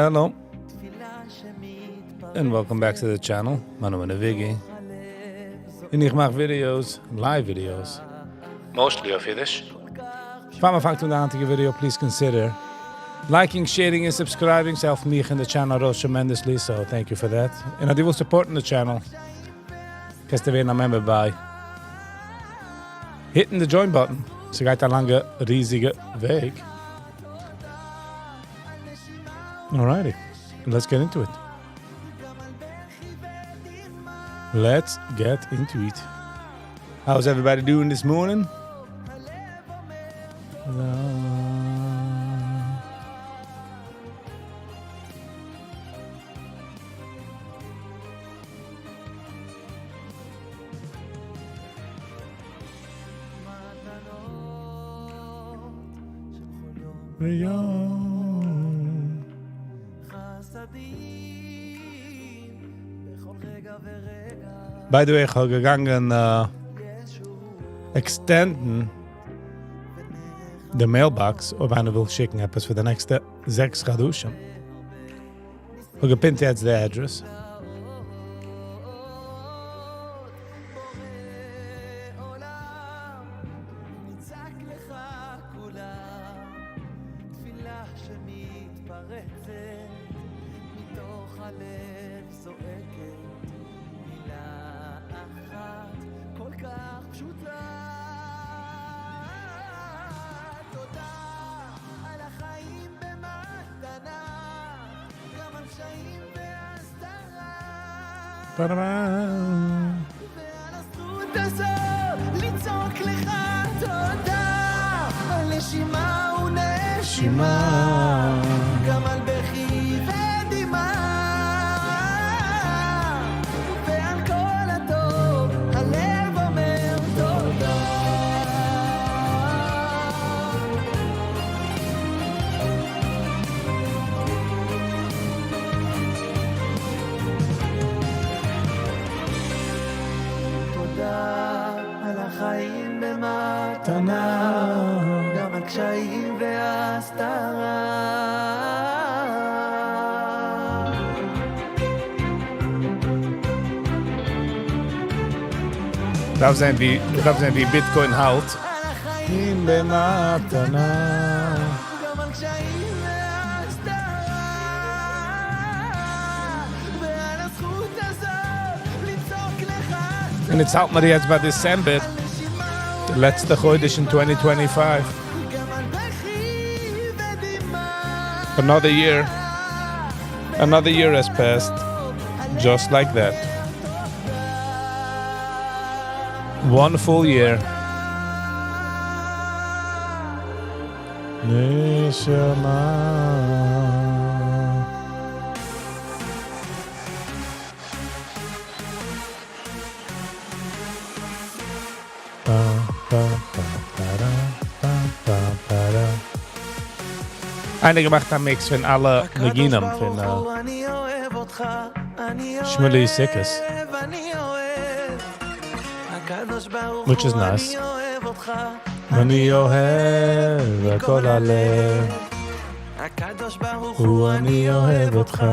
Hello and welcome back to the channel. מיין נאמען איז Viggy. און איך מאך videos, live videos. Mostly אויף אידיש. פאר מען פאנגט אן די היינטיגע video, please consider liking, sharing און subscribing. ס'העלפט מיך און די channel ארויס tremendously, so thank you for that. און אז דו ווילסט support ן די channel, קענסטו ווערן א member ביי hit ן די join button. ס'גייט א לאנגע ריזיגע וועג. Alrighty, let's get into it. Let's get into it. How's everybody doing this morning? By the way, איך האב געגאנגען extend ן די mailbox אויב איינער וויל שיקן עפעס פאר די נעקסטע זעקס חדשים. כ'האב גע pin ט יעצט די אדרעס. דארף זען ווי, דארף זען ווי Bitcoin האלט. און יעצט האלט מיר יעצט ביי December, די לעצטע חודש אין twenty twenty five. Another year, another year has passed, just like that. One full year. נשמה. איינער געמאכט א mix פון אלע ניגונים פון שמואלי סוכות. Which is nice. אני אוהב הכל הלב. הוא אני אוהב אותך,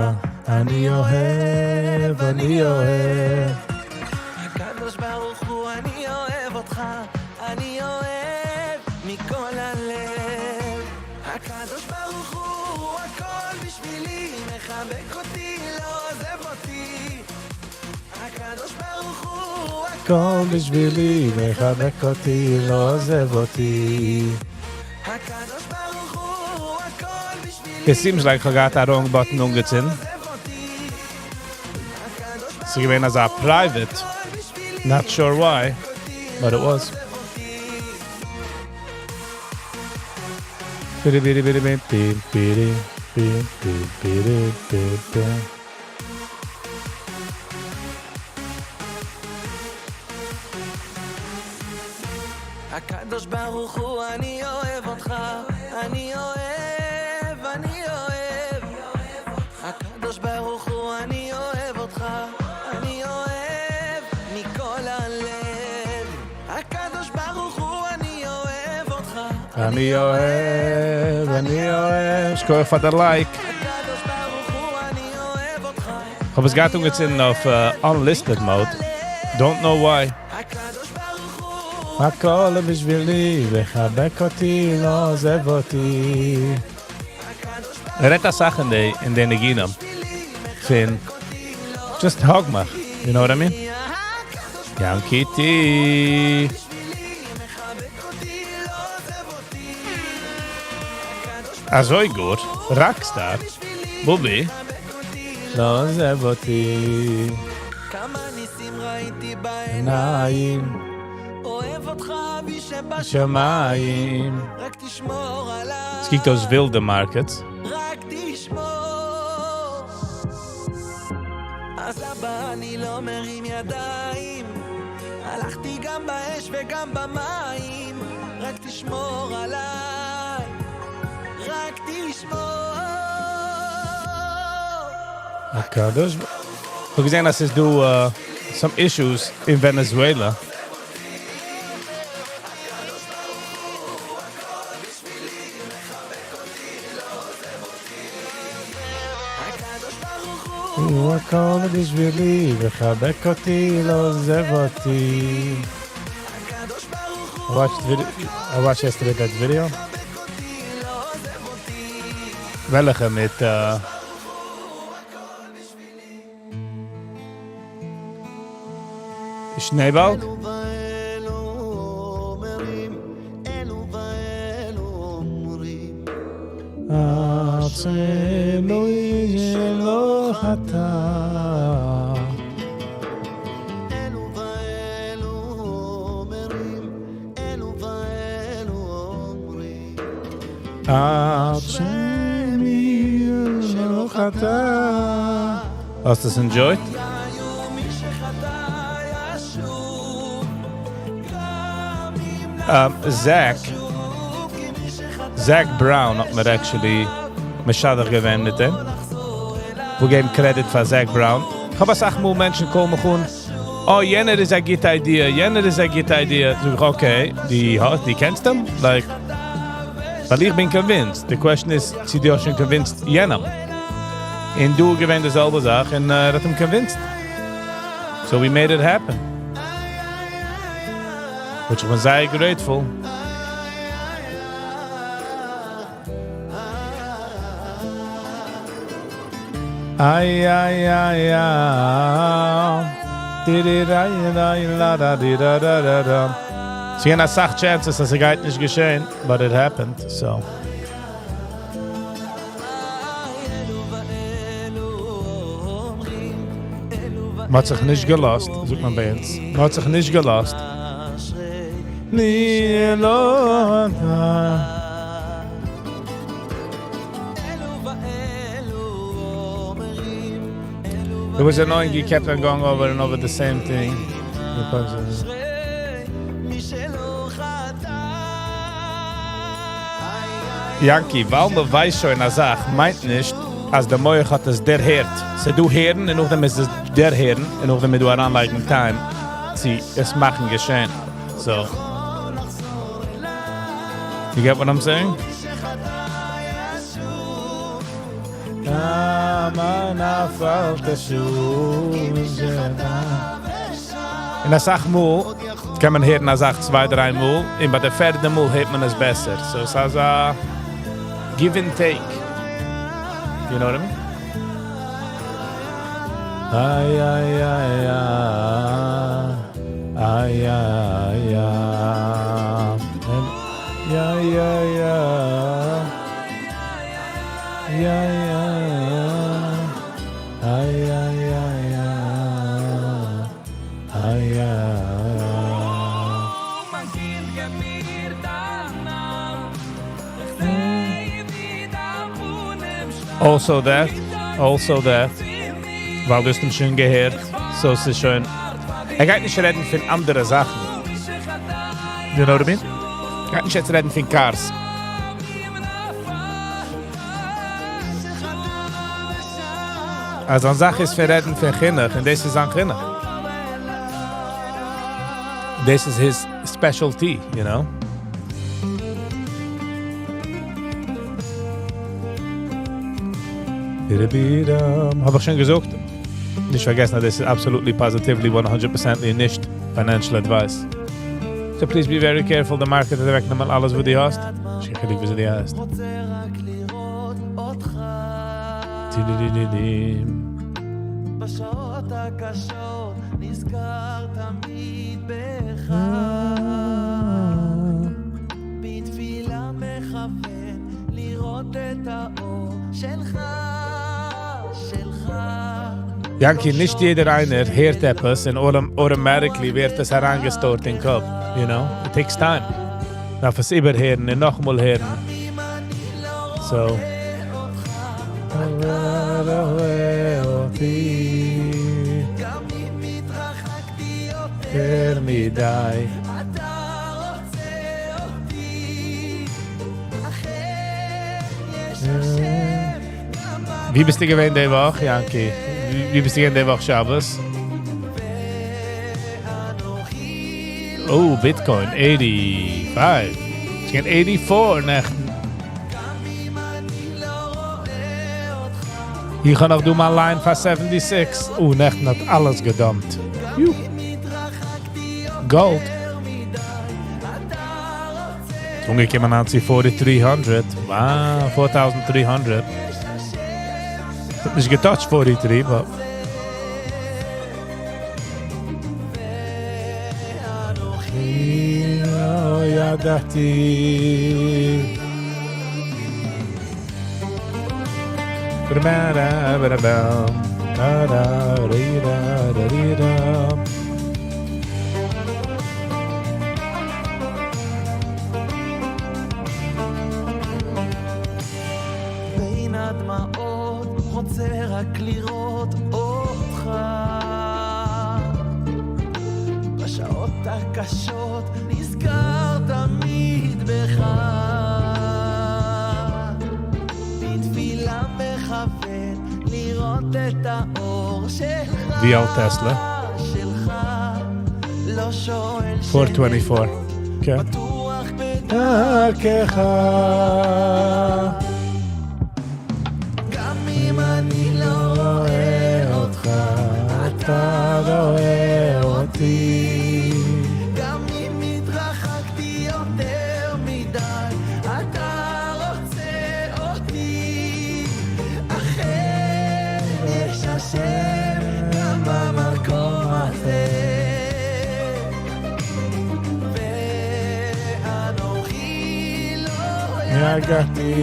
אני אוהב, אני אוהב. הקדוש ברוך הוא, אני אוהב אותך, אני אוהב מכל הלב. הקדוש ברוך הוא, הכל בשבילי, מחבק אותי, לא עוזב אותי. הקדוש ברוך הוא, הכל בשבילי, מחבק אותי, לא עוזב אותי. הקדוש ברוך הוא, הכל בשבילי. It seems like כ'האב געהאט א wrong button אנגעצינדן. ס'איז געווען אזא private. Not sure why, but it was. הקדוש ברוך הוא, אני אוהב אותך, אני אוהב, אני אוהב. הקדוש ברוך הוא, אני אוהב אותך, אני אוהב מכל הלב. הקדוש ברוך הוא, אני אוהב אותך, אני אוהב, אני אוהב. שכוח פאר די like. הקדוש ברוך כ'האב עס געהאט אנגעצינדן אויף unlisted mode, don't know why. הכל בשבילי וחבק אותי לא עוזב אותי. ער רעדט אסאך אין די אין די ניגונים פון just hug מיך, you know what I mean? יענקי טי. אזוי גוט, rockstar, בובי, לא עוזב אותי. עיניים. שמים. עס קוקט אויס ווילדע markets. הקדוש כ'האב געזען אז ס'איז דא some issues אין ווענעזועלע. הוא הכל בשבילי וחבק אותי לא עוזב אותי. I watched yesterday that video. וועלכע מיט שנעבאלג? האסט עס enjoyed? Zac Zac Brown האט מיר actually משדך געווען מיט אים. כ'וויל געבן credit פאר Zac Brown. כ'האב אסאך מאל מענטשן call מיך אן, אה יענער איז א גוטע idea, יענער איז א גוטע idea. זאג איך okay, די האסט, די קענסט אים? Like, ווייל איך בין convinced. די question איז צו די האסט שוין convinced יענעם. און דא איז געווען די זעלבע זאך און ער האט אים convinced. So we made it happen. Which איך בין זייער grateful. איי איי איי איי דידידיידיידיידאדאדידאדאדאדא. ס'געווען אסאך chances אז ס'גייט נישט געשען, but it happened, so. מ'האט זיך נישט געלאזט, זאגט מען ביי אונז, מ'האט זיך נישט געלאזט. It was annoying he kept on going over and over the same thing. יענקי, ווייל מען ווייסט שוין א זאך מיינט נישט אז די מח האט עס דערהערט. ס'איז דא הערן און נאכדעם איז עס דערהערן און נאכדעם איז דא אריינלייגן time צו עס מאכן געשען. So, you get what I'm saying? און אסאך מאל קען מען הערן א זאך צוויי דריי מאל, און ביי די פערדע מאל הערט מען עס בעסער. So ס'איז א give and take. You know what I mean? איי איי איי איי איי איי איי איי איי איי איי איי איי. Also that, also that, ווייל דו האסט אים שוין געהערט, so ס'איז שוין, ער גייט נישט רעדן פון אנדערע זאכן. You know what I mean? ער גייט נישט יעצט רעדן פון cars. אז זיין זאך איז פון רעדן פון חינוך, און דאס איז זיין חינוך. דאס איז his specialty, you know? האב איך שוין געזאגט? נישט פארגעסן אז דאס איז absolutely positively 100 percently נישט financial advice. So please be very careful, the market וועט אוועקנעמען אלעס וואס דו האסט. נישט קיין חילוק וויאזוי דו הייסט. יענקי, נישט יעדער איינער הערט עפעס און automatically ווערט עס אריינגע stored אין קאפ, you know? It takes time. דארף עס איבערהערן און נאכאמאל הערן. So. יותר מדי. ווי ביסטו געווען די וואך, יענקי? ווי ביסטו געווען די וואך שבת? Oh, Bitcoin, 85. עס גייט 84 נעכטן. איך האב נאך דא מיין line פאר 76. Oh, נעכטן האט אלעס גע dump ט. Gold. אנגעקומען אן צו 4300. Wow, 4300. האט נישט גע touch ט 43, but... ידעתי. Ba-da-ba-da-ba-da-bam. Da-da-di-da-da-di-da. בין הדמעות רוצה רק לראות אותך בשעות הקשות נזכר תמיד בך בתפילה מכוון לראות את האור שלך VL Tesla. שלך לא שואל 424. Okay. בטוח דרכך. גם אם אני לא רואה אותך אתה רואה אותי. גם אם התרחקתי יותר מדי אתה רוצה אותי אכן יש השם גם במקום הזה ואנוכי לא יגעתי.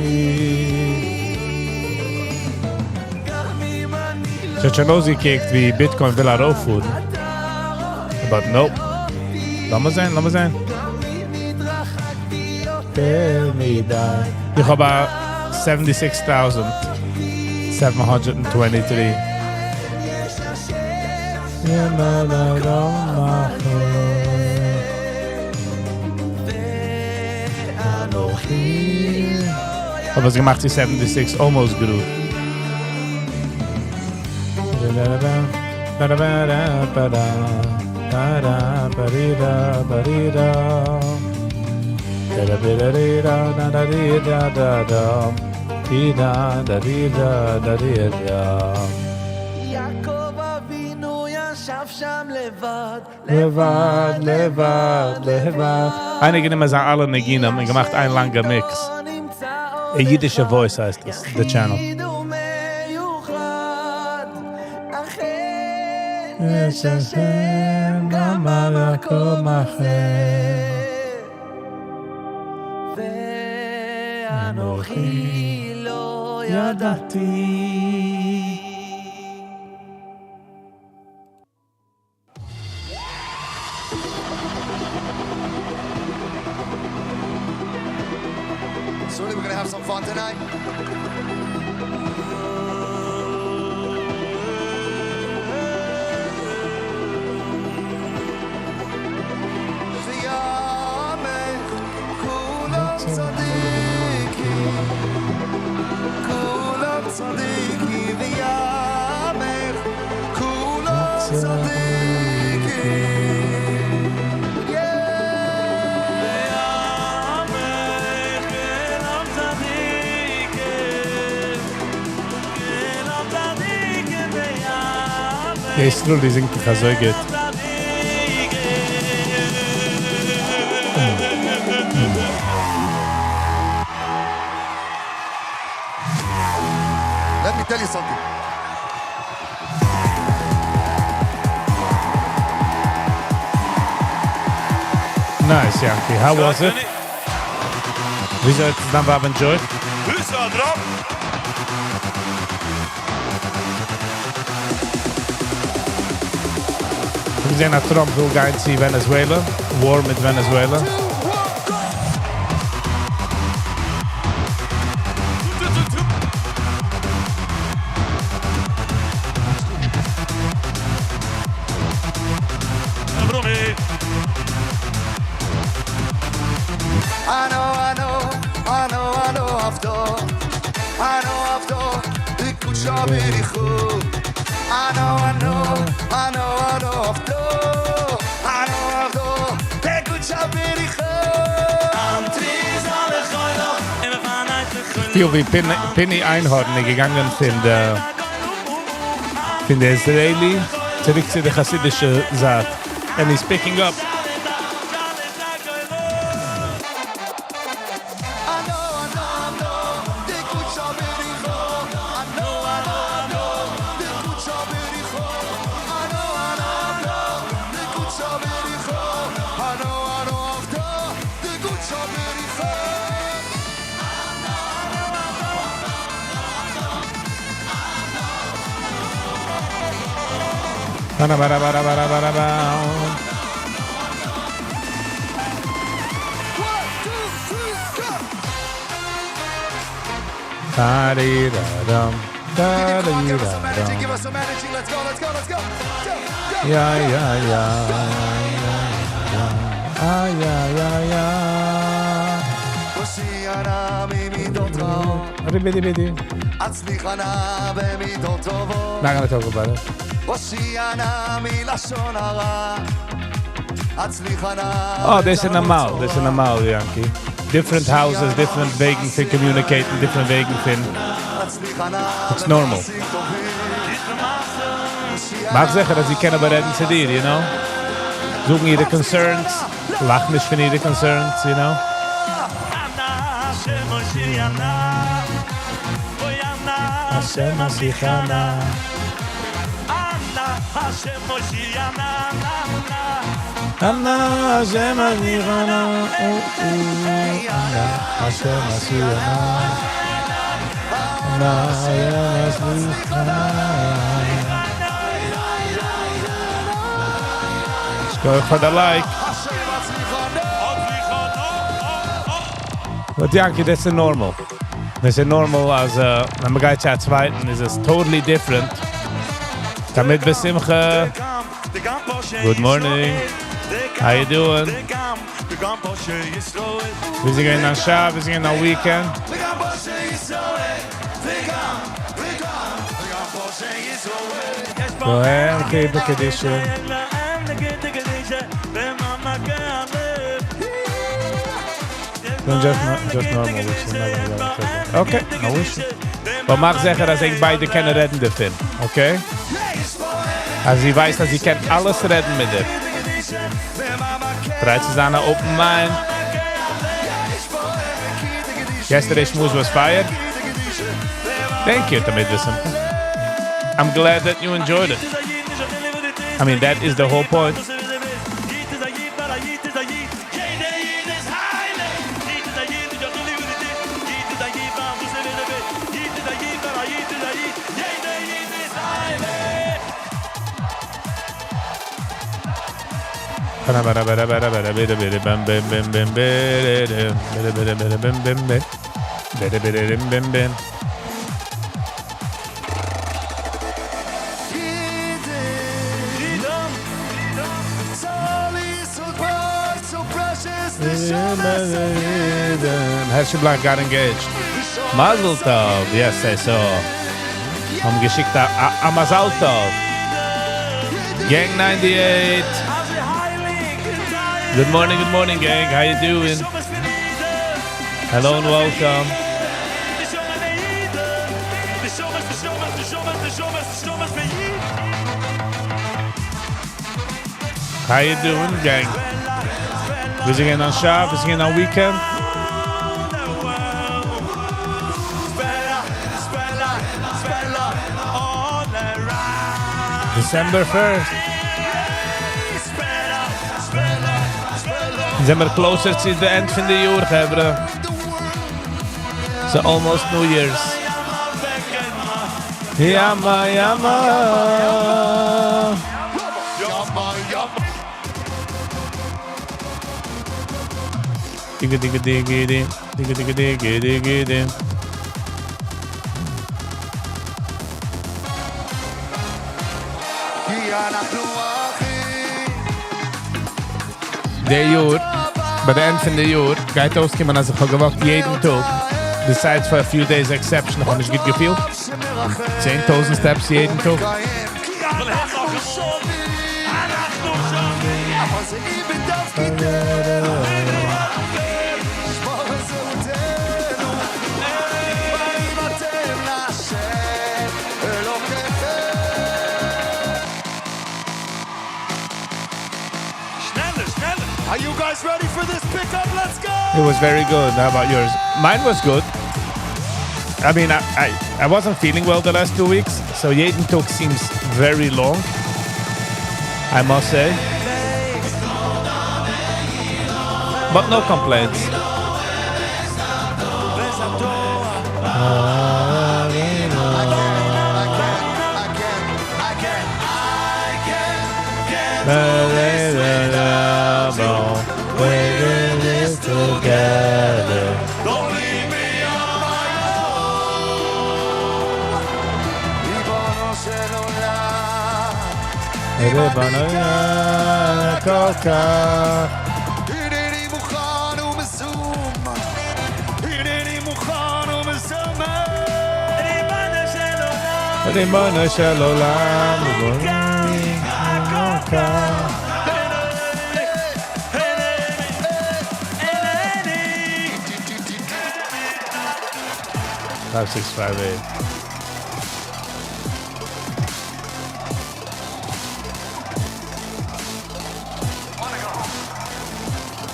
גם אם אני לא ס'האט שוין אויסגעקוקט ווי Bitcoin וויל ארויפפארן. But nope. לאמיר זען, לאמיר זען. יותר מדי. איך האב א 76,723. ואנוכי האב עס געמאכט צו 76 almost גראד. Ba-da-ba-da-ba-da. Ba-da-ba-dee-da-ba-dee-da. Da-da-ba-da-dee-da-da-da-dee-da-da-da. Dee-da-da-dee-da-da-dee-da. יעקב אבינו ישב שם לבד, לבד, לבד, לבד. איינער גענומען זיינע אלע ניגונים און געמאכט איין לאנגע mix. א אידישע voice הייסט עס, the channel. ומיוחד, אכן יש השם גם במקום אחר. ואנוכי לא ידעתי. Surely we're gonna have some fun tonight. ויעמך כולם צדיקים, כולם צדיקים, ויעמך כולם צדיקים. Yeah! ויעמך כולם צדיקים, כולם צדיקים ויעמך די סרולי זינגט דאך אזוי גוט. Let me tell you something. Nice Yanky, how was it? וויאזוי האט עס דיין ווייב enjoyed? כ'האב געזען אז טראמפ וויל גיין צו ווענעזועלע, war מיט ווענעזועלע. פיל ווי פיני איינהארן איז געגאנגען פון די פון די Israeli צוריק צו די חסידישע זייט and he's picking up. יא יא יא יא יא יא יא יא. Not gonna talk about it. Oh, דאס איז נארמאל, דאס איז נארמאל, Yanky. Different houses, different וועגן פון communicating, different וועגן פון. It's normal. מאך זיכער, אז זי קען אבער רעדן צו דיר, you know? זאגן אירע concerns, לאך נישט פון אירע concerns, you know? השם הושיעה אנא השם הושיעה נא אנא השם הושיעה נא אנא השם שכוח פאר די like. But Yanky, that's a normal. דאס איז normal אז ווען מ'גייט צו א צווייטן איז עס totally different. תמיד בשמחה. Good morning. How you doing? ווי איז געווען דיין שבת? ווי איז געווען דיין weekend? כהן קדישה. Then just, no, just normal, which is not gonna go into. Okay, no issue. אבער מאך זיכער, אז ענק ביידע קענען רעדן דערפון, okay? אז זי ווייסט, אז זי קען אלעס רעדן מיט דיר. Try צו זיין א open mind. Yesterday שמועס was fire. Thank you, תמיד בשמחה. I'm glad that you enjoyed it. I mean, that is the whole point. Hershey Black got engaged. Mazel tov. Yes, I saw. האבן געשיקט א, א, א מזל טוב. Gang 98. Good morning, good morning, gang. How you doing? Hello and welcome. How you doing, gang? וויאזוי געווען דיין שבת? וויאזוי געווען דיין weekend? December 1st. זעמיר closer to the end פון די יאר, חברה. It's almost New Year's. יאמא, יאמא. דיגע דיגע דיגע די, דיגע דיגע דיגע דיגע די. די יאר, ביי די end פון די יאר, גייט אויסקומען אז איך האב געוואקט יעדן טאג, besides for a few days exception, איך האב נישט גוט געפילט, 10,000 steps יעדן טאג. Are you guys ready for this pickup? Let's go! It was very good. How about yours? Mine was good. I mean, I wasn't feeling well the last 2 weeks, so יעדן טאג seems very long, I must say. But no complaints. I can't, I can't, I can't, I can't, I can't, can't do this without you. We're in this together. Don't leave me on my own. ריבונו של עולם, ריבונו כל כך. הנני מוכן ומזומן, הנני מוכן ומזומן. ריבונו של עולם, ריבונו כל כך. 5658.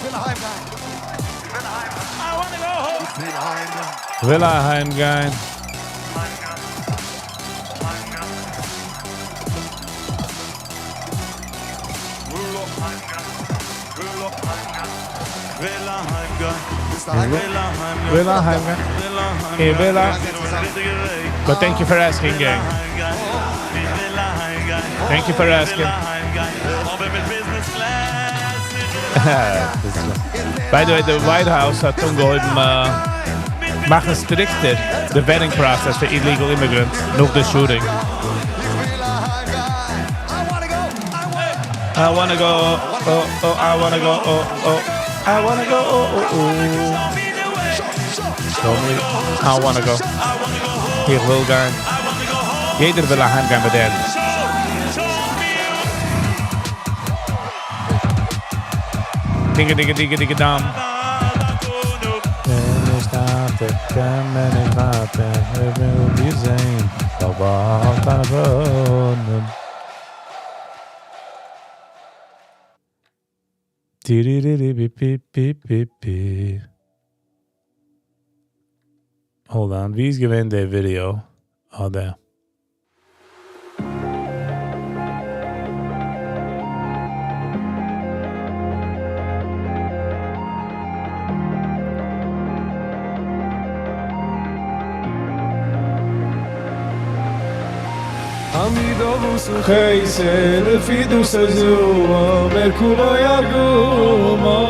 וויל אהיימגיין. וויל אהיימגיין. וויל אהיימגיין. וויל אהיימגיין. וויל אהיימגיין. איך וויל אהיים. But thank you for asking, gang. Thank you for asking. By the way, the White House האט אנגעהויבן מאכן stricter the vetting process for illegal immigrants נאך the shooting. I wanna go, oh, oh, I wanna go, oh, oh, I wanna go, oh, oh, oh. Show me, I wanna go. איך וויל גיין. יעדער וויל אהיימגיין ביי דעם. דיגע דיגע דיגע דיגע דאם. קען מען נישט ווארטן, איך וויל דיר זען, באלד דיינע פנים. בי בי. Hold on, ווי איז געווען דער video? Oh, there. חסד לפי דוסו אומר כולו ירגומו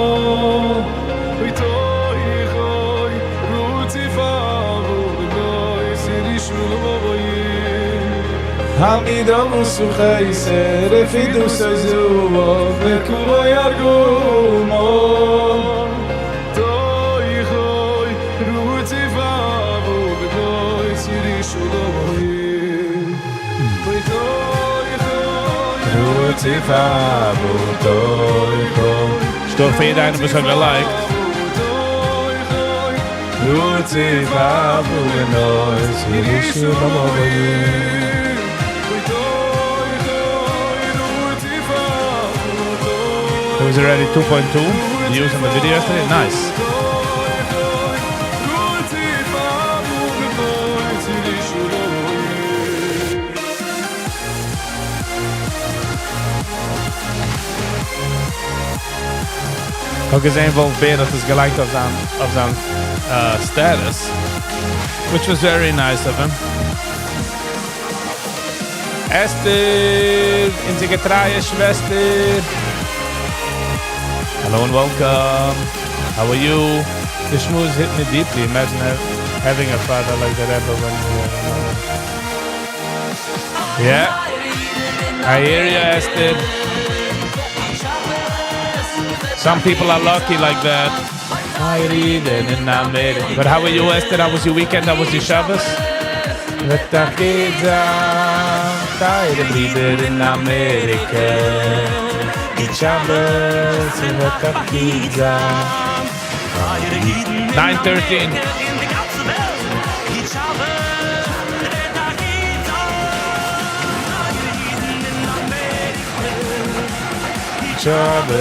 אוי אוי רוציפה ובנוי סירי שלום המידו חסד לפי דוסו אומר כולו ירגומו אוי אוי רוציפה ובנוי סירי שלום אוי רוציפה שטאך פאר יעדער איינער וואס האט געליקט. רוציפה ובנוי סירי שלום. אוי אוי רוציפה. was already 2.2 views on the video yesterday. Nice. כ'האב געזען וואלף בער האט עס געלייגט אויף זיין אויף זיין status, which was very nice of him. Esther, אונזער געטרייע שוועסטער. Hello and welcome. How are you? The שמועס hit me deeply. Imagine having a father like the Rebbe when you were Yeah. I hear you, Esther. Some people are lucky like that. But how are you, Esther? How was your weekend? How was your Shabbos? טייערע ברידער אין אמעריקע. גוט שבת, 9:13. שבת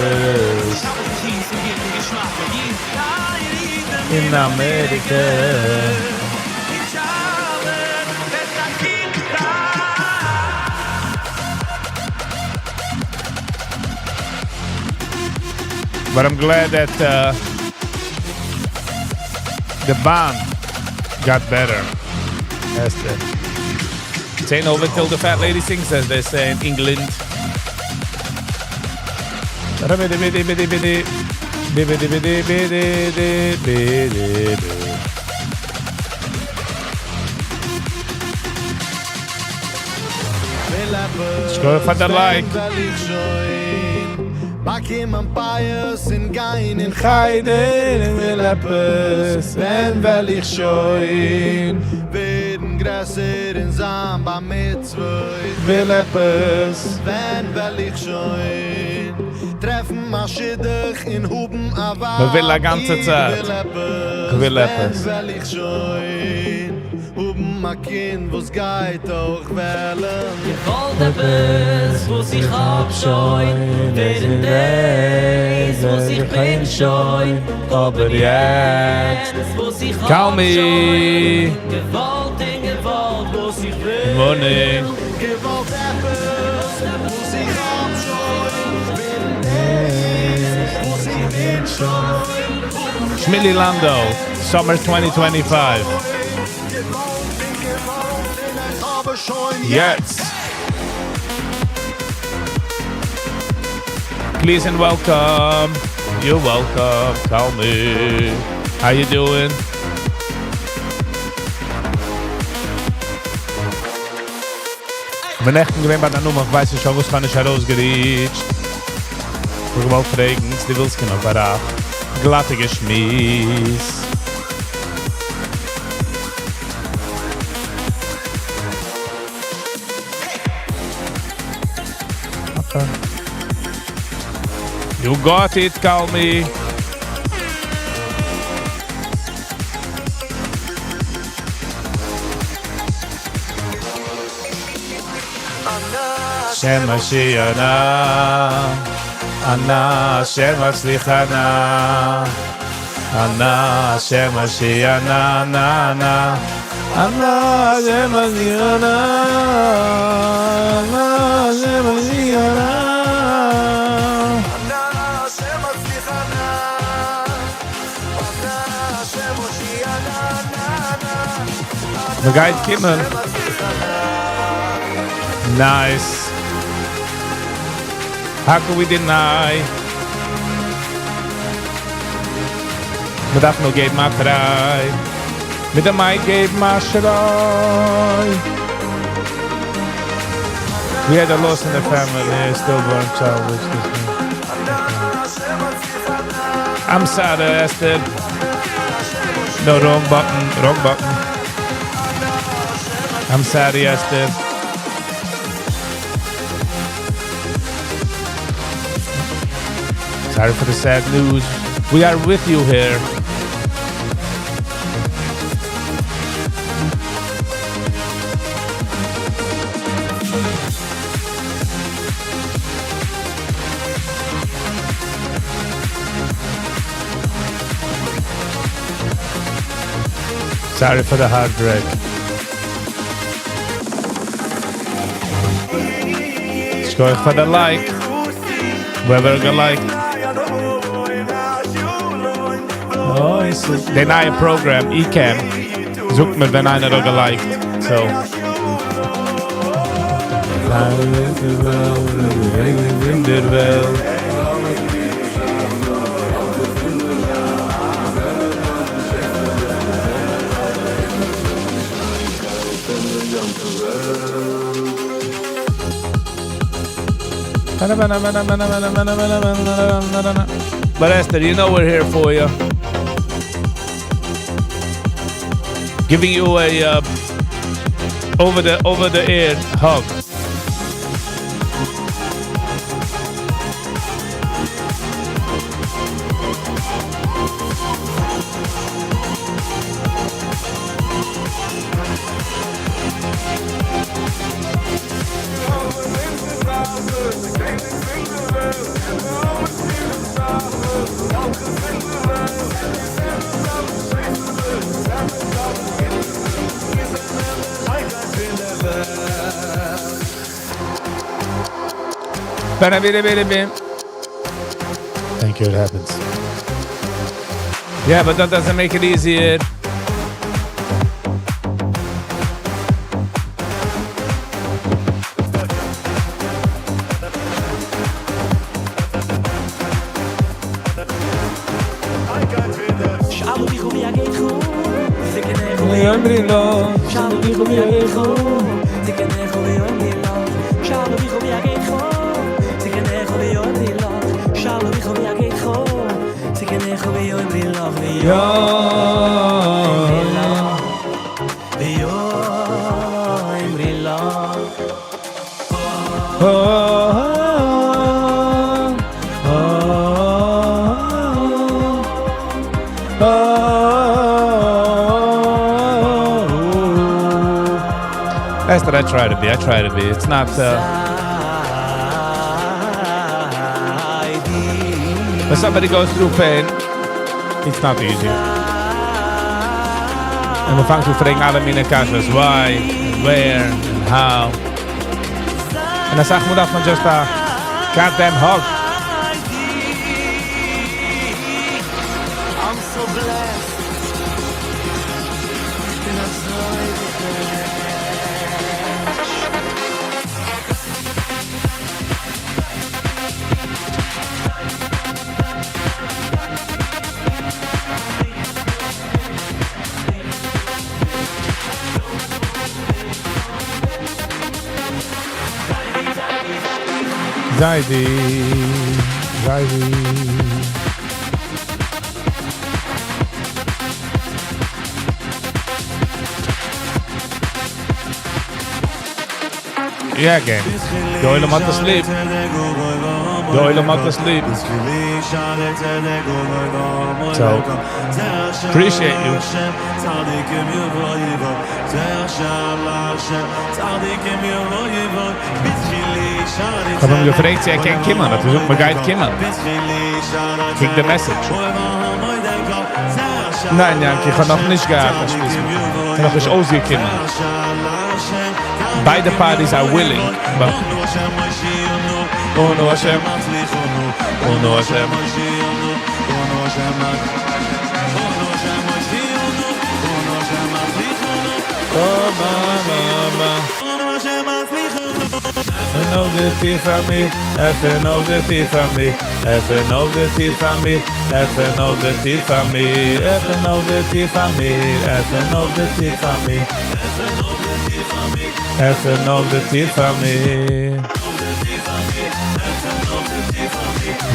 אין אמעריקע. But I'm glad that the bond got better. Esther. It ain't over till the fat lady sings, as they say in England. שכוח פאר די like. באקומען פיאות און גיין אין חדר וויל עפעס, ווען וועל איך שוין ווערן גרעסער און זיין בר מצוה. וויל עפעס, ווען וועל איך שוין טרעפן א שידוך און האבן א ווייב. מ'וויל א גאנצע צייט. כ'וויל עפעס. ווען וועל איך שוין האבן א קינד וואס גייט אויך וועלן. געוואלט עפעס וואס איך האב שוין, ווערן דאס וואס איך בין שוין, אבער יעצט וואס איך האב Call me. שוין, געוואלט און געוואלט וואס איך וויל. Morning. געוואלט עפעס וואס איך האב שוין, ווערן דאס וואס איך בין שוין. Shmili Lando, summer 2025. יעצט. Please and welcome. You're welcome. Call me. How you doing? כ'בין נעכטן געווען ביי דיין נאמען, איך ווייס נישט פארוואס כ'האב נישט ארויסגעריטשט. איך וואלט פרעגן, דו ווילסט קומען פאר א גלאטיגע שמועס. Okay. You got it, call me. השם הושיעה נא, אנא השם הצליחה נא, אנא השם הושיעה נא נא נא, אנא השם הושיעה נא, אנא השם הושיעה נא. אנא השם הצליחה נא, אנא השם הושיעה נא נא נא. מ'גייט קומען. Nice. How can we deny? מ'דארף נאר געבן א try. מיט די mic געבן א שריי. We had a loss in the family, a stillborn child. Which is I'm sorry, Esther. No, wrong button, wrong button. I'm sorry, Esther. Sorry for the sad news. We are with you here. Sorry for the heartbreak. שכוח פאר די like. Whoever גע like ט. די נייע program, Ecamm, זאגט מיר ווען איינער האט גע like ט. So. But Esther, you know we're here for you. Giving you a over the air hug. Thank you, it happens. Yeah, but that doesn't make it easier. That's what I try to be. I try to be. It's not. When somebody goes through pain, it's not easy. און מען פאנגט צו פרעגן אלע מיני קשיות, why, and where, and how. און אסאך מאל דארף מען just a goddamn hug. I'm so blessed. איך בין אזוי געבענטשט. Zaydi, Zaydi. Yeah, gang. די עולם האט א sleep. די עולם האט א sleep. So, appreciate you. איך האב אים געפרעגט, צו ער קען קומען. האט ער געזאגט, מען גייט קומען. קוק די message. ניין, Yanky, איך האב נאך נישט געהאט א שמועס מיט אים. ס'איז נאך נישט אויסגעקומען. ביידע parties are willing, but Oh no, Hashem. Oh no, Hashem. Oh, ma, ma, ma. עפן אויף די טיר פאר מיר, עפן אויף די טיר פאר מיר, עפן אויף די טיר פאר מיר, עפן אויף די טיר פאר מיר, עפן אויף די טיר פאר מיר, עפן אויף די טיר פאר מיר, עפן אויף די טיר פאר מיר.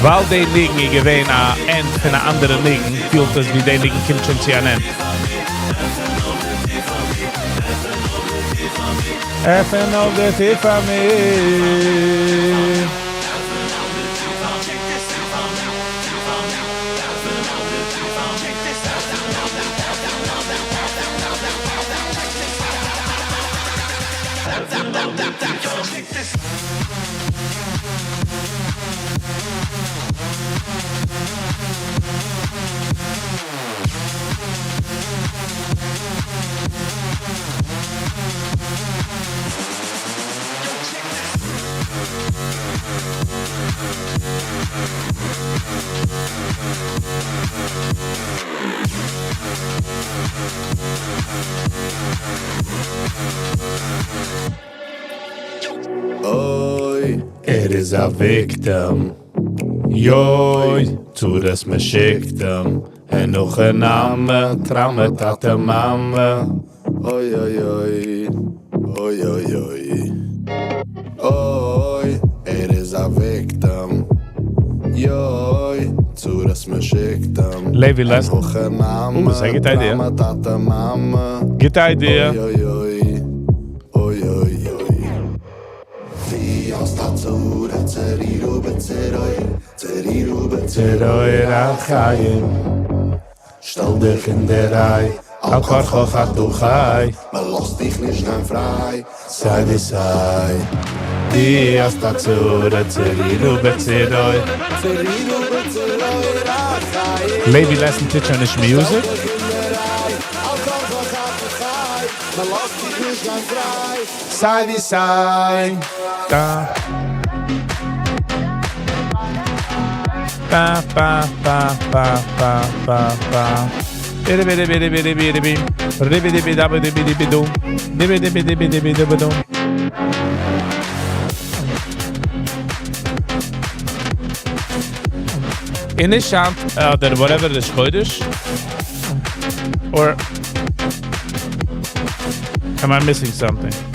ווייל די ניגון איז געווען א end פון א אנדערע ניגון, פילט עס ווי די ניגון קומט שוין צו אן end. עפן אויף די טיר פאר מיר. איז א victim. יוי, צרות מ'שיקט אים. און נאכאנאנד, טראומע טאטע מאמע. אוי אוי אוי, אוי אוי אוי. אוי, ער איז א victim. יוי, צרות מ'שיקט אים. Levi Less. נאכאנאנד, Oh, ס'איז א good idea. טראומע טאטע מאמע. Good idea. אוי אוי אוי, אוי אוי אוי. דו האסט א צרה, צערירו בצרוי, צערירו צרוי החיים. שטעל דיך אין דער ריי, על כרחך אתה חי. מ'לאזט דיך נישט גיין פריי, סיי ווי סיי. דו האסט א צרה, צערירו בצרוי. צערירו בצרוי החיים. Levi Lessing טוט שוין נישט music. על כרחך אתה חי, מ'לאזט דיך נישט גיין פריי, סיי ווי סיי. Da. Ba, ba, ba, ba, ba, ba, ba. Bitty bitty bitty bitty bitty bitty. Ribby dibby dabba dibby dibby doo. Dibby dibby dibby dibby dibby doo. אין די שאנט, אדער whatever ראש חודש. Or am I missing something?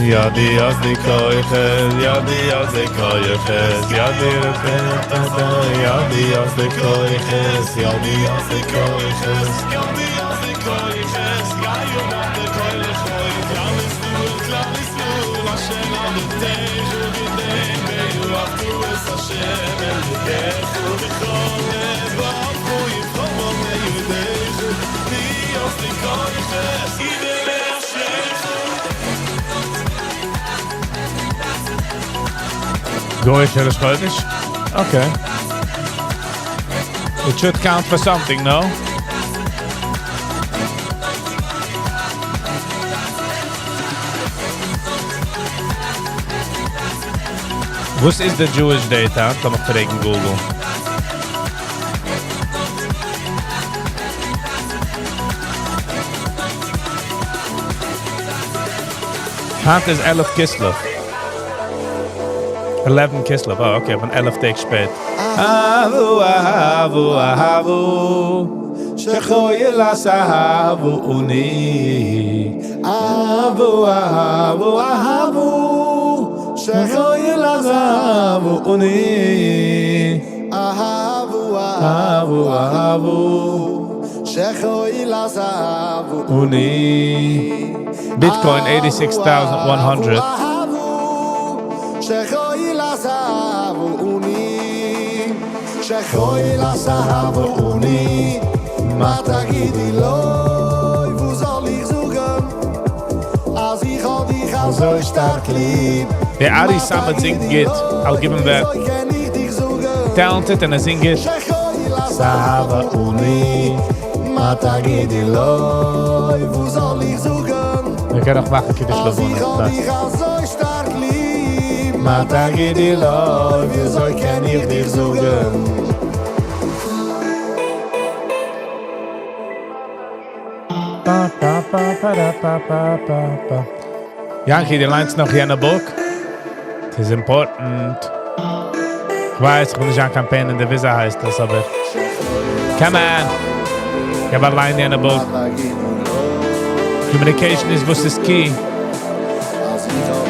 יא דו האסט די כוחות, יא דו האסט די כוחות, יא דו יא דו האסט די כוחות, יא דו האסט די כוחות, יא דו האסט די כוחות, גיי און מאך די כוחות, כלל ישראל, כלל ישראל, אשר אבותיך געדענק, ואהבת את השם אלוקיך בכל לבבך ובכל מאודך, דו האסט די כוחות, אידעלע אשריך. גוי'אישע ראש חודש? Okay. It should count for something, no? וואס איז the Jewish date? לאמיך פרעגן Google. היינט איז 11 כסלו. 11 כסלו. Oh, okay, פון 11 טעג שפעט. אהבו, אהבו, אהבו. שכוי לסהבו אוני. אהבו, אהבו, אהבו. שכוי לסהבו אוני. אהבו, אהבו, אהבו. שכוי לסהבו אוני. Bitcoin 86,100. שכוי לסהבו אוני. שכוי לסהבו אוני. מה תגידי לו, וואו זאל איך זאגן? אז איך האב דיך אזוי שטארק ליב. The Ari Samet זינגט גוט. I'll give him that. Talented and ער זינגט גוט. סהבו אוני. מה תגידי לו, וואו זאל איך זאגן? מיר קענען נאך מאכן קידוש אז לבנה. איך האב דיך אזוי שטארק ליב. מה תגידי לו, ווי קען איך דיר זאגן? Pa, pa, pa, pa, da, pa, pa, pa, pa. Yankee, דו ליינסט נאך יענע book? It is important. איך ווייס, איך בין נישט אן campaign אין די וויזע הייסט דאס, אבער... Come on! איך האב אליין יענע book. Communication איז וואס איז key.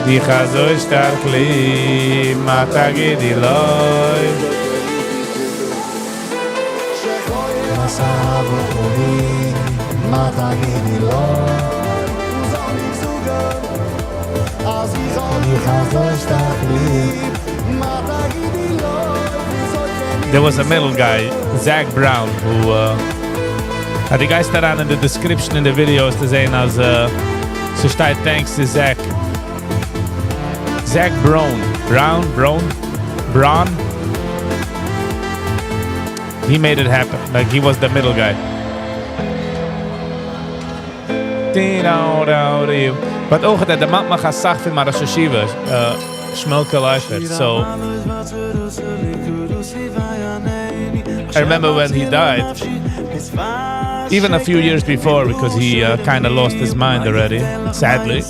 דיך אזוי שטארק ליב, מה תגידי לו? אהבו אוני, מה תגידי לו? זאל איך זאגן, אז איך האב דיך אזוי שטארק ליב. מה תגידי לו, There was a middle guy, Zach Brown, who the guy שטייט in the description in the videos צו זען אז ס'שטייט thanks to Zach. Zach Brown. Brown? Brown? Brown? He made it happen. Like he was the middle guy. But אויך דער דערמאנט מיך אסאך פון מיין ראש ישיבה, שמעלקע לייפער, so I remember when he died, even a few years before, because he kind of lost his mind already, sadly.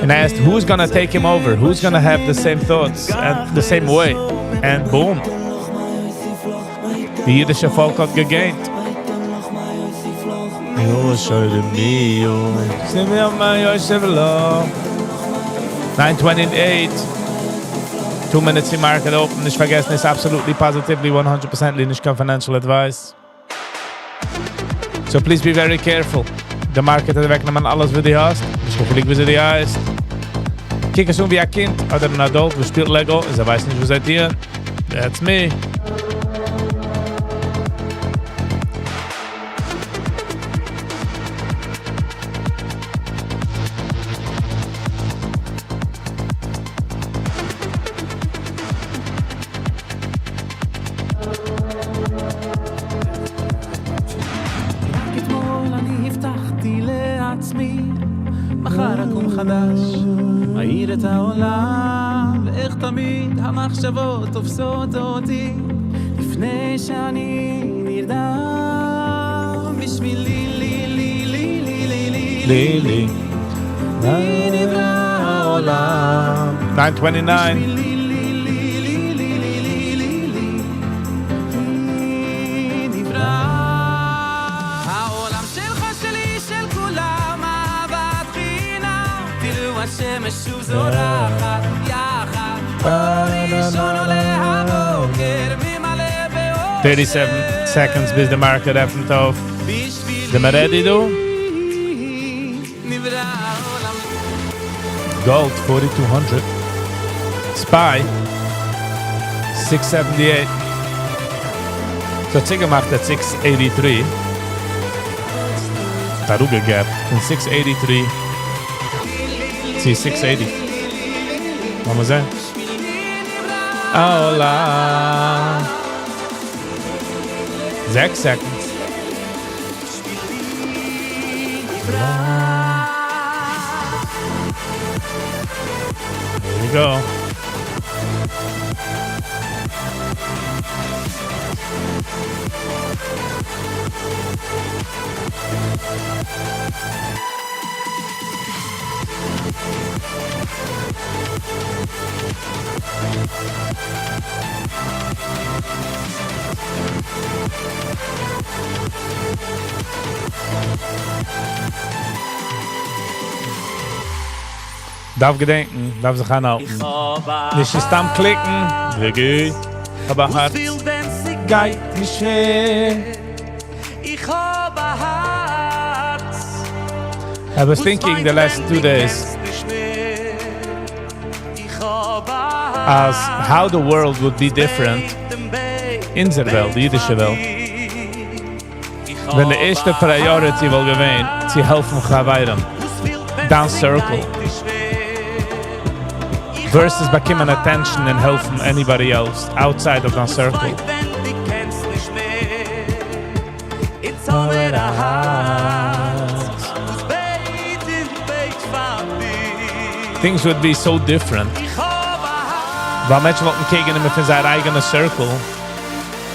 And I asked, who's gonna take him over? Who's gonna have the same thoughts and the same way? And boom. די אידישע פאלק האט געגעינט. 9:28. 2 minutes to market open. נישט פארגעסן, איז absolutely, positively, 100% נישט קיין financial advice. So please be very careful. The market האט אוועקגענומען אלעס וואס דו האסט. נישט קיין חילוק ווי דו הייסט. קוק עס אן ווי א קינד אדער אן adult, וואס שפילט Lego, און זיי ווייסן נישט, וואס זיי טוען. That's me. רק אתמול אני הבטחתי לעצמי, מחר אקום חדש, מאיר את העולם, ואיך תמיד המחשבות תופסות אותי, לפני שאני נרדם, בשבילי, לי, לי, לי, לי, לי, לי, לי, לי. לי נברא העולם. 9:29. בשבילי, לי, לי, לי, לי, לי, לי, לי, לי, לי נברא. העולם שלך, שלי, של כולם, אהבת חינם. תראו השמש שוב זורחת, יחד. אור ראשון עולה הבוקר, ממלא באושר. 37 seconds ביז the market עפנט אויף. בשבילי זענען מיר ready, דא? נברא העולם. Gold 4200. SPY 678. So צוגעמאכט at 683. אראפגעגעבן פון 683 צו 680. לאמיר זען. העולם. 6 seconds. Here we go. דארף געדענקען, דארף זיך אנהאלטן. נישט סתם קליקן. וויגי. אבער הארץ גייט נישט שווער. איך האב א הארץ. I was thinking the last 2 days as how the world would be different אונזער וועלט, די אידישע וועלט, ווען די ערשטע priority וואלט געווען, צו העלפן חברים, דיין circle, versus באקומען attention און העלפן anybody else outside of that circle. האב א הארץ וואס בעט און בעט פאר דיר. Things would be so different. ווייל מענטשן וואלטן care גענומען פון זייער אייגענע circle.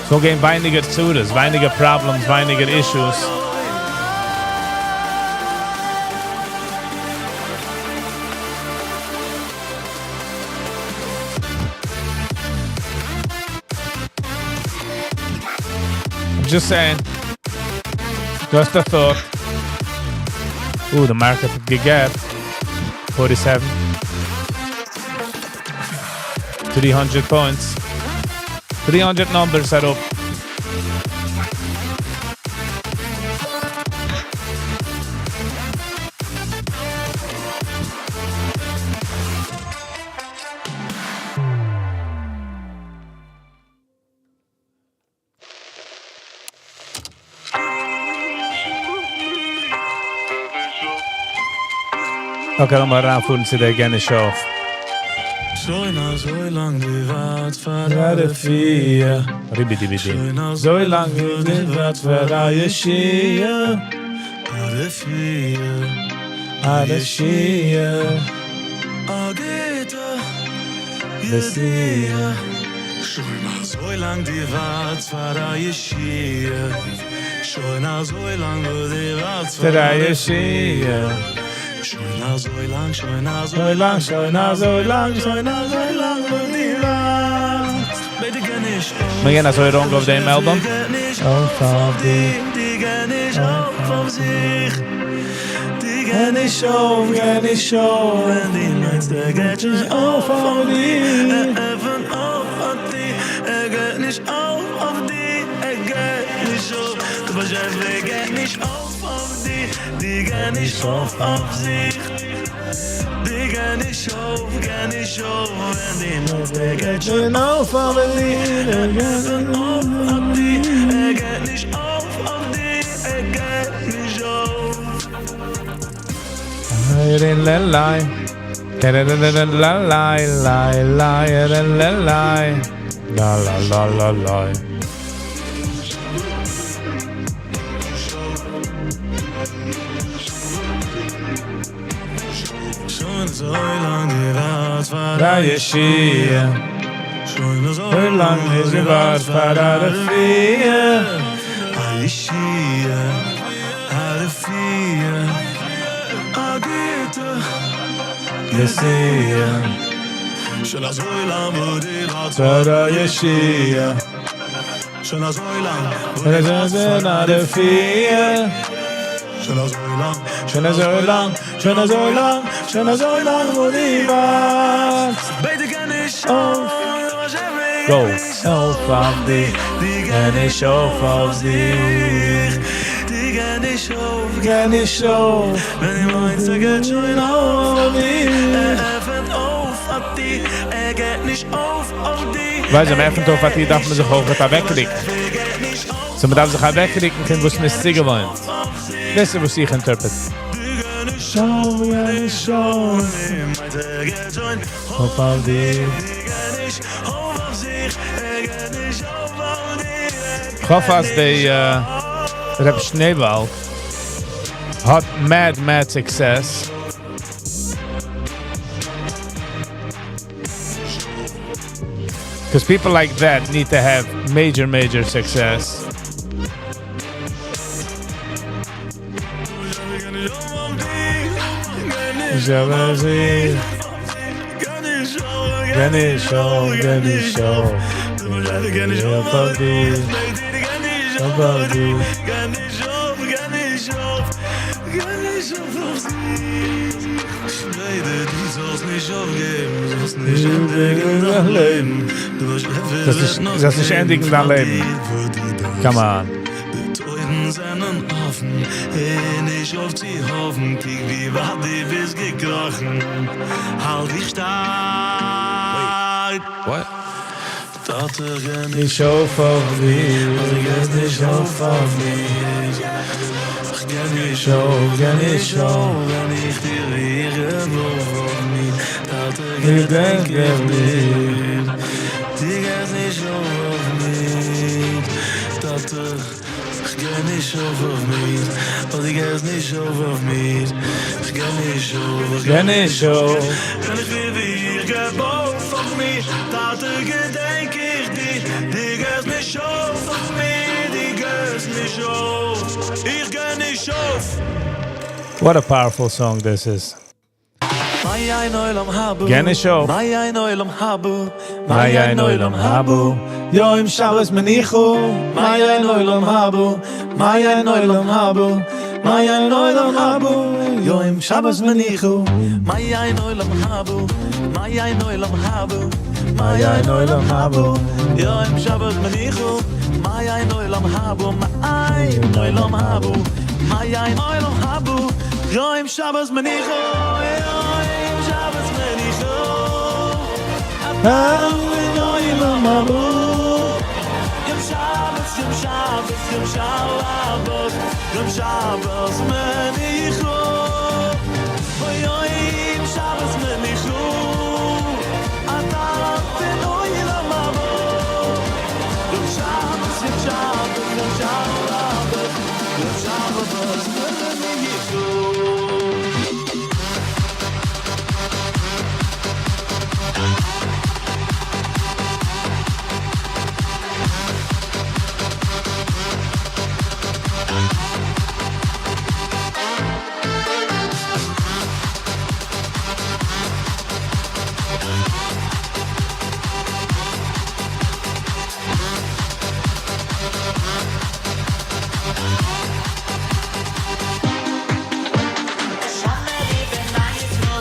ס'וואלט געווען ווייניגער צרות, ווייניגער problems, ווייניגער issues. I'm just saying. Just a thought. Ooh, the market gegapped. 47. 300 points. 300 numbers are up. Okay, לאמיר אריינפארן צו דער געניש אויף. שוין אזוי לאנג געווארט פאר רפואה. ריבי דיבי די. שוין אזוי לאנג געווארט פאר א ישועה. רפואה, א ישועה, א גוטע נסיעה. שוין אזוי לאנג דו ווארטסט פאר א ישועה, שוין אזוי לאנג וואס דו ווארטסט פאר א ישועה. שוין אזוי לאנג, שוין אזוי אזוי לאנג, שוין אזוי לאנג, שוין אזוי לאנג וואס דו ווארטסט. ביטע גיי נישט אויף. מיר גייען אזוי wrong אויף דעם album. גיי נישט אויף אויף די. די גיי נישט אויף אויף זיך. די גיי נישט אויף, גיי נישט אויף. ווען דו מיינסט, ער גייט שוין אויף אויף די. ער עפנט אויף אויף די. ער גייט נישט אויף אויף די. ער גייט נישט אויף. דער באשעפער גייט נישט אויף אויף די. די גיי נישט אויף אויף זיך. די גיי נישט אויף, גיי נישט אויף. ווען דו מיינסט, ער גייט שוין שוין אויף אויף די. ער עפנט אויף אויף די. ער גייט נישט אויף אויף די. ער גייט נישט אויף. La la la la la la la la la la la la la la la la. שוין אזוי לאנג געווארט פאר א ישועה. שוין אזוי אזוי לאנג געווארט פאר א רפואה. א ישועה, א רפואה, א גוטע נסיעה. שוין אזוי לאנג וואס דו ווארטסט פאר א ישועה. שוין אזוי לאנג פאר א רפואה. שוין אזוי לאנג, שוין אזוי לאנג, שוין אזוי לאנג, שוין אזוי לאנג וואס דו ווארטסט. ביטע גיי נישט אויף. אויף. Go. אויף אויף די. גיי נישט אויף אויף זיך. די גיי נישט אויף. גיי נישט אויף. ווען דו מיינסט, ער גייט שוין אויף די. ער עפנט אויף אויף די. ער גייט נישט אויף אויף די. ווייל אז מ'עפנט אויף אויף די, דארף מען זיך אויך אוועקרוקן. So מ'דארף זיך אוועקרוקן פון וואס מ'איז צוגעוואוינט. דאס איז וואס איך interpret. אויף, גיי נישט אויף. אויף אויף די. איך האף אז די רב Schneewald האט mad, mad success. Because people like that need to have major, major success. זשאוועזי. גיי נישט אויף, גיי נישט אויף. גיי נישט אויף אויף די. אויף אויף די. גיי נישט אויף, גיי נישט אויף, גיי נישט אויף אויף זיך. דו זאלסט נישט אויפגעבן, זאלסט נישט ענדיגן דיין לעבן. דו זאלסט נישט, זאלסט נישט ענדיגן דיין לעבן. Come on. די טויערן זענען אפן, הער נישט אויף צו האפן, קוק ווי ווייט דו ביסט געקראכן, האלט דיך שטארק. What? טאטע, גיי נישט אויף אויף מיר. אז דו גייסט נישט אויף אויף מיר. איך גיי נישט אויף, גיי נישט אויף, ווען איך דיר איך געב אויף אויף מיר. טאטע, געדענק איך דיר. דו גייסט נישט אויף אויף מיר. טאטע, איך גיי נישט אויף אויף מיר. ווייל דו גייסט נישט אויף אויף מיר. איך גיי נישט אויף, איך גיי נישט אויף. ווען איך וויל ווי איך געב אויף אויף מיר. טאטע, געדענק איך דיר. דו גייסט נישט אויף אויף מיר. דו גייסט נישט אויף. איך גיי נישט אויף. What a powerful song this is. גיי נישט אויף. מה יין עולם הבא? יום שבת מנוחה. מה יין עולם הבא? מה יין עולם הבא? מה יין עולם הבא? יום שבת מנוחה. מה יין עולם הבא? מה יין עולם הבא? מה יין עולם הבא? יום שבת מנוחה. מה יין עולם הבא? מה יין עולם הבא? מה יין עולם הבא? יום שבת מנוחה. יום שבת מנוחה. עולם הבא. יום שבת, יום שבת, יום שבת, יום שבת מנוחה. אוי יום שבת מנוחה. אתה בן עולם הבא. יום שבת, יום שבת, יום שבת, יום שבת מנוחה.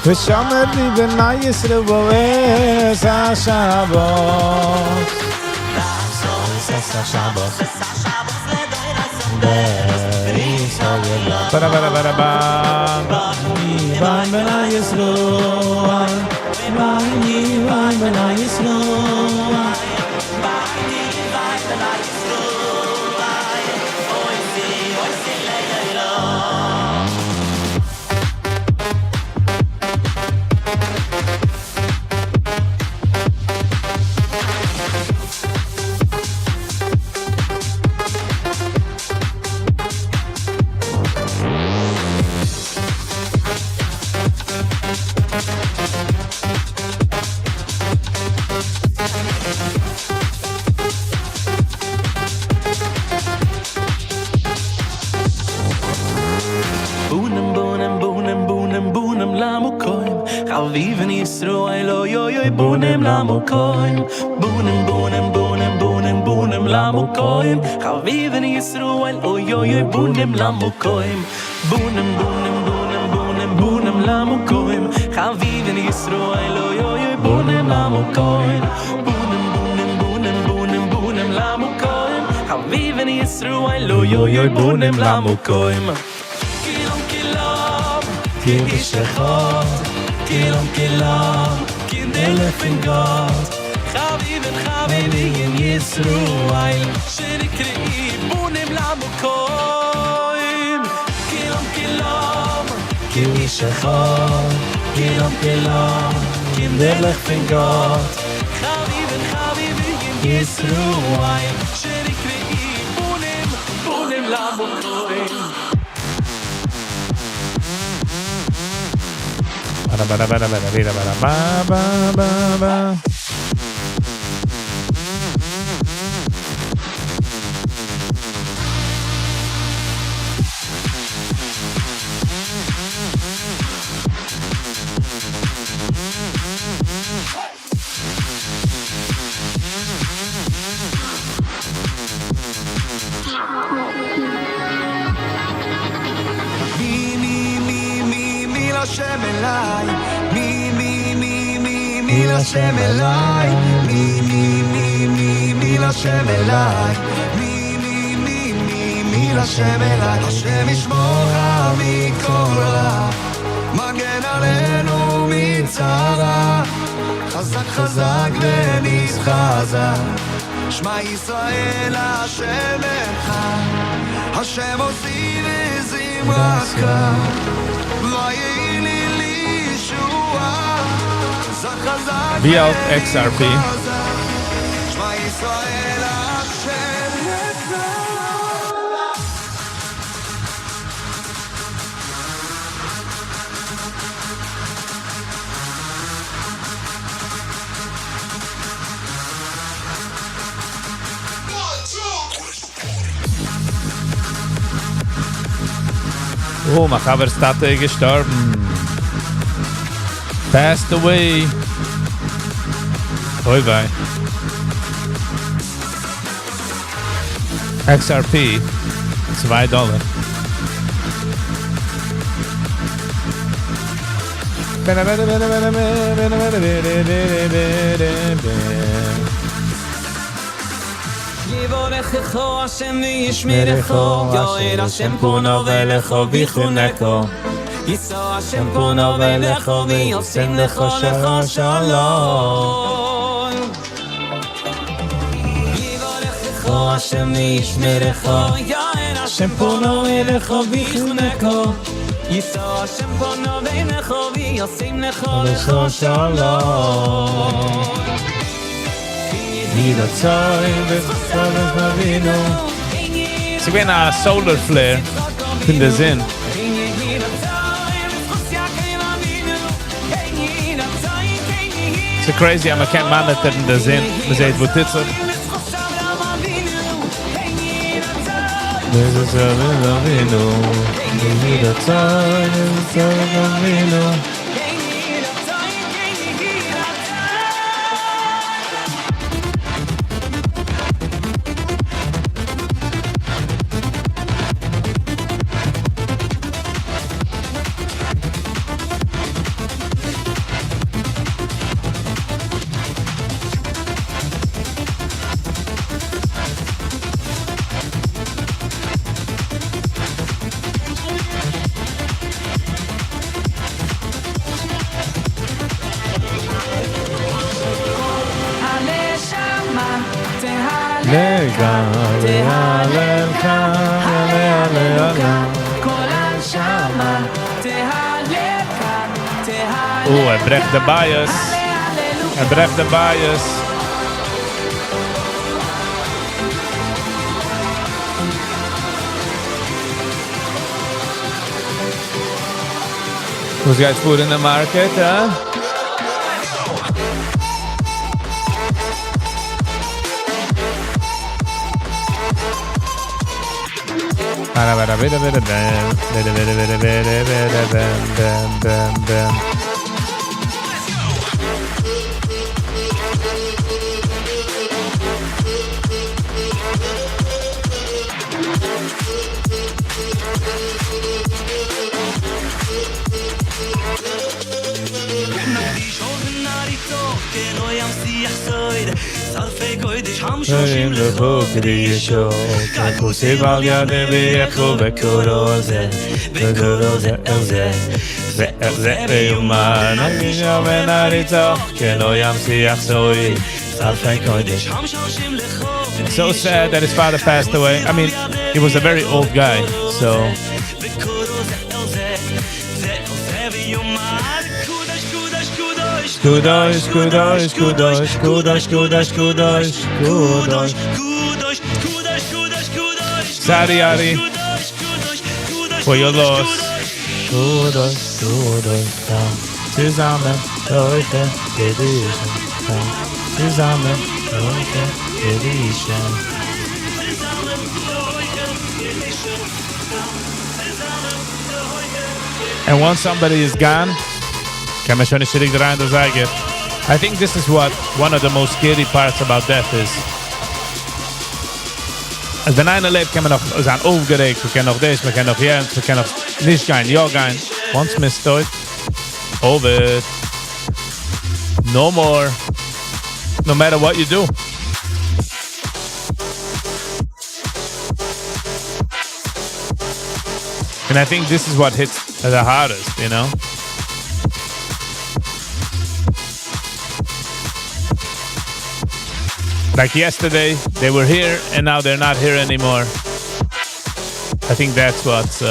ושמרו בני ישראל את השבת. את השבת. Ba ba ba ba ba. בני ישראל, בני ישראל. בונים בונים בונים בונים בונים למקום חביבין ישראל אוי אוי אוי בונים למקום בונים בונים בונים בונים בונים למקום חביבין ישראל אוי אוי אוי בונים למקום בונים בונים בונים בונים בונים למקום חביבין ישראל אוי אוי אוי בונים למקום בונים בונים בונים בונים בונים למקום חביבין ישראל אוי אוי אוי בונים למקום כולם כולם כאיש אחד כולם כולם קינדערלעך פון גאט חביבין חביבין ישראל שנקראו בנים למקום כולם כולם כאיש אחד כולם כולם קינדערלעך פון גאט חביבין חביבין ישראל שנקראו בנים בנים למקום. Ba ba ba ba ba ba ba ba ba ba. מי מי מי מי מי להשם אליי מי מי מי מי מי להשם אליי מי מי מי מי מי להשם אליי מי מי מי מי מי להשם אליי השם ישמרך מכל רע מגן עלינו מצרה חזק חזק ונתחזק שמע ישראל השם אחד השם עוזי וזמרתך ויהי לי לישועה חזק חזק ווי אלט XRP? שמע ישראל השם אחד. Oh, מיין חבר'ס טאטע איז געשטארבן. Passed away. אוי וויי. XRP, 2 דאלאר. יברכך השם וישמרך יאר השם פניו אליך ויחונך ישא השם פניו אליך וישם לך לך שלום יברכך השם וישמרך יאר השם פניו אליך ויחונך ישא השם פניו אליך וישם לך לך שלום. יהי רצון בזכות אבינו. ס'איז געווען א solar flare פון די זון. ס'איז crazy אז מ'קען monitor ן די זון, מ'זעט וואס טוט זיך. בזכות אבינו, יהי רצון בזכות אבינו. תהללך, הללוקה, כל הנשמה, תהללך, תהללך, Oh, ער ברעכט די bias. ער ברעכט די bias. וואס גייט פאר אין די market, הא? So sad that his father passed away. I mean, he was a very old guy, so... קדוש, קדוש, קדוש, קדוש, קדוש, קדוש, קדוש. Sorry, Ari. For your loss. קדוש, קדוש, צוזאמען, הויכע קדושה. צוזאמען, הויכע קדושה. And once somebody is gone, קען מען שוין נישט צוריק דרייען דאס זייגער. I think this is what one of the most scary parts about death is. אז ווען איינער לעבט, קען מען נאך זיין אויפגערעגט, מען קען נאך דאס, מען קען נאך יענץ, מען קען נאך נישט גיין, יא גיין. Once מ'איז טויט, over. No more. No matter what you do. And I think this is what hits the hardest, you know? Like yesterday, they were here and now they're not here anymore. I think that's what's...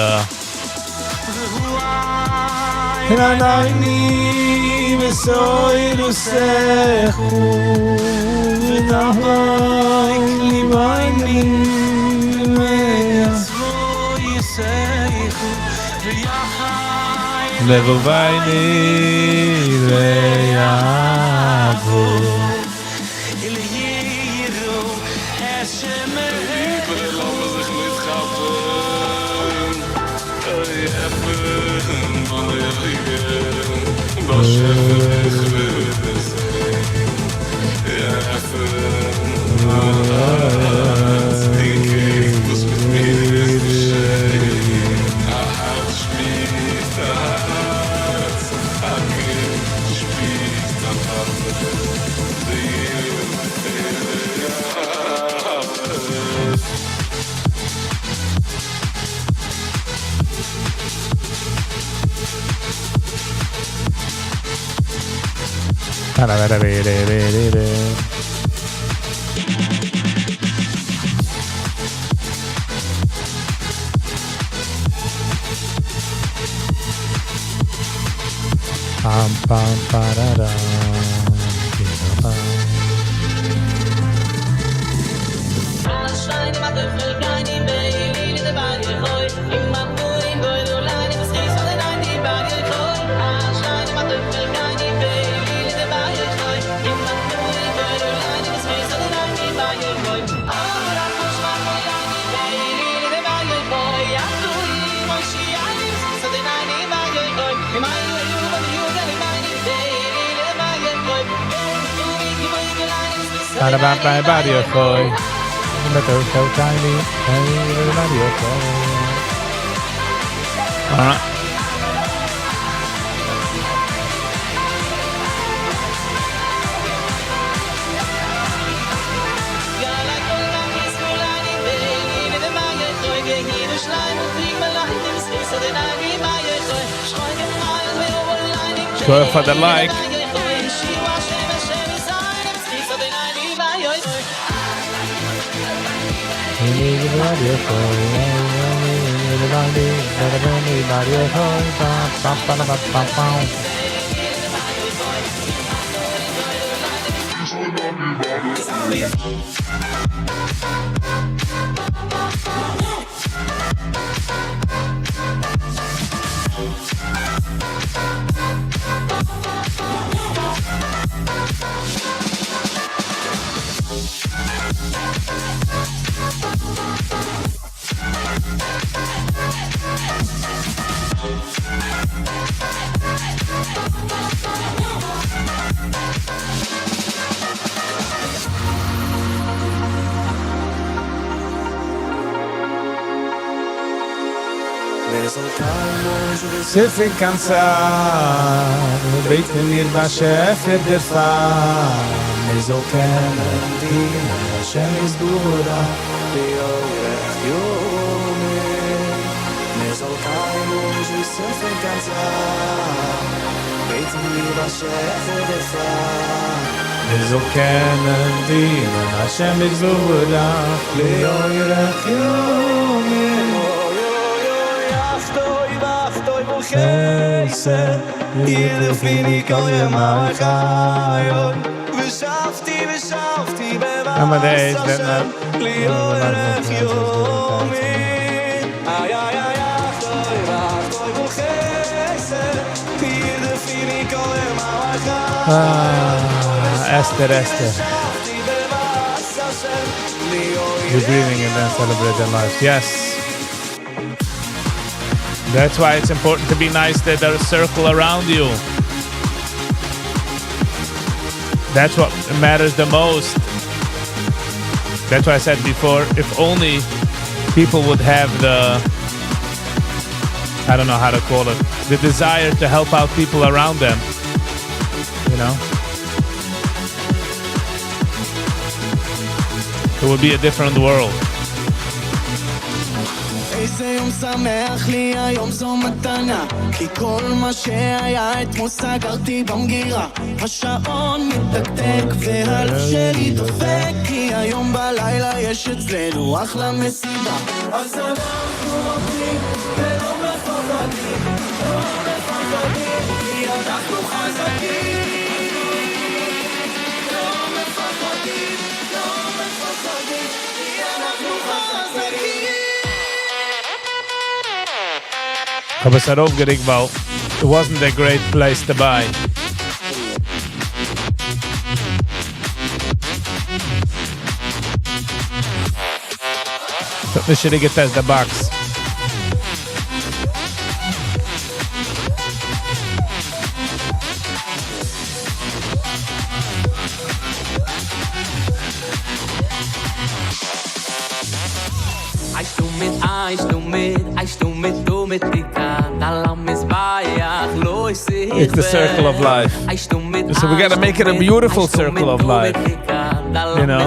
Pam, pam, parara, pam. Alright. Go for the like. ס'פון קיין צער, בעטן מיר באשעפער דערפאר, מיר זאל קענען דינען השם יתברך לאורך ימים, מיר זאל קיינמאל נישט וויסן פון קיין צער, בעטן מיר באשעפער דערפאר. מיר זאל קענען דינען השם יתברך לאורך ימים. אוי אוי אוי אך טוב אך טוב וחסד ירדפוני כל ימי חיי ושבתי ושבתי כמה בבית days that השם not לאורך ימים איי איי איי אך טוב אך טוב וחסד ירדפוני כל ימי חיי Ah, Esther, Esther. ושבתי בבית השם The grieving and then celebrate their lives. Yes. That's why it's important to be nice to the circle around you. That's what matters the most. That's why I said before, if only people would have the, I don't know how to call it, the desire to help out people around them. You know? It would be a different world. איזה יום שמח לי היום זו מתנה כי כל מה שהיה אתמול סגרתי במגירה השעון מתקתק והלב שלי דופק כי היום בלילה יש אצלנו אחלה מסיבה אז אנחנו רוקדים ולא מפחדים לא מפחדים כי אנחנו חזקים לא מפחדים, לא מפחדים כי אנחנו חזקים האב עס ארויפגערוקט, ווייל it wasn't a great place to buy. So, we should get the box. It's the circle of life. So we gotta make it a beautiful circle of life. You know?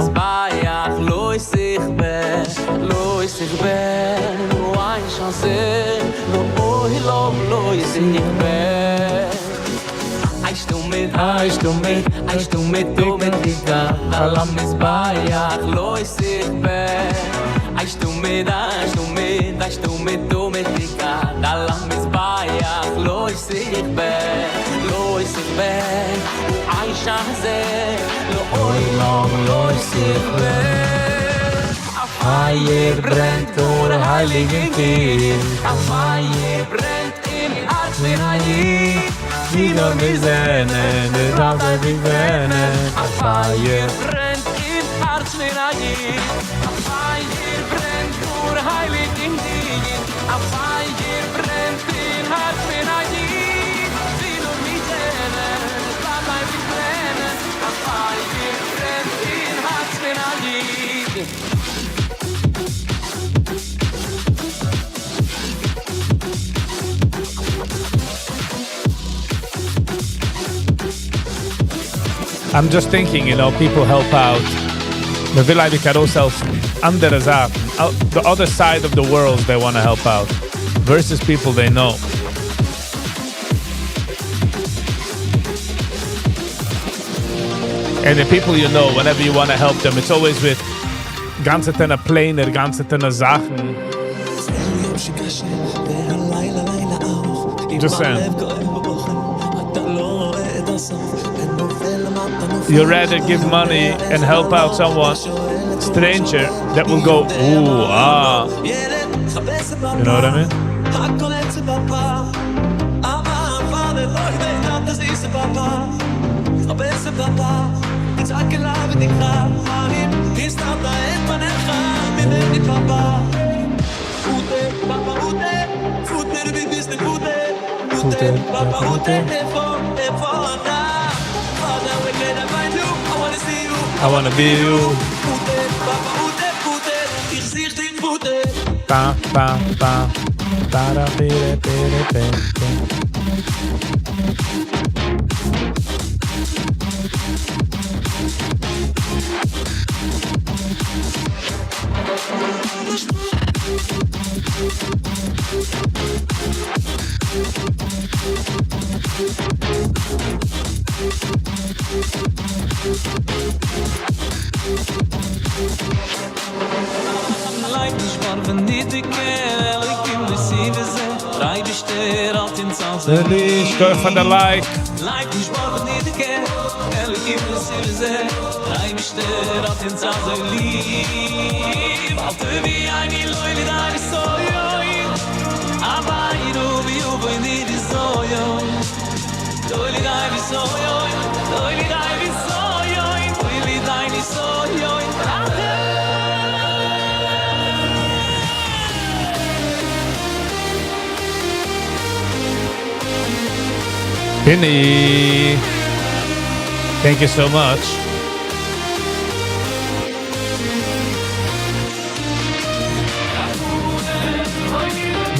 פייער ברענט אור הייליגן קינד. א פייער ברענט אין הארץ פון א איד. ווי נאר מיר זענען, דארף זיי ווי ווענען. א פייער ברענט אין הארץ פון א איד. א פייער ברענט אור הייליגן קינד. א פייער ברענט אין הארץ פון א איד. ווי נאר מיר זענען, דארף זיי ווי ברענען. א פייער ברענט אין הארץ פון א איד. I'm just thinking, people help out. מען וויל אייביג ארויסהעלפן אנדערע זאכן. The other side of the world they want to help out versus people they know. And the people you know, whenever you want to help them, it's always with גאנצעטע פלענער, גאנצעטע זאכן. Just saying. You rather give money and help out someone stranger that will go, ooh, ah. You know what I mean? I wanna be you. Ba, ba, ba. Ba, da, bi, da, bi, da, bi, bi. Go for the like. Penny, thank you so much.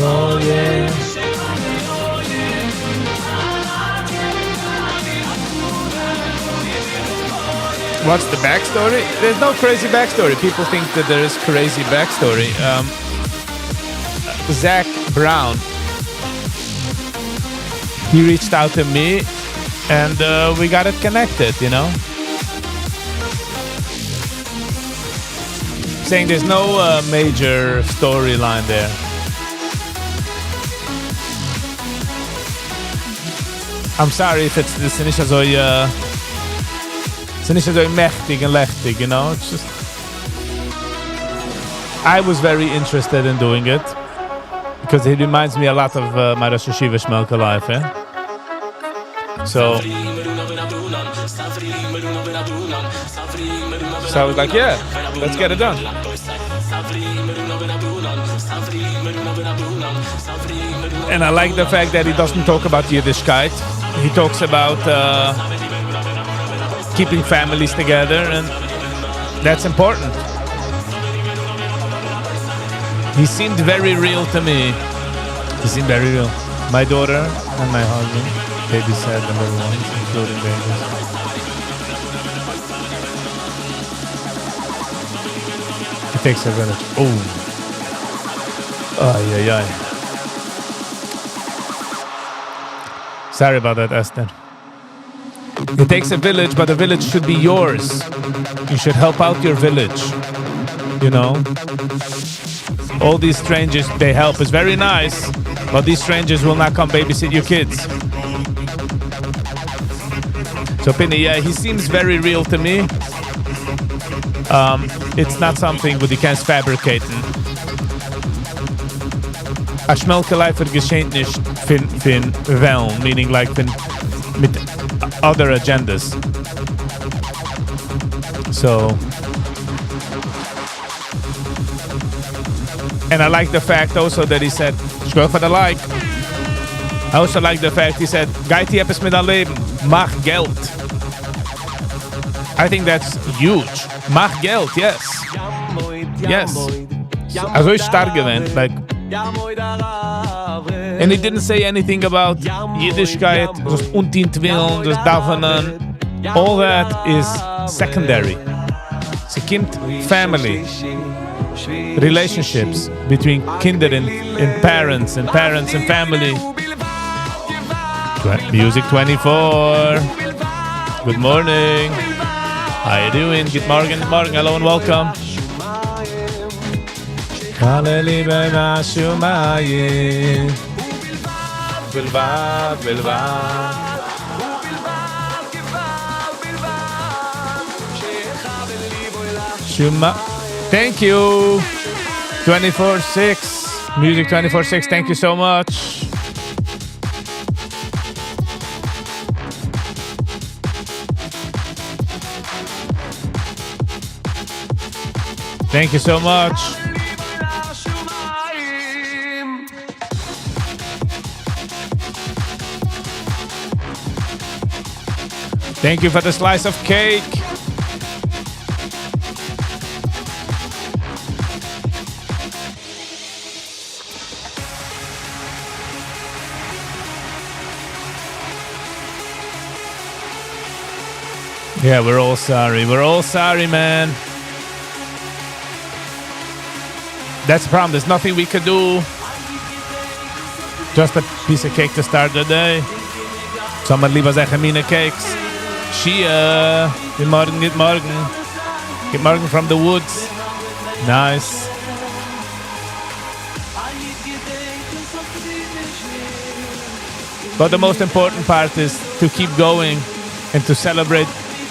Oh, yeah. What's the backstory? There's no crazy backstory. People think that there is crazy backstory. Zach Brown, he reached out to me and we got it connected, you know? Saying there's no major storyline there. I'm sorry if it's this נישט אזוי, ס'איז נישט אזוי מעכטיג און לעכטיג, you know? It's just I was very interested in doing it because it reminds me a lot of my Rosh Yeshiva Shmelke life, eh? So I was like, yeah, let's get it done. And I like the fact that he doesn't talk about Yiddishkeit. He talks about keeping families together, and that's important. He seemed very real to me. He seemed very real. My daughter and my husband babysat the little ones, including babies. It takes a village. Oh. Ay, ay, ay. Sorry about that, Esther. It takes a village, but the village should be yours. You should help out your village. You know? All these strangers, they help. It's very nice, but these strangers will not come babysit your kids. So Pinny, yeah, he seems very real to me. It's not something that you can fabricate. א שמעלקע life געשעט נישט פון, פון וועלן, meaning like פון, מיט other agendas. So, and I like the fact also that he said, go for the like. I also like the fact he said, גיי טו עפעס מיט דיין לעבן, מאך געלט. I think that's huge. מאך געלט, yes. Yes. אזוי שטארק געווען, like, and he didn't say anything about Yiddishkeit, just אנטון תפילין, just דאווענען. All that is secondary. ס'קומט family, relationships between קינדער and parents and family. Music 24. Good morning. How you doing? גוט מארגן, מארגן. Hello and welcome. שיכלה ליבו לשמים. בלבד, בלבד. Shuma. Thank you. 24-6. Music 24-6. Thank you so much. Thank you so much. Thank you for the slice of cake. Yeah, we're all sorry. We're all sorry, man. That's the problem. There's nothing we could do. Just a piece of cake to start the day. Someone leave us a cakes. Shia. Good morning, good morning. Good morning from the woods. Nice. But the most important part is to keep going and to celebrate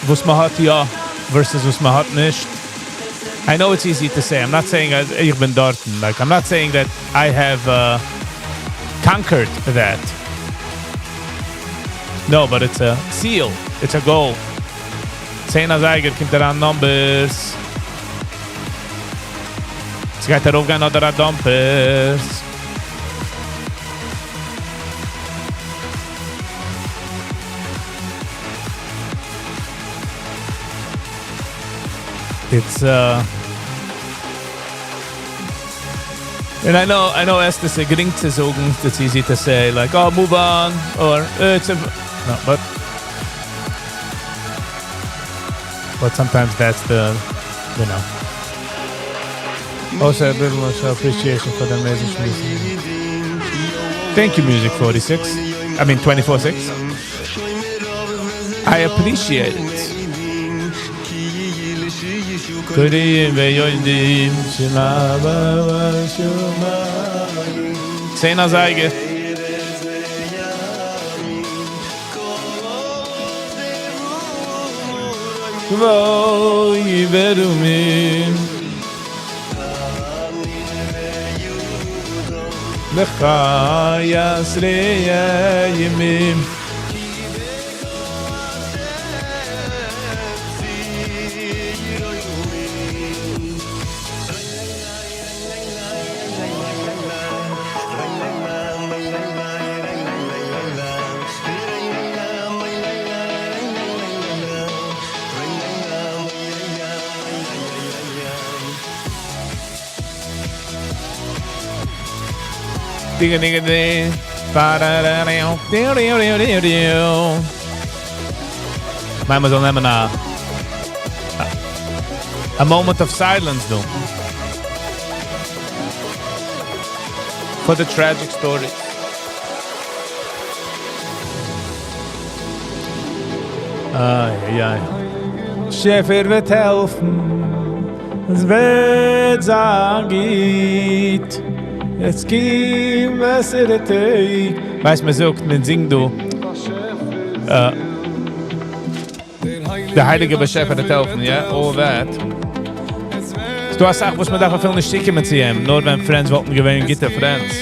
וואס מ'האט יא versus וואס מ'האט נישט. I know it's easy to say. I'm not saying איך בין דארטן. Like, I'm not saying that I have conquered that. No, but it's a seal. It's a goal. 10 א זייגער קומט אריין numbers. עס גייט ארויפגיין אדער א dumpers. It's and I know, Esther איז גרינג צו זאגן, it's easy to say, like, oh, move on, or it's a, no, but sometimes that's the. Also, a bit more appreciation for the amazing music. Thank you, Music 46. I mean, 24-6. I appreciate it. קוראים ויודעים שמה בשמיים. 10 א זייגער. גבוהי ורומי. לך יעשרי ימים. Ding ding ding. Ba da da da da da da da. מיר זאלן נעמען a moment of silence though. For the tragic story. איי, איי, איי. באשעפער וועט העלפן. עס וועט זיין גוט. עס קומען בעסערע טעג. ווייסט, מען זאגט, מען זינגט דא. דער הייליגער באשעפער וועט העלפן, yeah, all that. ס'דא א סאך וואס מען דארף אפילו נישט צוקומען צו אים, נאר ווען friends וואלטן געווען גוטע friends.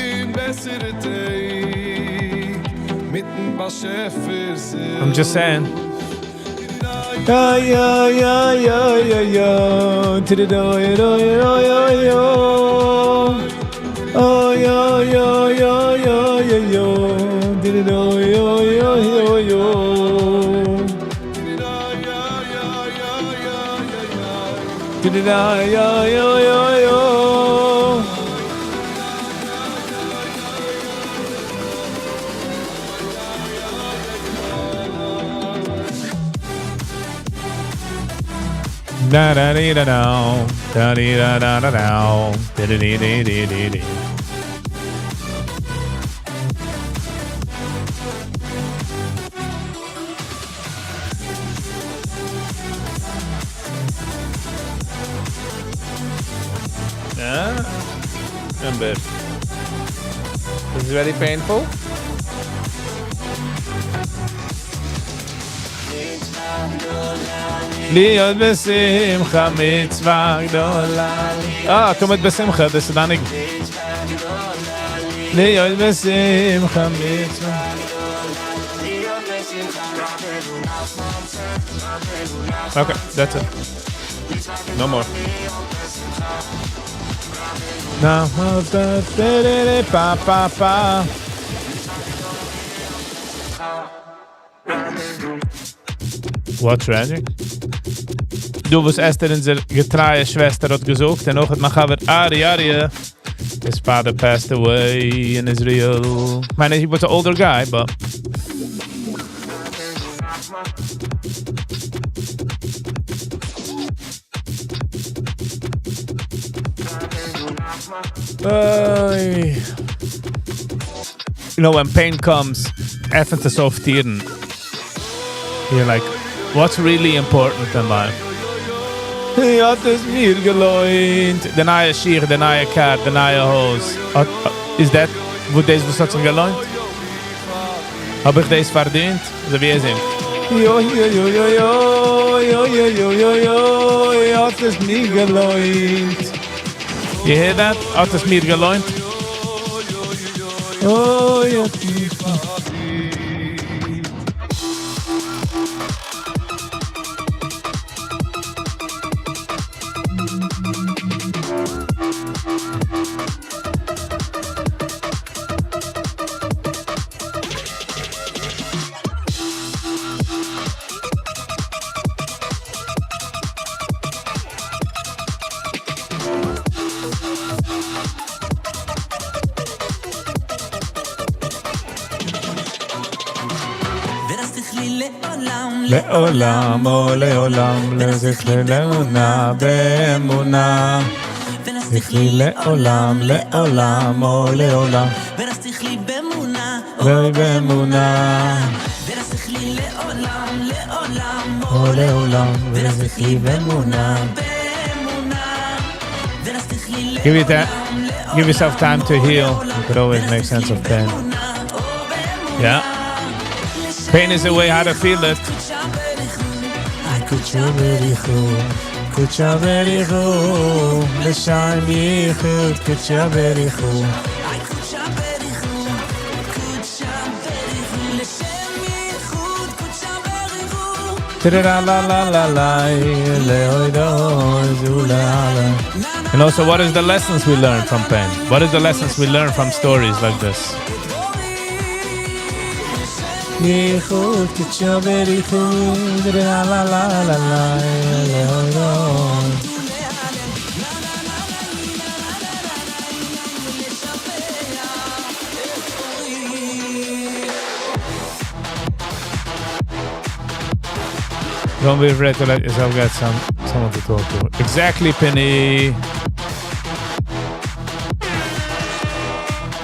I'm just saying. Ya, ya, ya, ya, ya, ya. Ti-di-do, ya, ya, ya, ya. Oh, ya, ya, ya, ya, ya, ya. Ti-di-do, ya, ya, ya, ya. Ti-di-da, ya, ya, ya, ya. Da da dee da da, da dee da da da da, da da dee dee dee dee dee. Yeah. Remember. This is very painful. להיות בשמחה מצווה גדולה. אה, תמיד בשמחה, דאס איז דיין ניגון. להיות בשמחה מצווה. Okay, that's it. No more. Na, da, da, da, pa, pa, pa. What tragic? דו וואס אסתר אונזער געטרייע שוועסטער האט געזאגט, און אויך האט מיין חבר ארי אריה, his father passed away in Israel. Man, he was an older guy, but Ay. You know, when pain comes, עפנט עס אויף טירן. You're like, what's really important in life? האט עס מיר געלוינט. די נייע שיך, די נייע car, די נייע הויז. איז that וואס דאס וואס האט זיך געלוינט? האב איך דאס פארדינט? אזוי ווי ער זינגט. יא יא יא יא יא יא יא יא יא יא האט עס מיר געלוינט. You hear that? האט עס מיר געלוינט? אוי האט מיר לעולם, או לעולם, לזכרי לאמונה, באמונה. זכרי לעולם, לעולם, או לעולם. באמונה. או לעולם, ולזכרי באמונה. Give you that. Give yourself time to heal. You could always make sense of pain. Yeah. Pain is a way how to feel it. קודשא בריך הוא, קודשא בריך הוא, לשם יחוד, קודשא בריך הוא. And also, what is the lessons we learn from pain? What is the lessons we learn from stories like this? ייחוד קודשא בריך הוא, la la la la la Don't be afraid to let yourself get some someone to talk to. Exactly, Penny.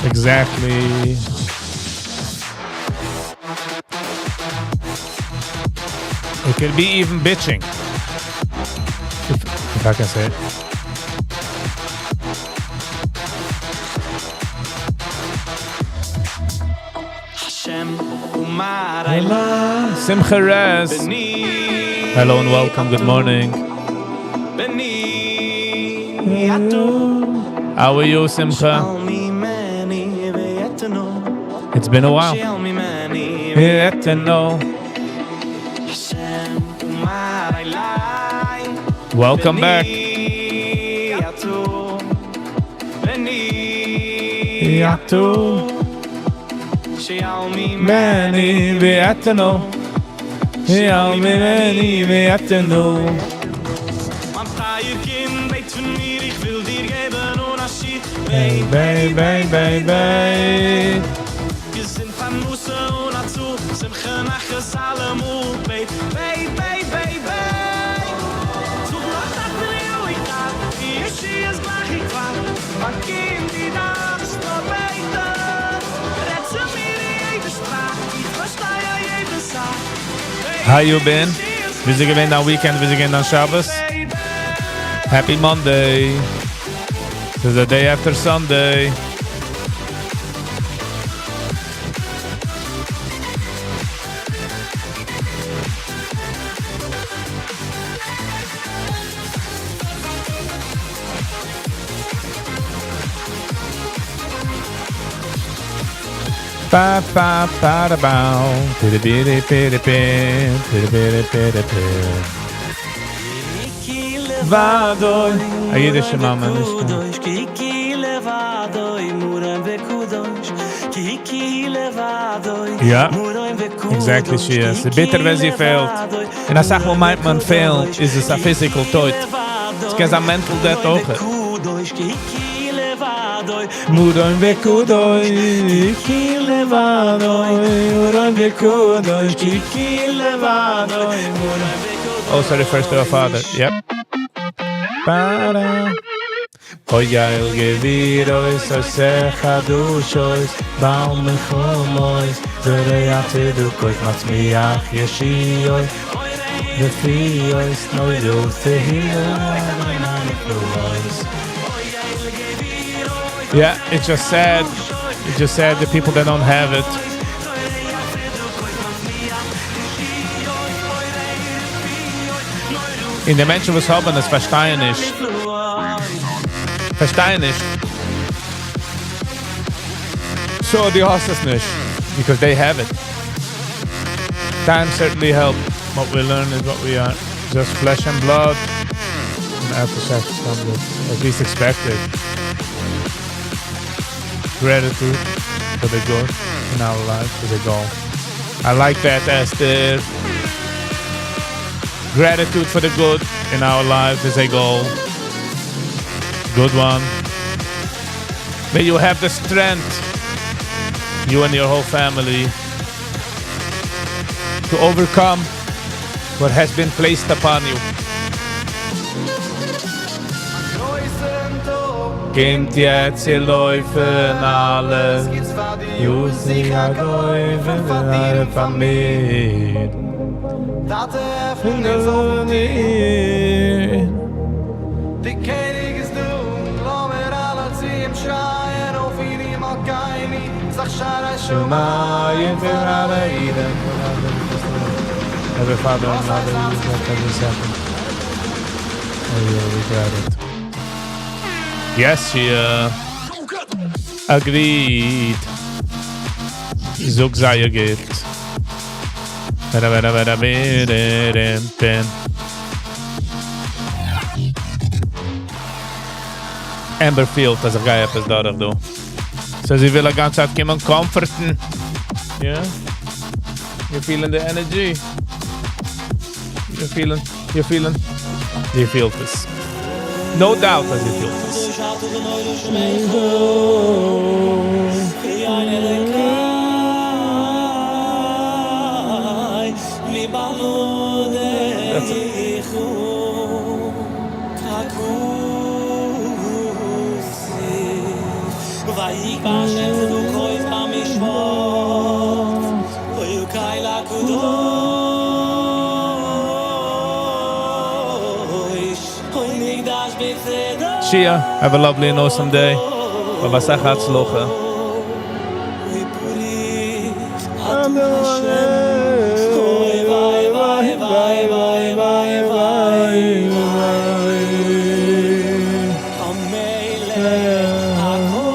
Exactly. It could be even bitching. If, if I can say it. Simcha Rez. Hello and welcome. Good morning. How are you, Simcha? It's been a while. Yeah, to know. Welcome back. יעטו מני ויעטנו ממני ויעטנו Hey, bay, bay, bay, bay. How you been? וויאזוי געווען דיין weekend? וויאזוי געווען דיין שבת? Happy Monday. ס'איז א day after Sunday. Ba ba ba da bow, bitty bitty bitty bin, bitty bitty bitty bin. לבדוי, א אידישע מאמע נישט יא, exactly she is. ביטער ווען זי פעלט. און אסאך מאל מיינט מען פעלן איז עס א physical טויט. עס קען זיין mental death אויך. מורם וקדוש כי לבדו מורם וקדוש כי לבדו Also refers to a father. Yep. Ba-da. אוי אל גבירויס עושה חדושויס בעל מלחמויס זורע צדקויס מצמיח ישיעויס רפיויס נוידו תהילה Yeah, it's just sad. It's just sad the people that don't have it. און די מענטשן וואס האבן עס פארשטייען נישט. פארשטייען נישט. So דו האסט עס נישט. Because they have it. Time certainly helped. What we learn is what we are. Just flesh and blood. And after sex comes at least expected. Gratitude for the good in our lives is a goal. I like that, Esther. Gratitude for the good in our lives is a goal. Good one. May you have the strength, you and your whole family, to overcome what has been placed upon you. קומט יעצט צו לויפן אלע יו זיך א גוי פון פאר מיר. טאטע, עפן אונז אויף דיר. די קעניג איז דא, לאמיר אלע צו אים שרייען, אבינו מלכנו, פתח שערי שמים פאר אלע אידן. Every father and mother who let this happen. Oh, you'll regret it. Yes, she agreed. זאג זייער גוט. Bada bada bada bada bada. Amber פילט, אז איך גיי עפעס דורך דא. So זי וויל א גאנצע צייט קומען comfort ן. Yeah? You're feeling the energy. You're feeling, you feel this. No doubt as you feel this. That's it. ויקבע השם צדקות במשפט ויוקי לקדוש אוי מקדש בצדק Shia, have a lovely and awesome day. אסאך הצלחה. אוי פריך השם אוי וויי וויי וויי וויי וויי וויי וויי המלך הקדוש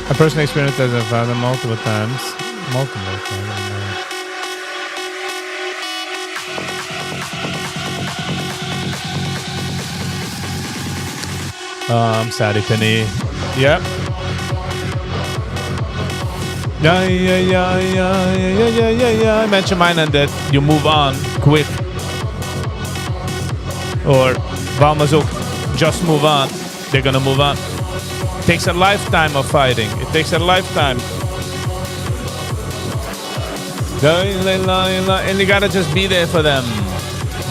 I personally experienced as a father multiple times. Multiple times. Sorry, Penny. Yep. Yeah. מענטשן מיינען that you move on quick. Or ווייל מ'זאגט, just move on. They're gonna move on. It takes a lifetime of fighting. It takes a lifetime. And you gotta just be there for them,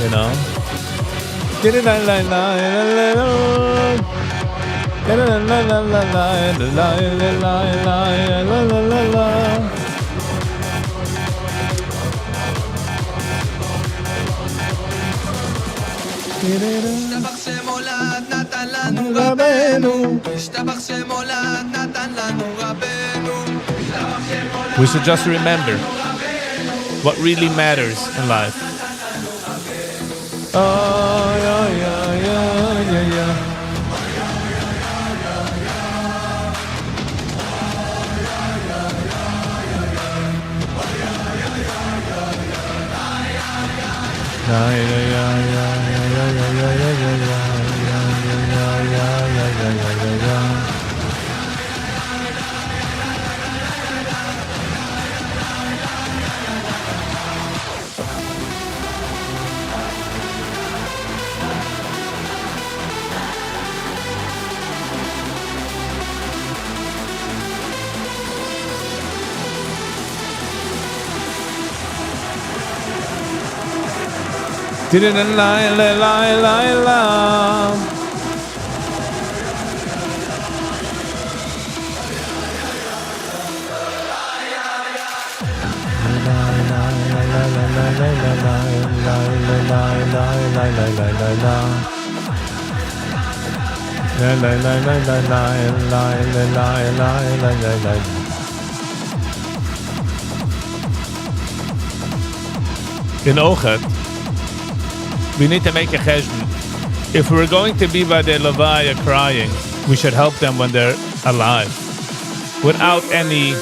you know? We should just remember what really matters in life. Oh, yeah, yeah, yeah, yeah, yeah. Yeah, yeah, yeah, yeah, yeah, yeah, yeah, yeah, yeah, yeah, yeah, yeah, yeah, yeah, yeah, yeah, yeah. La la la la la. In Ochet, we need to make a cheshbon. If we're going to be by the Levaya crying, we should help them when they're alive, without any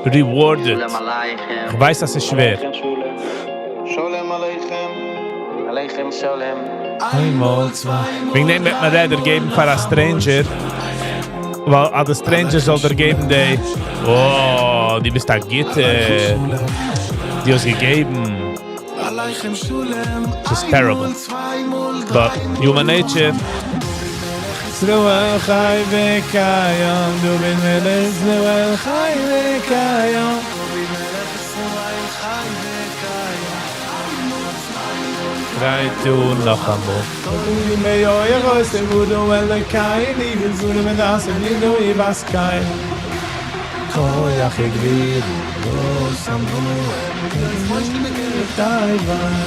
rewarded. Ich weiß, das ist schwer. Shalom Aleichem. Aleichem Shalom. Einmal, zwei. Wegen dem wird man leider geben für a stranger. Weil a the stranger soll der geben, die, oh, die bist da Gitte. Die hast gegeben. It's terrible. But human nature. Zruel chai vekayom, du bin melech Zruel chai vekayom. Drei, two, noch einmal. Me yo yo se vudu el kai ni zure me das ni do i vas kai. Koyach igvir, lo sambu, dai vai.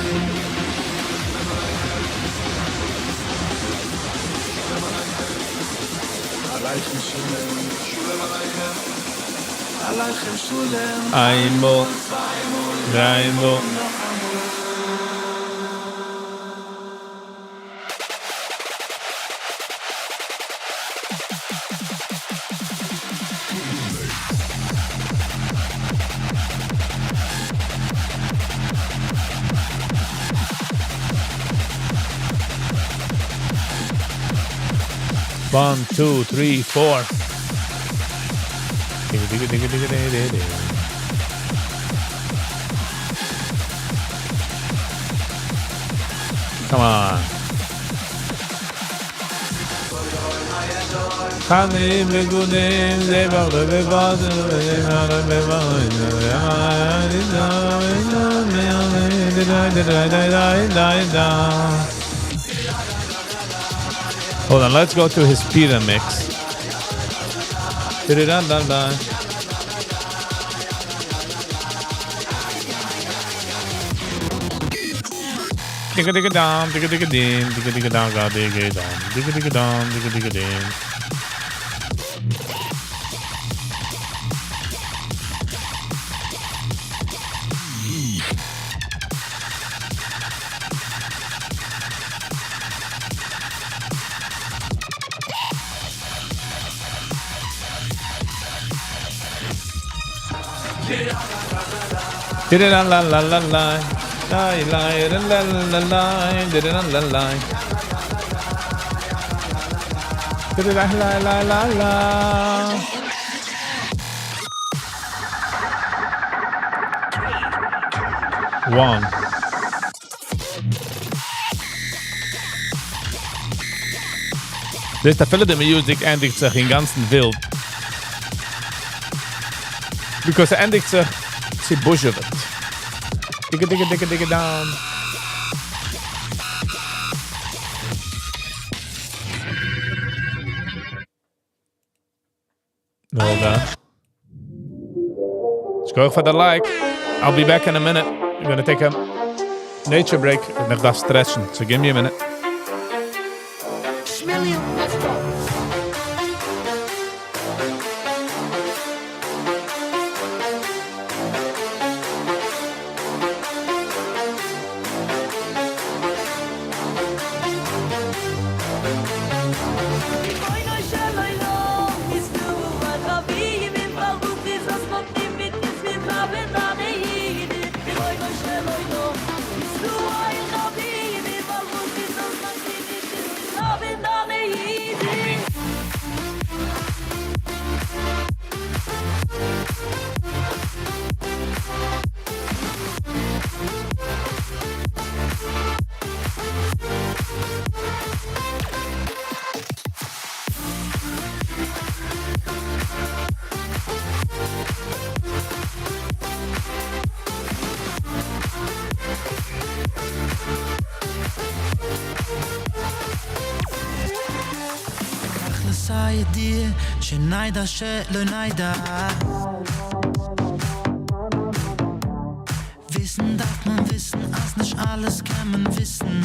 Einmal, dreimal. One, two, three, four. Come on. Chanim vegunim zevach levevaz Hold on, let's go to his pita mix. Digga digga dam, digga digga dim, digga digga dam, ga digga dam, digga digga dam, digga digga dim. La la la la la. La la la la la la. La la la. La la la la la. One. דאס אפילו די music ענדיגט זיך אינגאנצן ווילד. Because עס ענדיגט זיך, צעבושעוועט. Digga, digga, digga, digga, down. Hold on. Let's go for the like. I'll be back in a minute. We're gonna take a Nature break, און איך דארף stretch ן, so give me a minute. Schmillion, let's go. שניידע שלא ניידע וויסן דארף מען וויסן אז נישט אלעס קען מען וויסן.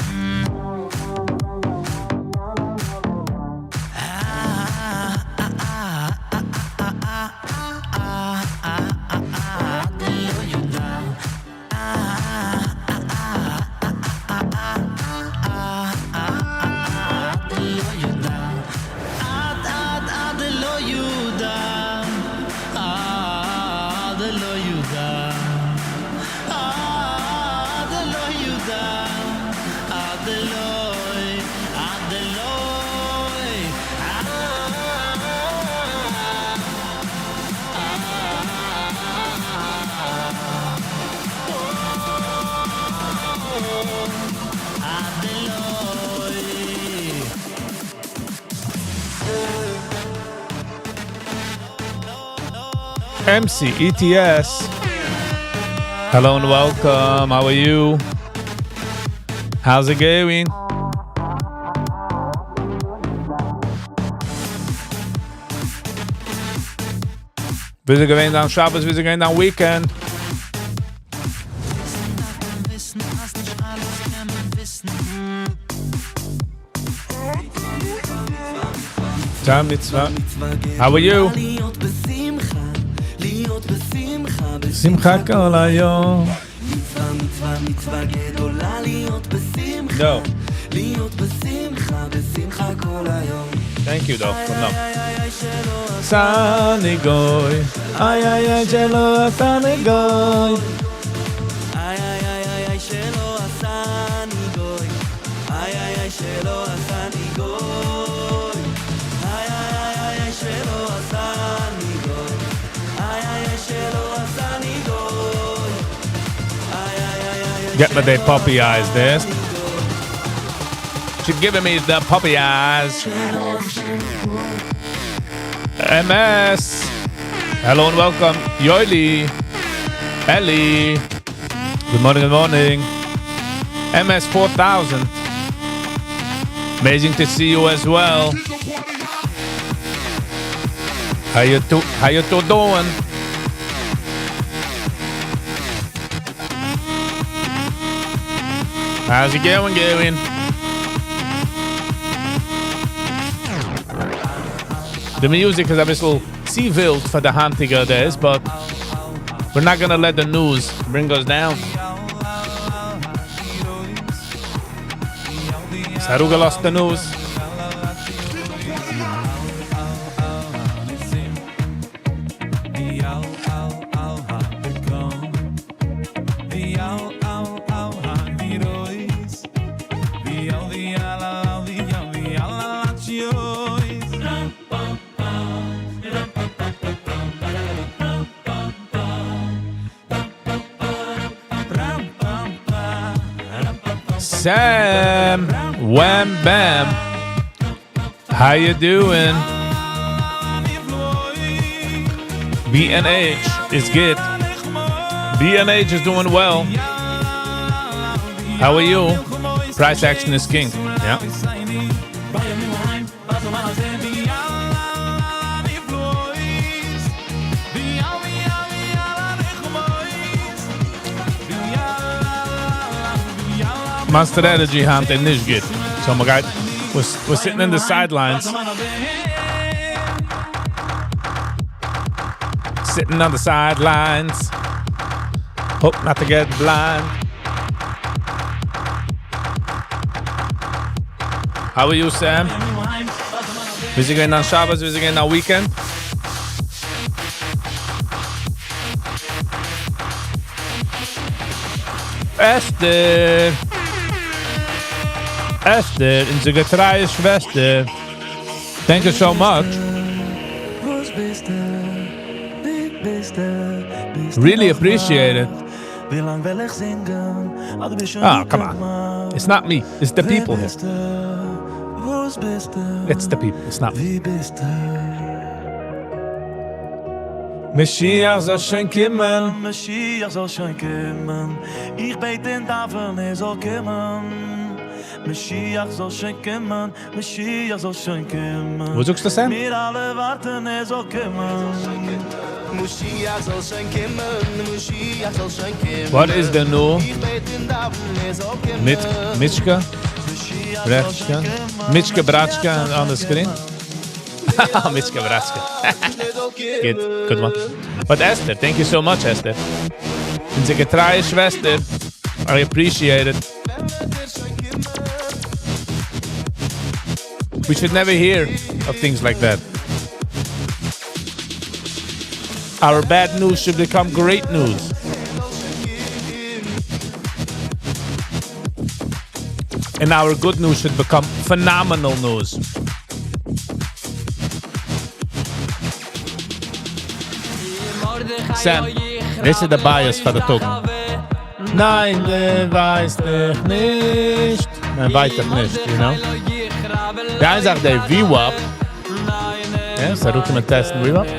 MC ETS. Hello and welcome. How are you? How's it going? וויאזוי געווען דיין שבת, וויאזוי געווען דיין weekend? וויסן דארף מען וויסן אז נישט אלעס קען מען וויסן. בר מצווה. How are you? להיות בשמחה, להיות בשמחה, שמחה כל היום. מצווה, מצווה, מצווה גדולה להיות בשמחה. No. להיות בשמחה, בשמחה כל היום. Thank you though. But no. עשני גוי. איי איי איי שלא עשני גוי. איי איי איי איי איי שלא עשני גוי. איי איי איי שלא עשני גוי. איי איי איי איי איי שלא עשני גוי. איי איי איי שלא עשני גוי. איי איי איי איי איי Get me the puppy eyes there. She giving me the puppy eyes. MS. Hello and welcome. Yoili. Ellie. Good morning, good morning. MS 4000. Amazing to see you as well. How you two doing? How's it going, going? The music איז א ביסל צו ווילד פאר די היינטיגע days, but we're not gonna let the news bring us down. ס'אראפגעלאזט the news. Sam, wham bam. How you doing? BNH is good. BNH is doing well. How are you? Price action is king. Yeah. מיין strategy היינט איז נישט גוט. So מ'גייט, we're sitting in the sidelines. Sitting on the sidelines. Hope not to get blind. How are you, Sam? ווי איז געווען דיין שבת? ווי איז געווען דיין weekend? Esther! Esther, אונזער געטרייע שוועסטער. Thank you so much. Really appreciate it. Ah, come on. It's not me. It's the people here. It's the people. It's not me. משיח זאל שוין קומען. משיח זאל שוין קומען. איך בעט און דאוון ער זאל קומען. משיח זאל שוין קומען. משיח זאל שוין קומען. וואס זאגסטו, Sam? מיר אלע ווארטן ער זאל קומען. משיח זאל שוין קומען, משיח זאל שוין קומען. What is the new איך בעט און דאוון ער זאל קומען. מיט Mitchka? Brachka? Mitchka Brachka on the screen? Mitchka Brachka. Good, good one. But Esther, thank you so much, Esther. אונזער געטרייע שוועסטער. I appreciate it. We should never hear of things like that. Our bad news should become great news. And our good news should become phenomenal news. Sam, this is the bias for the token. ניין, ווייס איך נישט. מען ווייס דאך נישט, you know? דער זאגט דער VWAP. יא, ס'איז מיט טעסטן VWAP.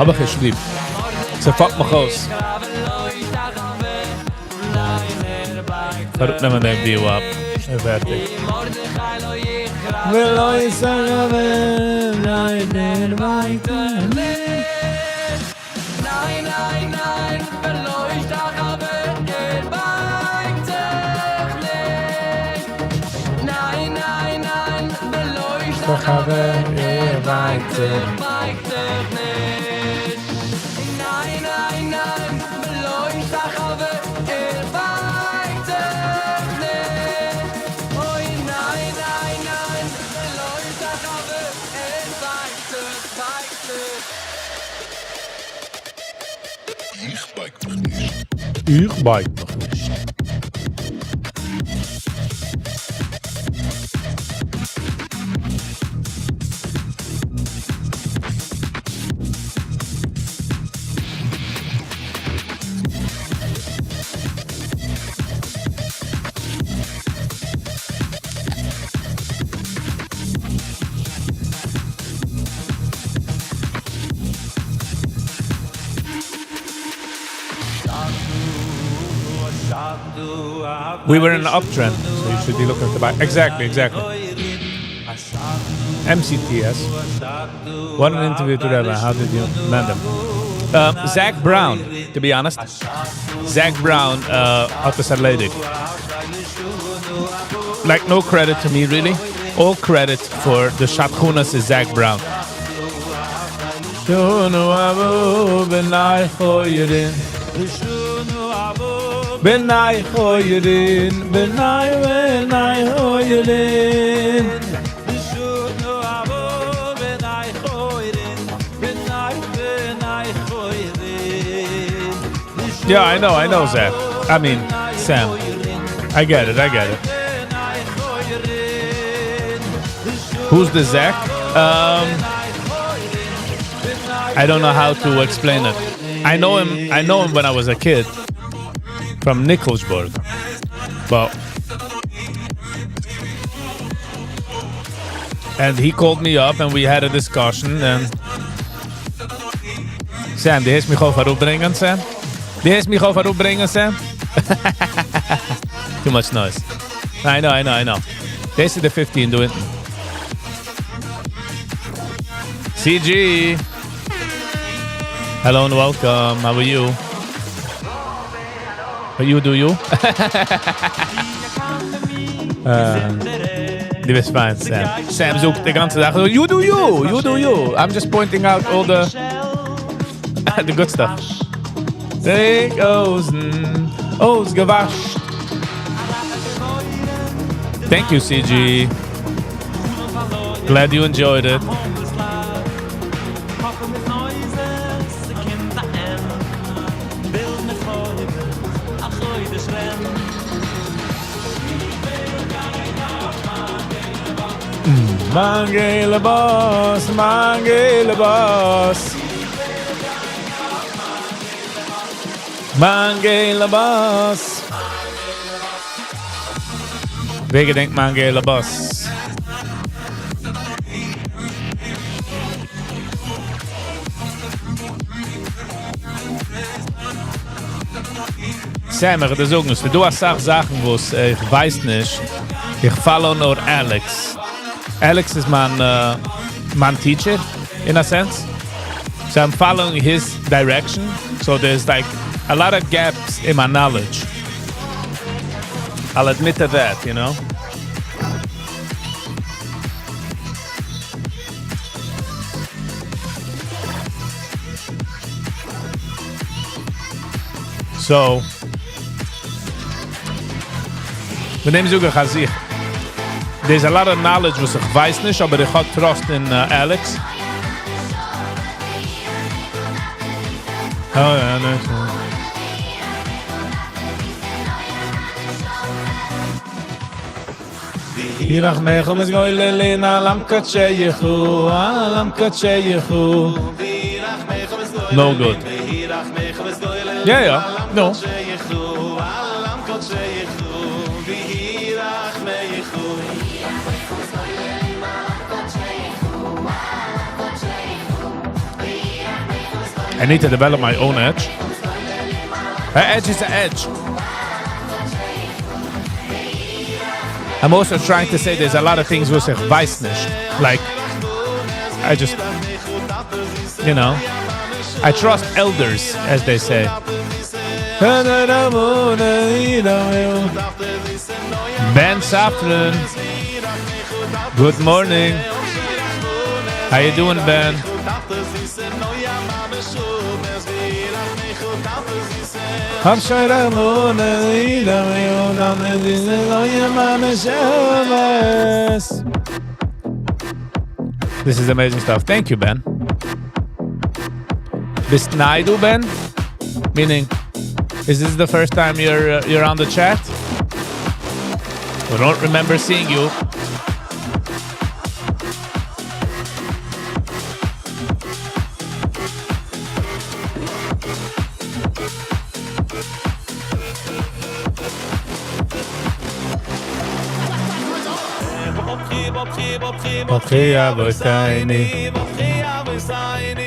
אבער איך ליב. ס'פאקט מיך אויס. פאררוקט נעמען דעם VWAP. פארטיג. ולא יסרב, ניין, ווייטער ניין, ניין, ניין, ולא ישתחווה, ער בייגט זיך נישט. ניין, ניין, ניין, ולא ישתחווה, ער בייגט זיך, בייגט זיך נישט. ניין, ניין, ניין, ולא ישתחווה, ער בייגט זיך נישט. אוי, ניין, ניין, ניין, ולא ישתחווה, ער בייגט זיך, בייגט זיך. איך בייג מיך נישט. איך בייג מיך נישט. We were in an uptrend, so you should be looking to buy. Exactly, exactly. MCTS. What an interview to Rebbe. How did you land him? Zach Brown, to be honest. Zach Brown, האט עס ערלעדיגט. Like, no credit to me, really. All credit for the shadchanos is Zach Brown. בני חורין. בני חורין, בני בני חורין. Yeah, I know, Zach. I mean, Sam. I get it, I get it. Who's the Zach? I don't know how to explain it. I know him. I know him when I was a kid from Nikolsburg, but and he called me up and we had a discussion. And Sam, דו הייסט מיך אויף אראפברענגען, Sam. דו הייסט מיך אויף אראפברענגען, Sam. Too much noise. I know, I know, I know. This is the 15 doing. CG. Hello and welcome. How are you? But you do you. דו ביסט פיין, Sam. Sam זאגט די גאנצע זאך, you do you, you do you. I'm just pointing out all the the good stuff. Take אויסן אויסגעוואשט. Thank you, CG. Glad you enjoyed it. מיין געלע באס, מיין געלע באס. מיין געלע באס. ווער געדענקט מיין געלע באס? Sam, איך וועל דיר זאגן, עס איז דא אסאך זאכן וואס איך ווייס נישט. איך follow נאר Alex. Alex איז מיין, מיין teacher, in a sense. So I'm following his direction. So there's like a lot of gaps in my knowledge. I'll admit to that. So, מיט דעם זאג איך אז איך, there's a lot of knowledge וואס איך ווייס נישט, אבער איך האב trust in Alex. Oh, yeah, nice. ירחמך ומסגויללין על עם קדשי יחו, על עם קדשי יחו. No good. Yeah, no. I need to develop my own edge. An edge is an edge. I'm also trying to say there's a lot of things וואס איך ווייס נישט. Like, I just, I trust elders, as they say. Ben Safran. Good morning. How you doing, Ben? Hab schon Ramone, ida me und am diese neue Mame Shabbos. This is amazing stuff. Thank you, Ben. ביסט ניי דא, Ben? Meaning, is this the first time you're on the chat? I don't remember seeing you.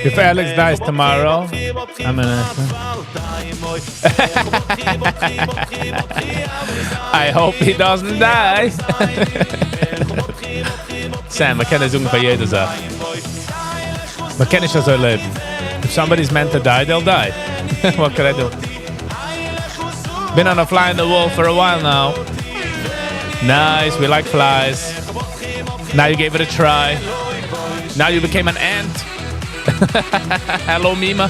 If Alex dies tomorrow, I'm going to. I hope he doesn't die. Sam, מען קען נישט זאגן פאר יעדע זאך. מען קען נישט אזוי לעבן. If somebody's meant to die, they'll die. What can I do? Been on a fly in the wall for a while now. Nice, we like flies. Now you gave it a try. Now you became an ant. Hello, Mima.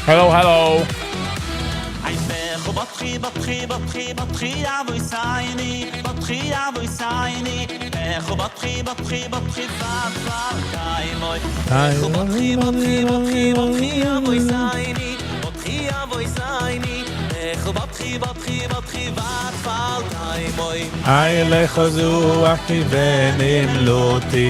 Hello, hello. Ay, lechazu, achi venimluti.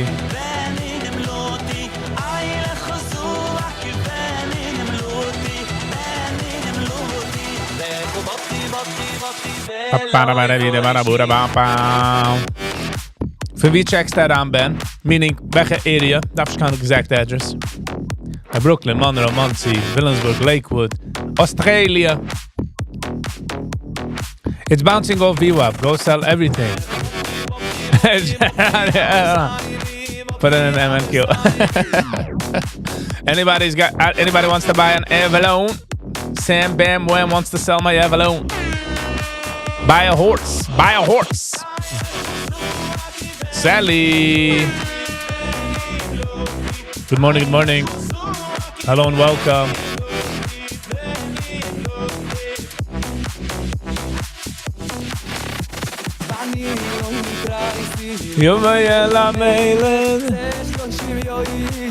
פון וואו checkסטו אריין, Ben? Meaning, וועלכע area? דארף איך קיין exact address. Brooklyn, Monroe, Monsey, Williamsburg, Lakewood, Australia. It's bouncing off VWAP. Go sell everything. Put it in MNQ. Anybody's got? Anybody wants to buy an Avalon? Sam Bam Wham wants to sell my Avalon. Buy a horse. Buy a horse. Sally. Good morning, good morning. Hello and welcome.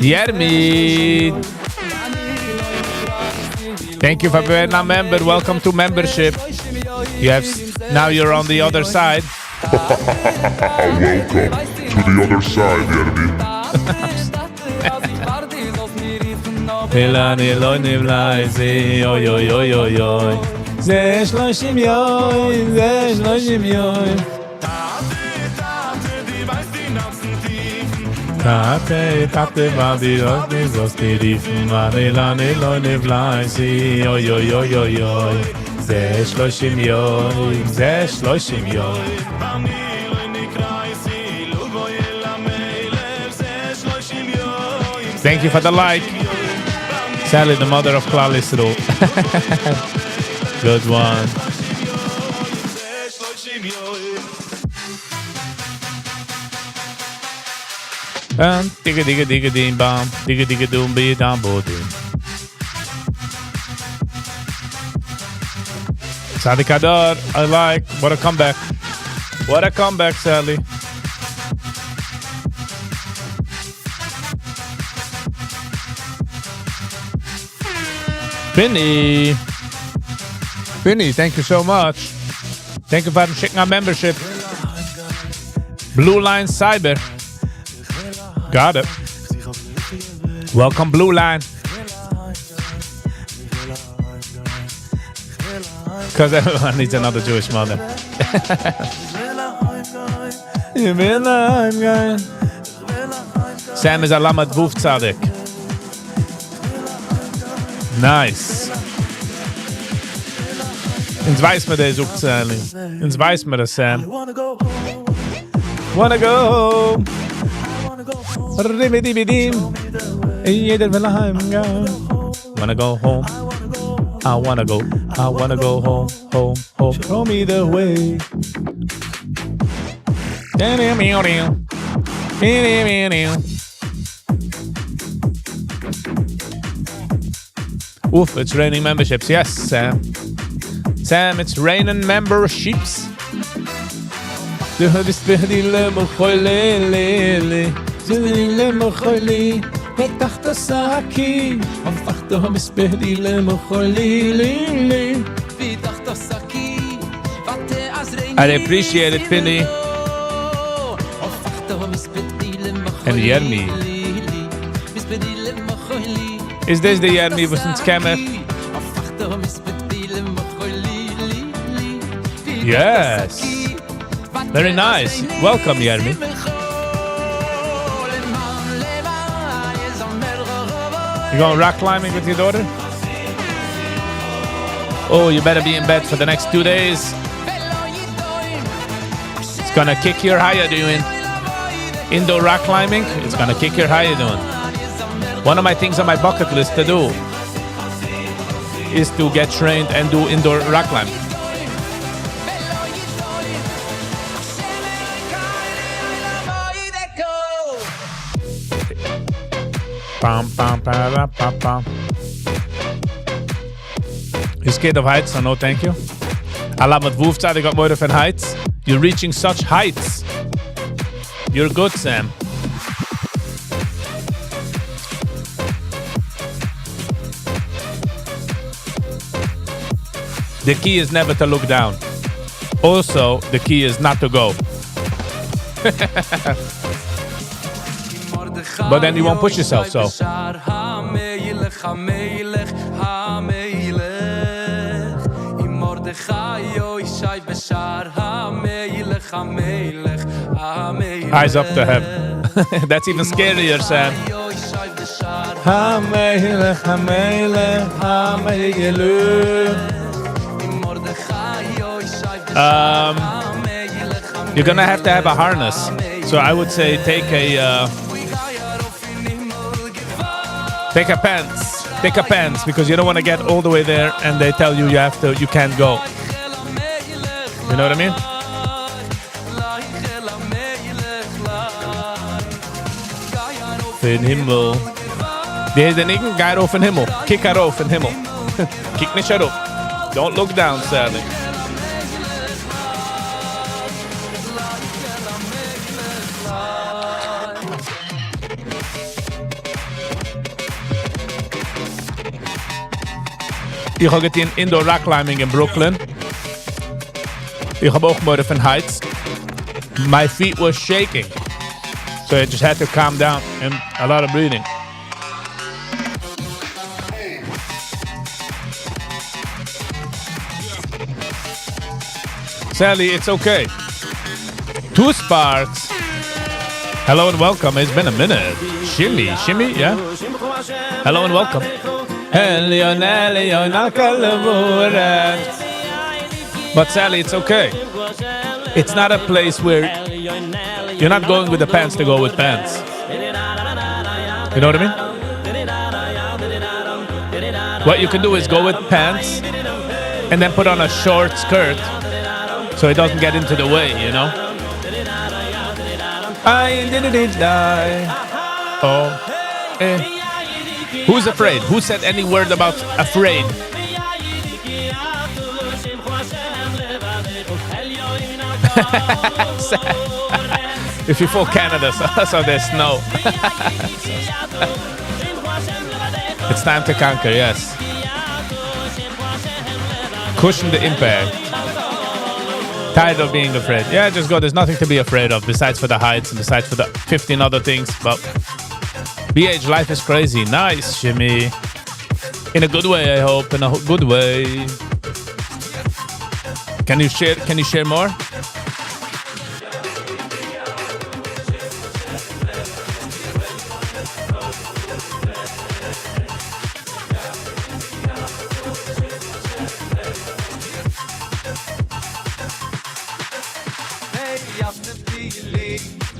Yermi. Thank you for being a member. Welcome to membership. You have now you're on the other side. Welcome to the other side, Yermi. אוי אוי אוי אוי אוי זה שלושים יום, זה שלושים יום. טאטע, טאטע, וואס די זאלסט זאלסט די רופן, אני אני לא נבלעתי, אוי אוי אוי אוי אוי. זה שלושים יום, זה שלושים יום. Thank you for the like. Sally, the mother of Klal Yisroel. Good one. And digga digga digga ding bam, digga digga doom be dam bo ding. Sally Kadar, I like. What a comeback. What a comeback, Sally. Finny. Finny, thank you so much. Thank you for checking our membership. Blue Line Cyber. Got it. Welcome, Blue Line. Because everyone needs another Jewish mother. Sam is a Lamed Vuf Tzadik. Nice. אונז ווייס מיר דאס אויך, Sally. אונז ווייס מיר דאס, Sam. Wanna go home. Ribidi-bidim. יעדער וויל אהיים גיין. Wanna go home. I wanna go. I wanna go home. Home, home. Show me the way. Oof, it's raining memberships. Yes, Sam. Sam, it's raining memberships. דו ביסט די למחולי, למחולי, פתחת שקי, הפכת מספדי למחולי. I appreciate it, Finny. And Yermi. Is this the Yermi וואס אונז קענען? Yes. Very nice. Welcome, Yermi. You going rock climbing with your daughter? Oh, you better be in bed for the next 2 days. It's gonna kick your how you doing. Indoor rock climbing, it's gonna kick your how you doing. One of my things on my bucket list to do is to get trained and do indoor rock climbing. Bam, bam, ba, ba, ba, bam. You scared of heights? So no, thank you. א למד וו צדיק האט מורא פון heights. You're reaching such heights. You're good, Sam. The key is never to look down. Also, the key is not to go. But then you won't push yourself, so. המלך המלך אם מרדכי יושב בשער המלך המלך המלך Eyes up to heaven. That's even scarier, Sam. המלך, המלך, המלך. You're gonna have to have a harness. So I would say take a pants. Dicka pants because you don't want to get all the way there and they tell you you have to you can't go. You know what I mean? פון הימל. דער איז דער ניגון, גיי ארויף אין הימל. קוק ארויף אין הימל. קוק נישט אראפ. Don't look down, Sally. איך האב געטון indoor rock climbing אין Brooklyn. איך האב אויך מורא פון heights. My feet were shaking. So I just had to calm down and a lot of breathing. Sally, it's okay. Two Sparks. Hello and welcome. It's been a minute. Shimmy, shimmy, yeah? Hello and welcome. עליון, עליון, But Sally, it's okay. It's not a place where you're not going with the pants to go with pants. You know what I mean? What you can do is go with pants and then put on a short skirt so it doesn't get into the way, you know? I didn't die. Oh. Eh. Who's afraid? Who said any word about afraid? If you fall Canada, so, so there's snow. It's time to conquer, yes. Cushion the impact. Tired of being afraid. Yeah, just go. There's nothing to be afraid of besides for the heights and besides for the 15 other things. But BH, life is crazy. Nice, Jimmy. In a good way, I hope. In a good way. Can you share? Can you share more?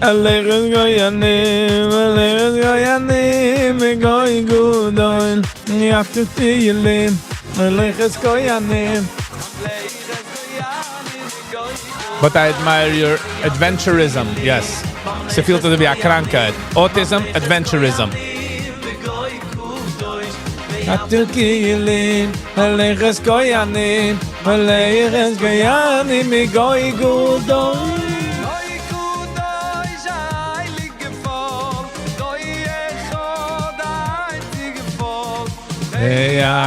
עליכם גוינים, עליכם גוינים, גוי גודון, יפתילים, עליכם גוינים. But I admire your adventurism, yes. ס'פילט אזוי ווי א קראנקייט. Autism, adventurism. אתו כאילו, עליכם גוינים, עליכם גוינים, גוי גודון.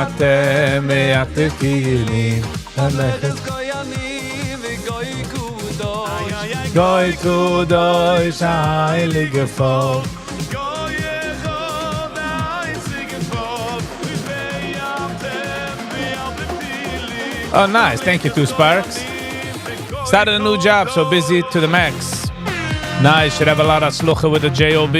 אתם כאילו גוי קדוש הייליגע פאלק. Oh, nice. Thank you, Two Sparks. Started a new job, so busy to the max. Nice. Should have a lot of הצלחה with the JOB.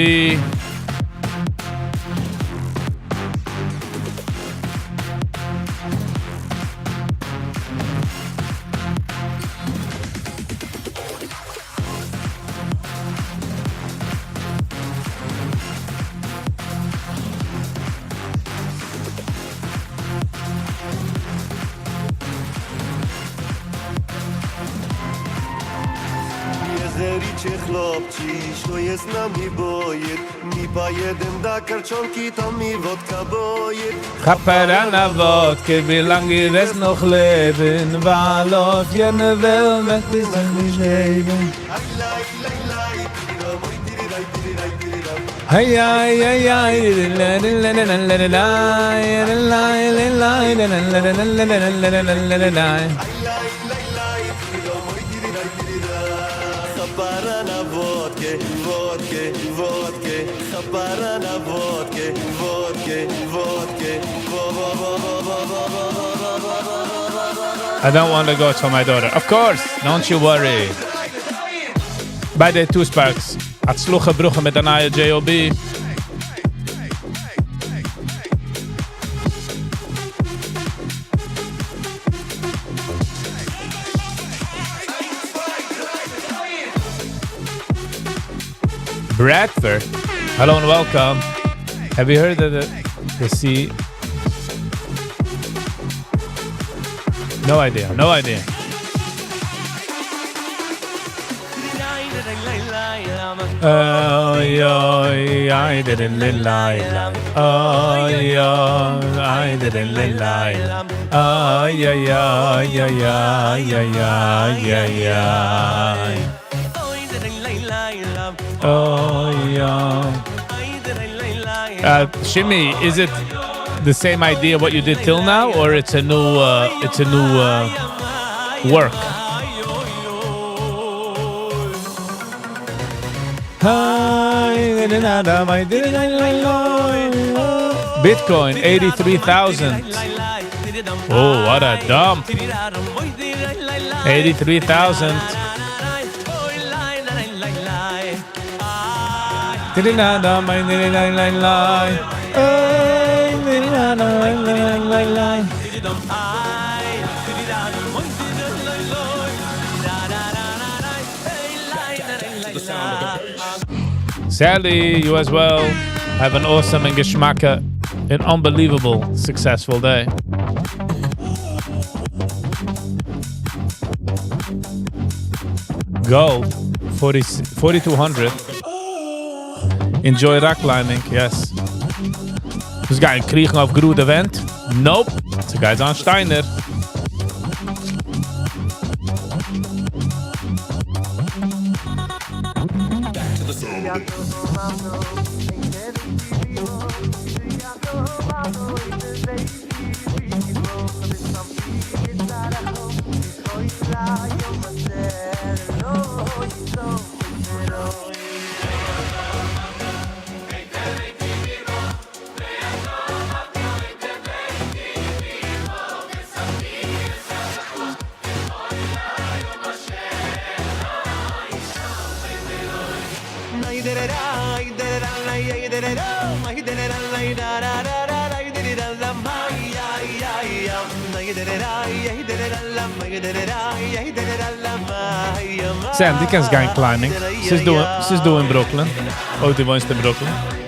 כאפ אריין א וואדקע ווילאנג דו וועסט נאך לעבן, ווייל אויף יענע וועלט וועט עס זיך נישט הייבן. היי איי איי איי ל ל ל ל ל ל ל ל ל ל ל I don't want to go to my daughter. Of course, don't you worry. By the Two Sparks. הצלחה ברכה מיט א נייע JOB. Bradford. Hello and welcome. Have you heard of the, the sea? No idea, no idea. אוי אוי איי דידען לי ליי ליי אוי אוי איי דידען לי ליי ליי אוי אוי אוי אוי אוי אוי אוי אוי אוי אוי. Shimmy, is it the same idea what you did till now, or it's a new uh, it's a new uh, work? Bitcoin 83,000. Oh, what a dump. 83,000. Sally, you as well. Have an awesome and געשמאקע, an unbelievable successful day. Gold, 40, 4200. Enjoy rock climbing, yes. דאס גייען קריכן אויף גראדע ווענט? Nope. ס'גייט זיין שטיינער. Sam, דו קענסט גיין climbing. ס'איז דא, ס'איז דא אין Brooklyn. אויב דו וואוינסט אין Brooklyn.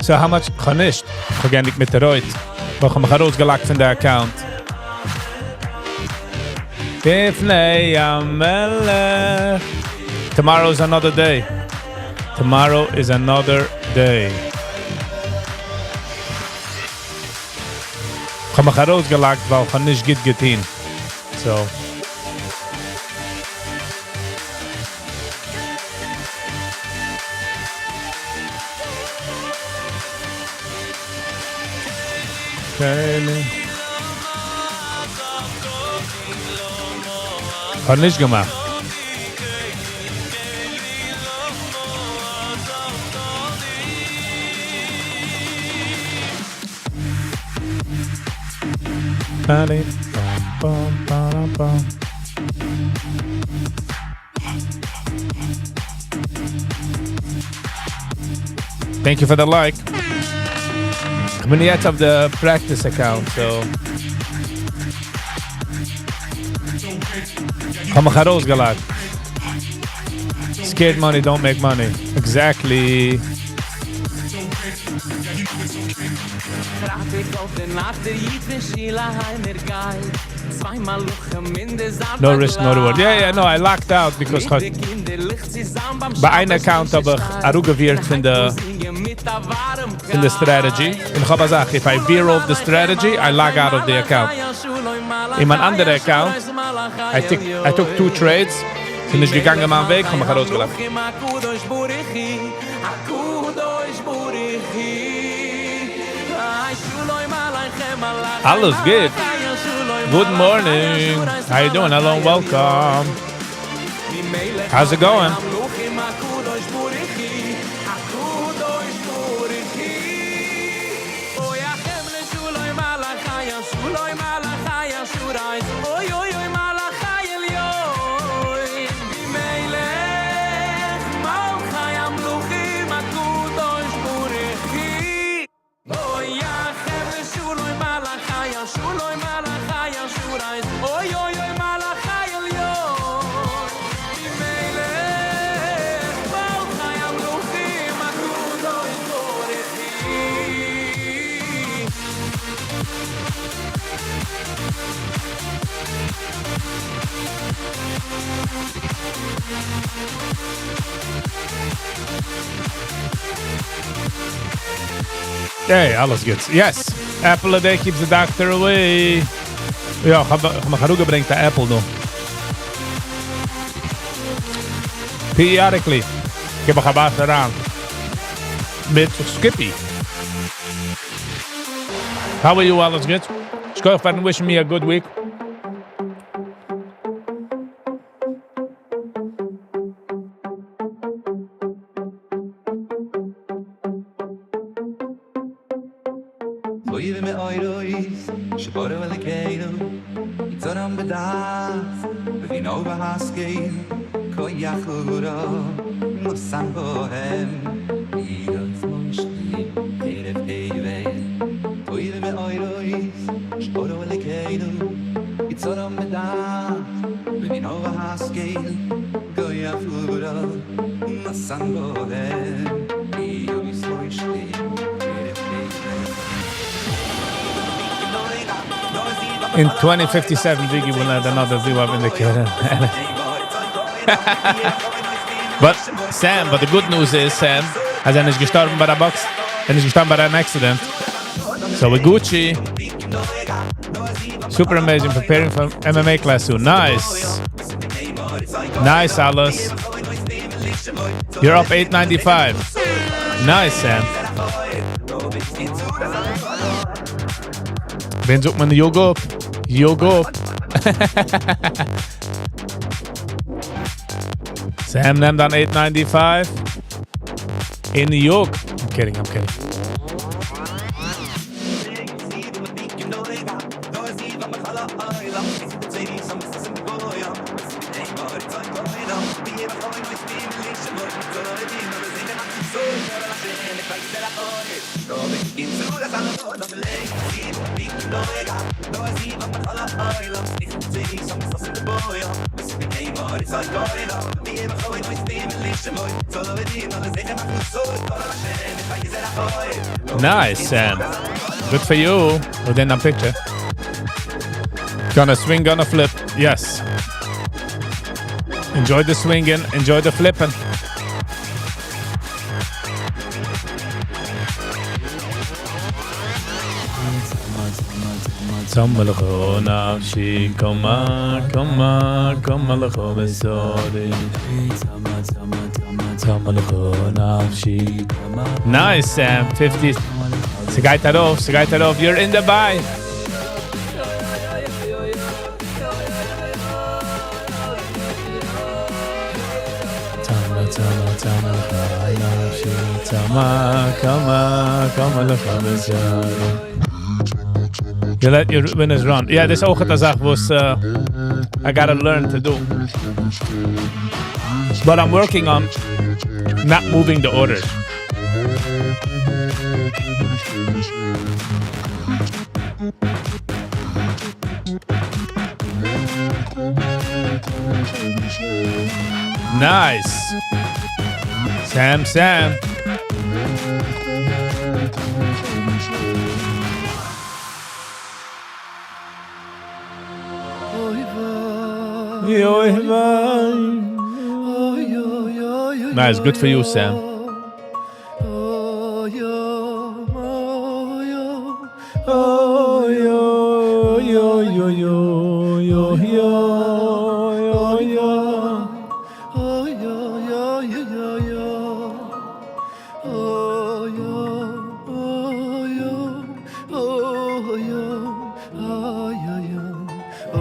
So how much, כ'האב נישט, כ'האב געענדיגט מיט די רויט, ווייל כ'האב מיך ארויסגעלאגט פון די account. לפני המלך. Tomorrow is another day. Tomorrow is another day. כ'האב מיך ארויסגעלאגט ווייל כ'האב נישט גוט געטון. So. כ'האב נישט געמאכט. Thank you for the like. כ'בין יעצט אויף די practice account, so. כ'האב מיך ארויסגעלאגט. Scared money don't make money. Exactly. No risk, no reward. Yeah, yeah, no, I locked out because כ'האב ביי איין account האב איך אראפגעווירט פון די. פון די strategy, און איך האב א זאך, if I veer off the strategy, I log out of the account. אין מיין אנדערע account, I took, I took two trades, ס'איז נישט געגאנגען מיין וועג, כ'האב מיך ארויסגעלאגט. אלעס גוט. Good morning. How you doing? Hello and welcome. How's it going? Hey, אלעס גוט. Yes. Apple a day keeps the doctor away. יא, איך האב מיך אראפגעברענגט א apple דא. Periodically גיב איך א בייס אריין מיט Skippy. How are you? אלעס גוט? שכוח פארן wishing me a good week. In 2057, Viggy will add another VWAP indicator. But Sam, but the good news is, Sam, אז ער איז נישט געשטארבן ביי א box, ער איז נישט געשטארבן ביי אן accident. So we're Gucci. Super amazing, preparing for MMA class soon. Nice. Nice, Alice. You're up 895. Nice, Sam. ווען זאגט מען יאג אפ? יאג אפ. Sam נעמט אן 895 אין New York. I'm kidding, I'm kidding. Nice, Sam. Good for you. Within a picture. Gonna swing, gonna flip. Yes. Enjoy the swinging, enjoy the flipping. צמאה לך נפשי, כמה, כמה, כמה לך בשרי. צמאה לך נפשי. Nice, Sam. 50. ס'גייט ארויף, ס'גייט ארויף. You're in the buy. צמאה, צמאה, צמאה לך נפשי, צמאה, כמה, כמה לך בשרי. You let your winners run. Yeah, דאס איז אויך א זאך וואס I gotta learn to do. But I'm working on not moving the orders. Nice. Sam, Sam. Oy vey. Nice, good for you, Sam.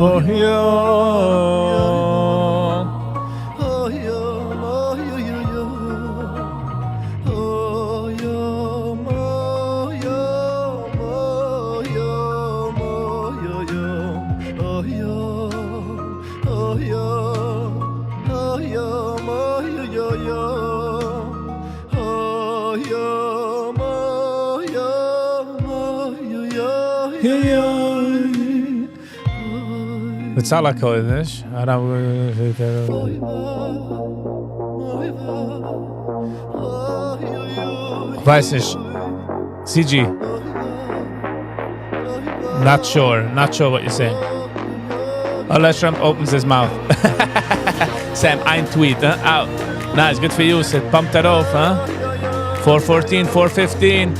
אוי יא. בצל הקודש, הרב כ'ווייס נישט, CG, not sure, not sure what you're saying. Unless Trump opens his mouth. Sam, איין tweet, huh? Out. Nice, good for you. It pumped it off, huh? 414, 415.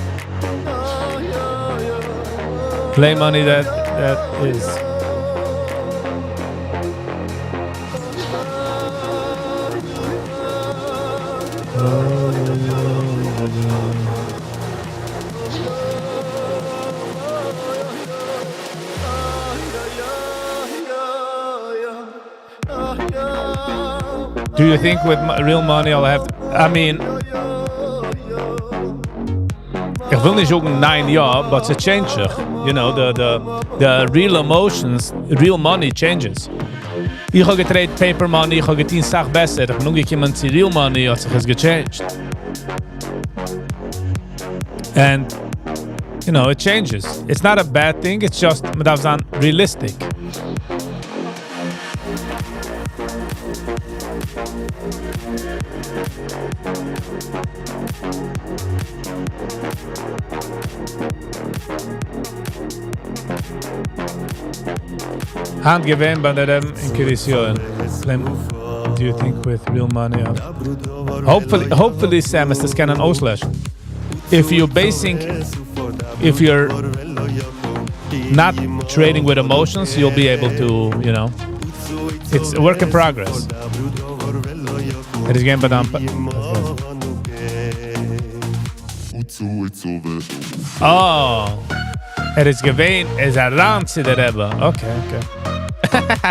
Play money that that is. Do you think with real money I'll have to, I mean, איך וויל נישט זאגן ניין יא, but it changes זיך. The real emotions, real money changes. איך האב געtrade paper money, איך האב געטון אסאך בעסער. איך בין אנגעקומען צו real money, האט זיך עס געchanged. And, it changes. It's not a bad thing, it's just, מ'דארף זיין realistic. היינט געווען ביי דער רבי'ן אין קרית יואל. Do you think with real money? Hopefully, hopefully, Sam, עס דאס קענען אויסלעשן. If you're basing, if you're not trading with emotions, you'll be able to, it's a work in progress. ער איז געווען ביי דעם Oh, ער איז געווען, ער איז אריין צו דער רבי. Okay.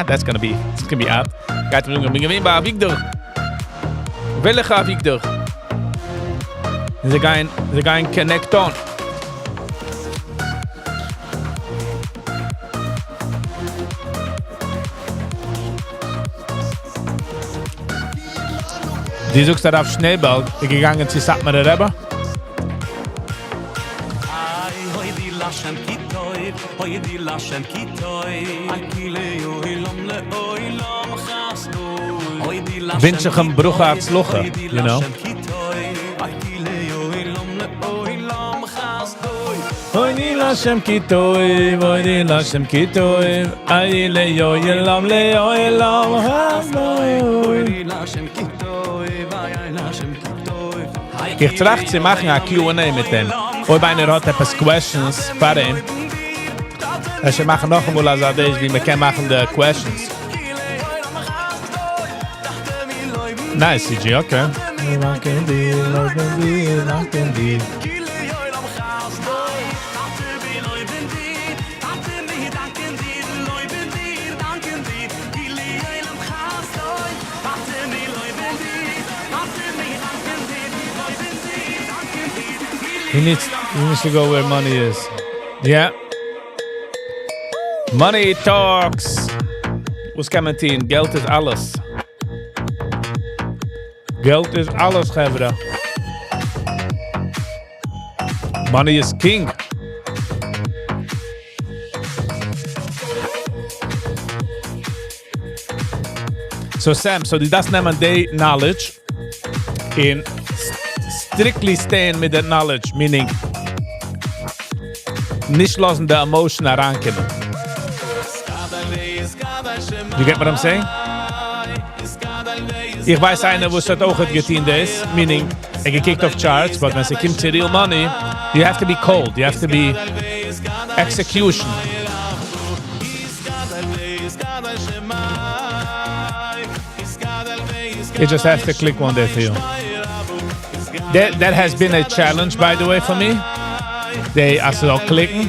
That's gonna be, it's gonna be out. גייט מען זאגן, בין געווען ביי אביגדור. וועלכע אביגדור? זיי גייען, זיי גייען connect אן. דו זאגסט הרב שנעעבאלג איז געגאנגען צו סאטמארער רבי? ווינטש איך אים ברכה הצלחה, you know. הודי להשם כי טוב, הודי להשם כי טוב, איי לעולם לעולם חסדו. איך טראכט צו מאכן א Q&A מיט אים. אויב איינער האט עפעס questions פאר אים. אפשר מאכן נאכאמאל אזא days ווי מען קען מאכן די questions. Nice, CG, okay. דאנקען דיר, לויבן דיר, דאנקען דיר. He needs to go where money is. Yeah. Money talks. וואס קען מען טון? געלט איז אלעס. געלט איז אלעס, חברה. Money is king. So Sam, so דו דארפסט נעמען די knowledge און strictly staying מיט the knowledge, meaning נישט לאזן די emotion אריינקומען. You get what I'm saying? איך ווייס איינער, וואס האט אויך געטון דאס, meaning, ער געקוקט אויף charts, but ווען עס קומט צו real money, you have to be cold, you have to be execution. It just has to click one day for you. That has been a challenge, by the way, for me. They are still clicking.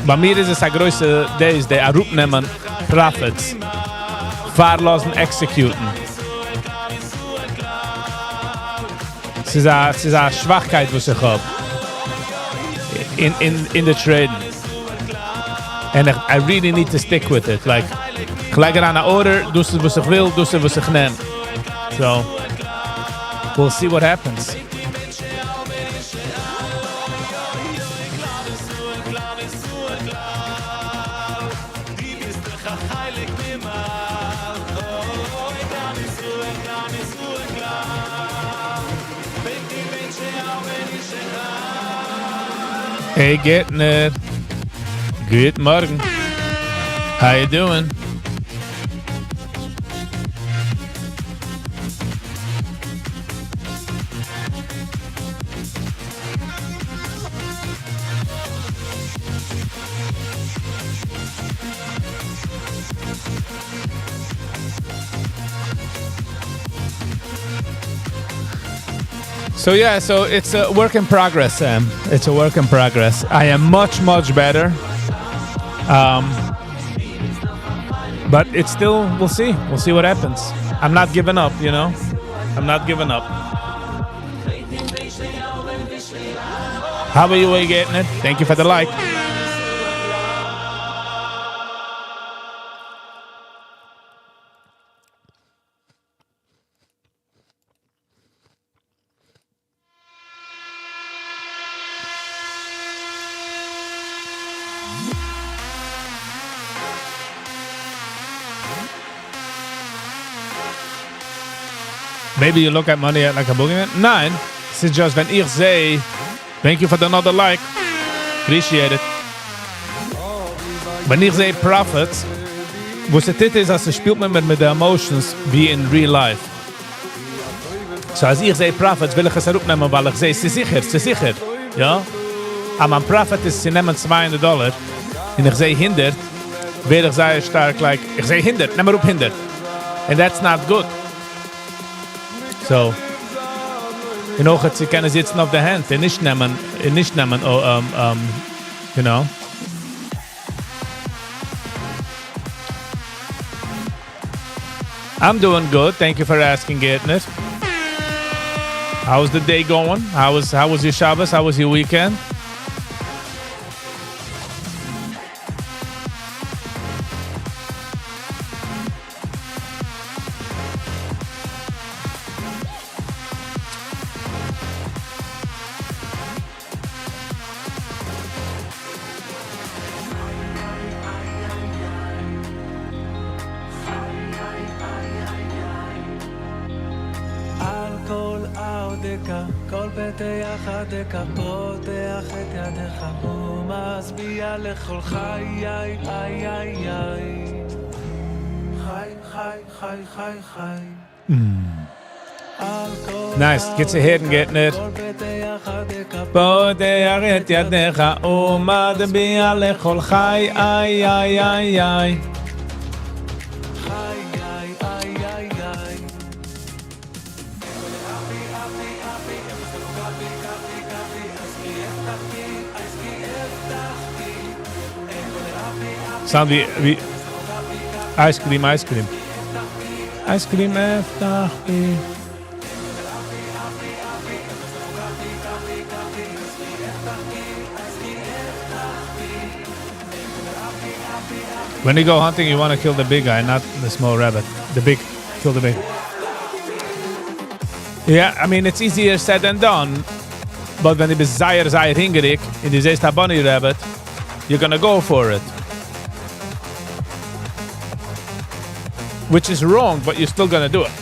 ביי מיר איז עס א גרויסע דאס די אראפנעמען profits פאר לאזן execute ן. ס'איז א ס'איז א שוואכקייט וואס איך האב אין אין אין די trade ן. And I really need to stick with it. Like, איך לייג אריין א order, דאס איז וואס איך וויל, דאס איז וואס איך נעם. So, we'll see what happens. Hey, Gitner. גוט מארגן. How you doing? So yeah, so it's a work in progress, Sam. It's a work in progress. I am much, much better. But it's still, we'll see. We'll see what happens. I'm not giving up. I'm not giving up. How are you getting it? Thank you for the like. Maybe you look at money like a boogeyman? ניין, ס'איז just ווען איך זע, thank you for the another like. Appreciate it. ווען איך זע profits, וואס עס טוט איז, אז עס שפילט מיר מיט די emotions ווי in real life. So אז איך זע profits, וויל איך עס אראפנעמען, ווייל איך זע, ס'איז זיכער, ס'איז זיכער. יא? אז מיין profit איז צו נעמען 200 דאלאר, און איך זע 100, ווער איך זייער שטארק, like, איך זע 100, נעם אראפ 100. And that's not good. So, און אויך צו קענען זיצן אויף די הענט, און נישט נעמען, און נישט נעמען, oh, you know. I'm doing good. Thank you for asking, Gertner. How's the day going? How was your Shabbos? How was your weekend? על כל אהודך, כל פתח ידך, פותח את ידיך, ומשביע לכל חי, איי, איי, איי, איי. חי, חי, חי, חי, חי. על כל Nice. גוט צו הערן, Gertner. כל פתח ידך, פותח את ידיך ומשביע לכל חי, איי, איי, איי, איי. חי, איי, איי, איי, איי. Sound ווי, ווי ice cream, ice cream. Ice cream הבטחתי. When you go hunting, you want to kill the big guy, not the small rabbit. The big, kill the big. Yeah, I mean, it's easier said than done. But ווען דו ביסט זייער, זייער הונגעריג, און דו זעסט א bunny rabbit, you're gonna go for it. Which is wrong, but you're still gonna do it.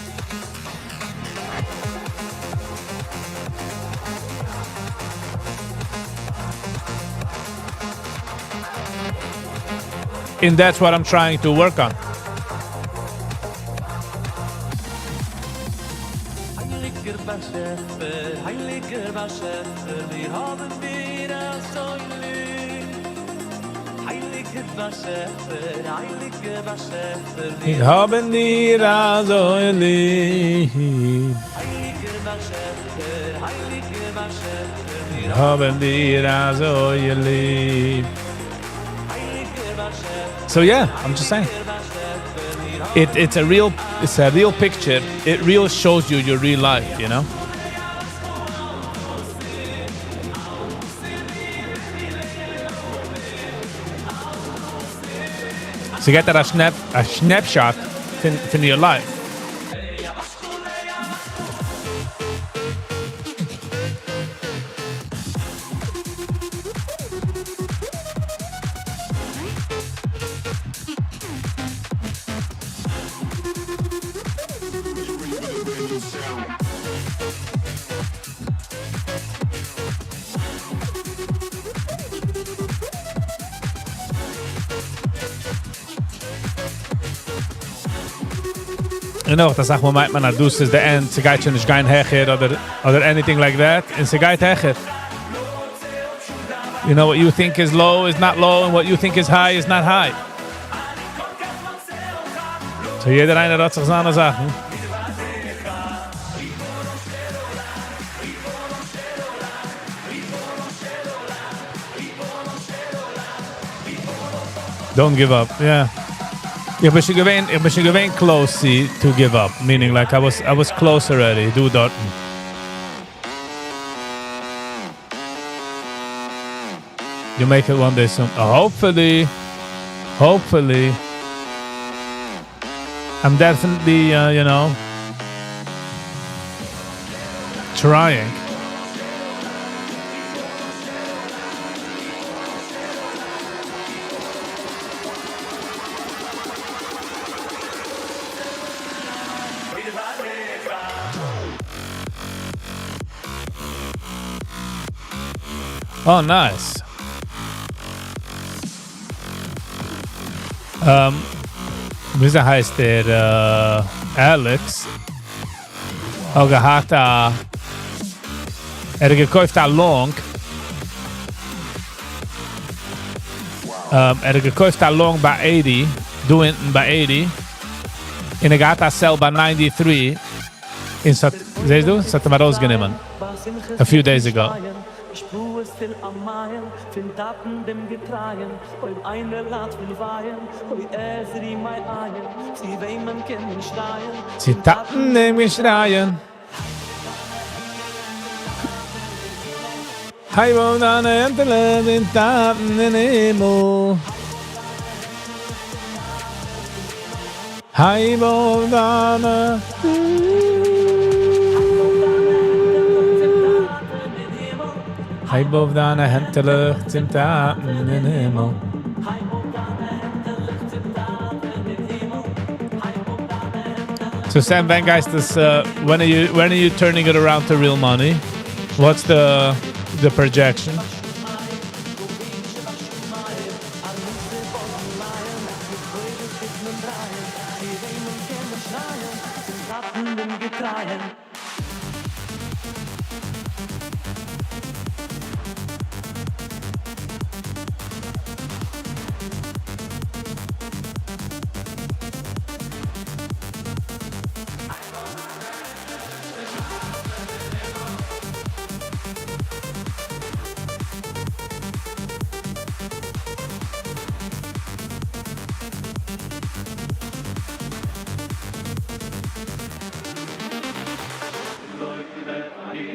And that's what I'm trying to work on. הייליגער באשעפער, הייליגער באשעפער, מיר האבן דיר אזוי ליב. הייליגער באשעפער, הייליגער באשעפער, מיר האבן דיר אזוי ליב. הייליגער באשעפער, הייליגער באשעפער, מיר האבן דיר אזוי ליב. So yeah, I'm just saying. It, it's a real it's a real picture. It real shows you your real life, you know? ס'געט דיר א snap א snapshot פון פון your life. און אויך אסאך מאל מיינט מען אז דאס איז the end, ס'גייט שוין נישט גיין העכער אדער אדער anything like that, און ס'גייט העכער. You know what you think is low is not low and what you think is high is not high. So יעדער איינער האט זיך זיינע זאכן. Don't give up, yeah. איך בין שוין געווען, איך בין שוין געווען close to give up, meaning like I was, I was close already, דא דארטן. You make it one day soon. Hopefully, hopefully. I'm definitely, trying. Oh, nice. וויאזוי הייסט ער? Alex. האט געהאט א... ער האט געקויפט א long. ער האט געקויפט א long ביי 80. דא אונטן ביי 80. און ער געהאט א sell ביי 93. און ס'האט, זעסט דו? ס'האט אים ארויסגענומען. A few days ago. צו טאטן דעם געשרייען. הייב אויף דיינע הענטעלע צום טאטן אין הימל. הייב אויף דיינע. הייב אויף דיינע הענטעלעך צום טאטן אין הימל. So Sam ווען גייסט עס, when are you turning it around to real money? What's the projection?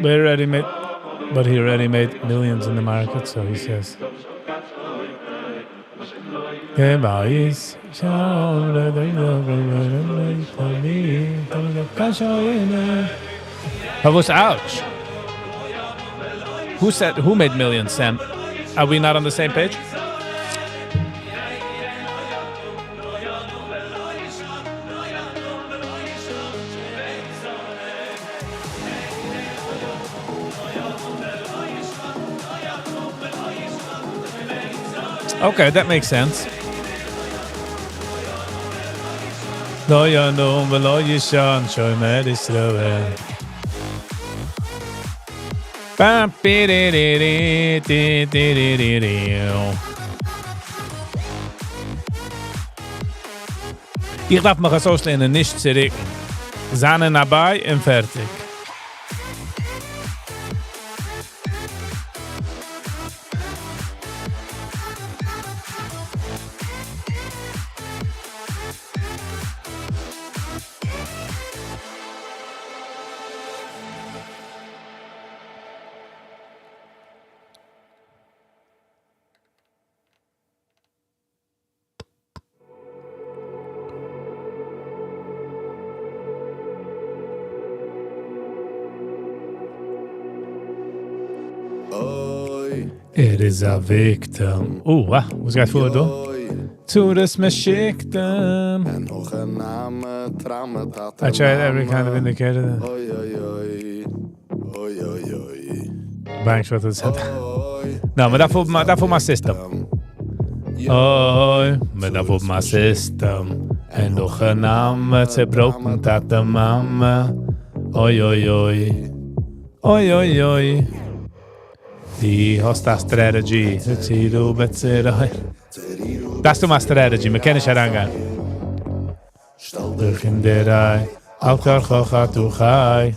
But he already made, but he already made millions in the market, so he says. But was ouch? Who said who made millions, Sam? Are we not on the same page? Okay, that makes sense. לא ינום ולא יישן שומר ישראל. פעם פי רי רי רי טי טי רי רי רי. איך דארף מיך אויסלערנען נישט צו רוקן. זיין אין א buy און פערטיג. ער איז א victim. או ווא, וואס גייט פאר דא? צרות מען שיקט אים. I tried every kind of indicator. Bank what is No, מען דארף האבן, מען דארף האבן א system. אוי, מען דארף האבן א system. און נאך אן נאמען, צעבראכן טאטע מאמע. אוי אוי אוי. אוי אוי אוי. דו האסט א strategy. דאס איז מיין strategy, מען קען נישט אריינגיין. שטעל דיך אין דער ריי, על כרחך אתה חי.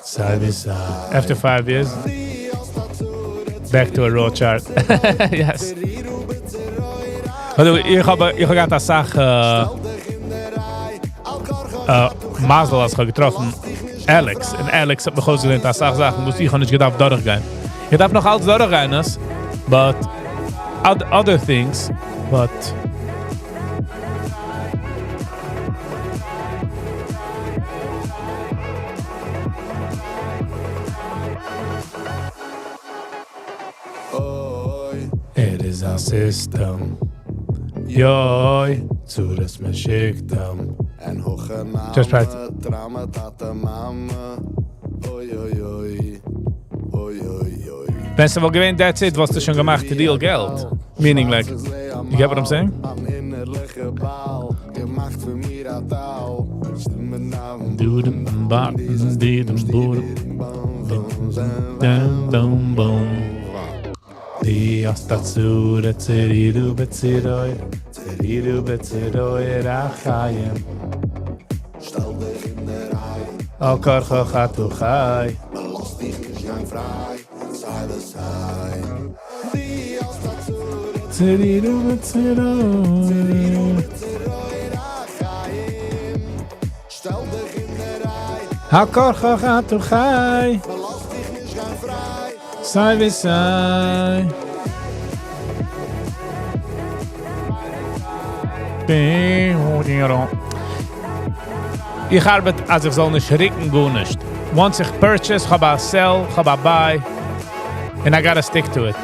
סיי ווי סיי. After 5 years, back to a raw chart. Yes. אלזא, איך האב געהאט א סאך מזל, אז איך האב געטראפן Alex. און Alex האט מיך אויסגעלערנט א סאך זאכן, וואס איך האב נישט געדארפט דורכגיין. איך דארף נאך אלץ דורכגיין, עס, but other things, but ער איז א system. יוי, צרות מען שיקט אים. Just right. ווען ס'וואלט געווען that's it, וואלסטו שוין געמאכט real געלט. Meaning like, you get what I'm saying? דו-דum, ba, di-dum, bu-dum, dum, dum, bum. דו האסט א צרה, צורר בצרור, צרור בצרור החיים. על כרחך אתה חי. צרור בצרור. על כרחך אתה חי. סיי ווי סיי. איך ארבעט, אז איך זאל נישט רוקן גארנישט. Once איך purchase, איך האב א sell, איך האב א buy, and I gotta stick to it.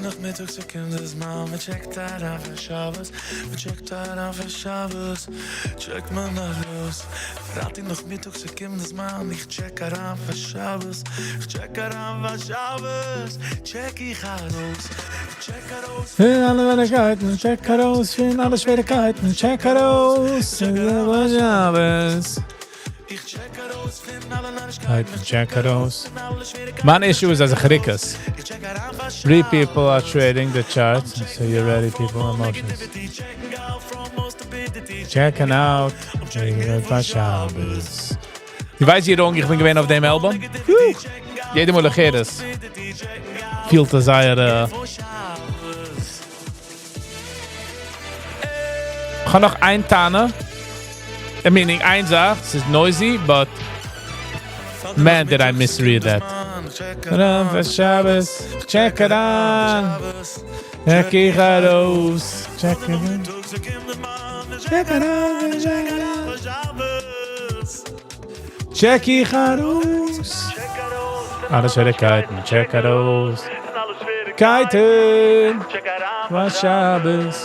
נאכמיטאג ס'קומט דער זמן, מען טשעקט אריין פאר שבת, מען טשעקט אריין פאר שבת, טשעקט מען ארויס. פרייטאג נאכמיטאג ס'קומט דער זמן, איך טשעק אריין פאר שבת, איך טשעק אריין פאר שבת, טשעק איך ארויס, איך טשעק ארויס. פון אלע שוועריגקייטן, טשעק ארויס, פון אלע שוועריגקייטן, טשעק ארויס, פון שבת. איך טשעק ארויס פון אלע נארישקייטן, טשעק ארויס. מיין issue איז אז איך רוק עס. Three people are trading the charts, so you're ready, people, emotions. Checking out. פאר שבת. דו ווייסט, ווי wrong איך בין געווען אויף דעם album? יעדע מאל איך הער עס, פילט עס זייער. איך האב נאך איין טענה. I meaning, איין זאך, ס'איז noisy, but man, did I misread that. פאר שבת, check it on. טשעק איך ארויס. Check it on. Check it on, check it on. טשעק איך ארויס. אלע שוועריגקייטן, טשעק ארויס. קייטן. פאר שבת.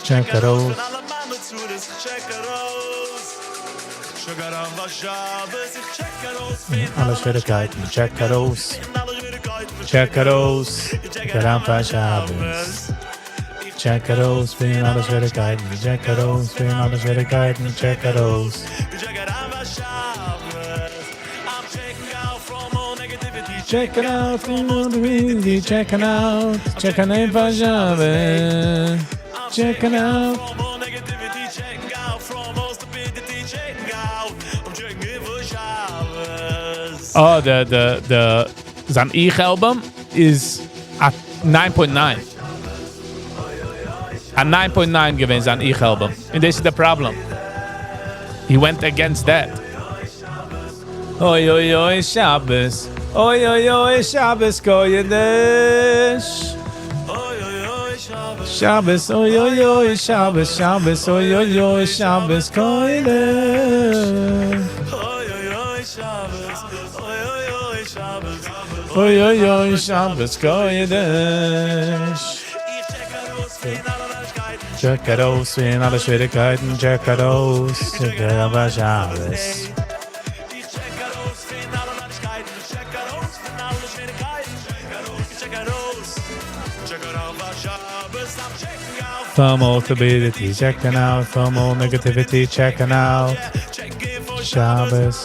טשעק ארויס. אלע שוועריגקייטן, טשעק ארויס. טשעק ארויס. טשעק אריין פאר שבת. טשעק ארויס, פון אלע שוועריגקייטן. טשעק ארויס, פון אלע שוועריגקייטן. טשעק ארויס. Check it out, check it out, check it out, פאר שבת. Check it out. Negativity, checking out from all stupidity, checking out. I'm checking in for Shabbos. Oh, the זיין איך album איז א 9.9. א 9.9 געווען זיין איך album. And this is the problem. He went against that. אוי אוי אוי שבת. אוי אוי אוי שבת קודש. שבת אוי אוי אוי שבת שבת אוי אוי אוי שבת קודש. אוי אוי אוי שבת קודש. Check ארויס פון אלע שוועריגקייטן, check ארויס, check ארויס שבת. From all turbidity, checking out. From all negativity, checking out. Shabbos.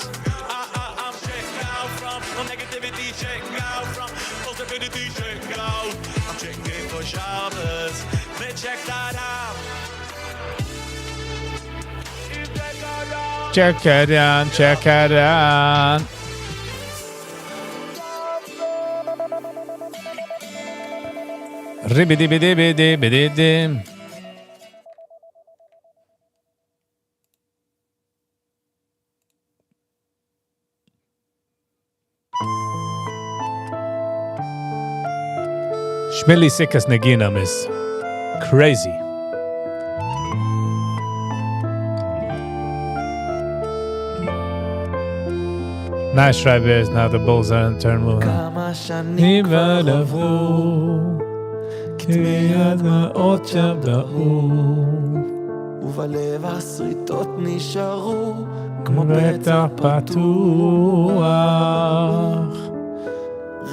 Check it out, check it out. Ribidi-bidi-bidi-bidi-dim. Shmili Sikas ניגונים is crazy. Nice try, Bears. Now the Bulls are in turmoil. כמה שנים כבר עברו, כתמי הדמעות שבאו, ובלב השריטות נשארו, כמו פתח פצע פתוח.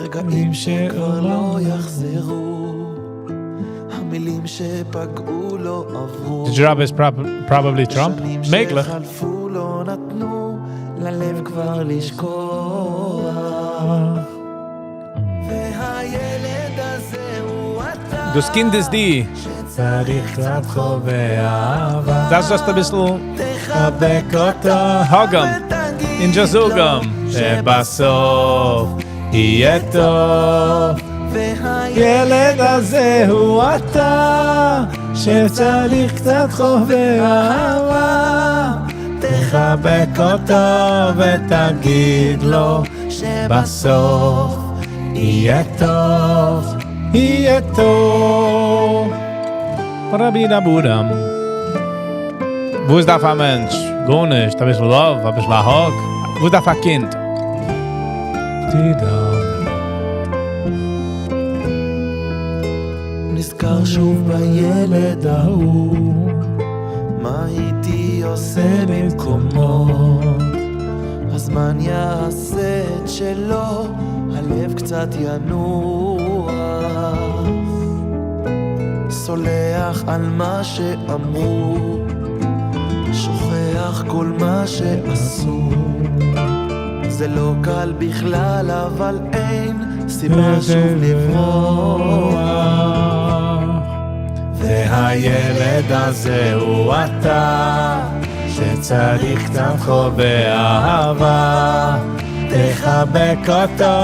רגעים שכבר לא יחזרו, המילים שפגעו לא עברו. The job is probably Trump. שנים מעגליך. שחלפו לא נתנו ללב כבר לשכוח. והילד הזה הוא אתה. דאס קינד איז דו. שצריך קצת חום ואהבה. דאס just א ביסל תחבק אותו. Hug him. און just זאג אים. שבסוף יהיה טוב. ילד הזה הוא אתה, שצריך קצת חום ואהבה. תחבק אותו ותגיד לו שבסוף יהיה טוב, יהיה טוב. רבי נבורם. וואס דארף א מענטש? גארנישט, א ביסל love, א ביסל א hug. וואס דארף א קינד? דידם. נזכר שוב בילד ההוא, מה הייתי עושה במקומו? הזמן יעשה את שלו, הלב קצת ינוח. סולח על מה שאמרו, שוכח כל מה שעשו. זה לא קל בכלל, אבל אין סיבה שוב לברוח. והילד הזה הוא אתה, שצריך קצת חום ואהבה. תחבק אותו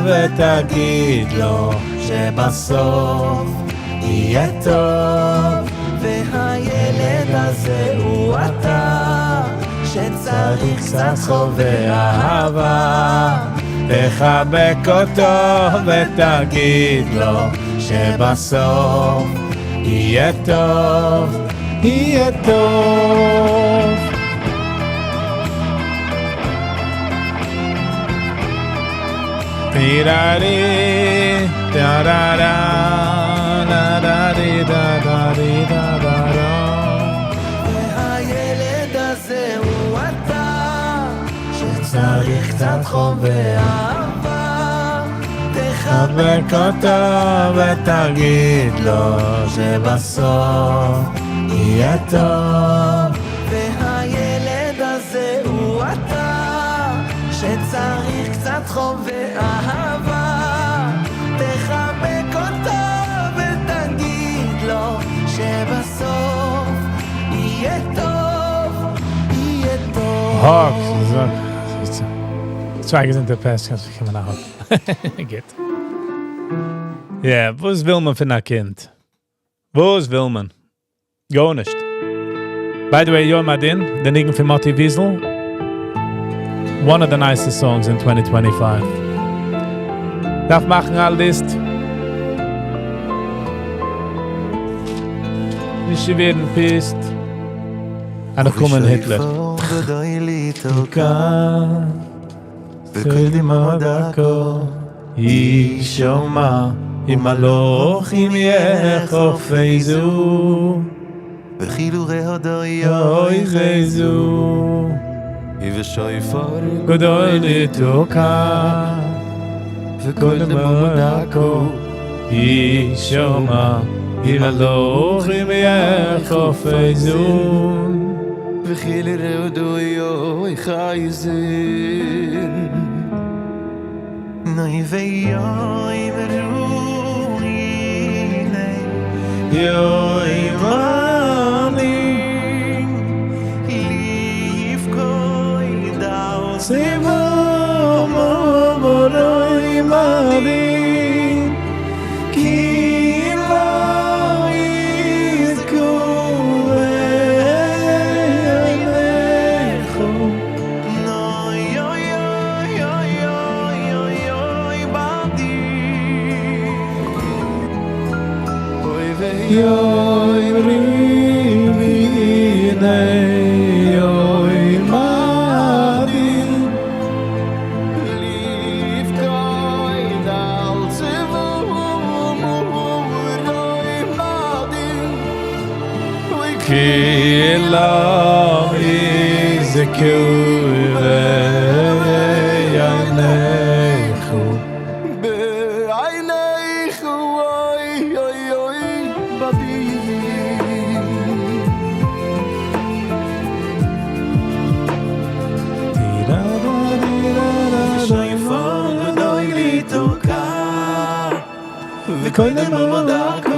ותגיד לו שבסוף יהיה טוב. והילד הזה הוא אתה, שצריך קצת חום ואהבה. תחבק אותו ותגיד לו שבסוף יהיה טוב, יהיה טוב. די-דה-די, דה-דה-דה, דה-דה-די-דה-דה-די-דה-דה-דה. והילד הזה הוא אתה, שצריך קצת חום ואהבה. תחבק אותו ותגיד לו שבסוף יהיה טוב. והילד הזה הוא אתה, שצריך קצת חום ואהבה. תחבק אותו ותגיד לו שבסוף יהיה טוב, יהיה טוב. Hawks. צוויי געזונטע פעסט קענסט באקומען א hug. גוט. Yeah, וואס וויל מען פון א קינד? וואס וויל מען? גארנישט. By the way, יום הדין, די ניגון פון מאטי וויזל, one of the nicest songs in 2025. דארף מאכן א list. נישט ווערן pissed. און נאך קומען היטלער. וקול דמעה דקה ישמע ומלאכים יחפזו וחיל רעדה יאחזו ובשופר גדול יתקע וקול דממה דקה ישמע ומלאכים יחפזו וחיל רעדה יאחזון נוי ויאמרו הנה יום הדין לפקוד על צבא יום הדין כי לא יזכו בעיניך נוי אוי אוי אוי אוי אוי אוי בדי אוי יאמרו הנה יום הדין לפקוד על צבא יום הדין כי לא יזכו בעיניך בעיניך אוי אוי אוי בדי בשופר גדול יתקע וקול דממה דקה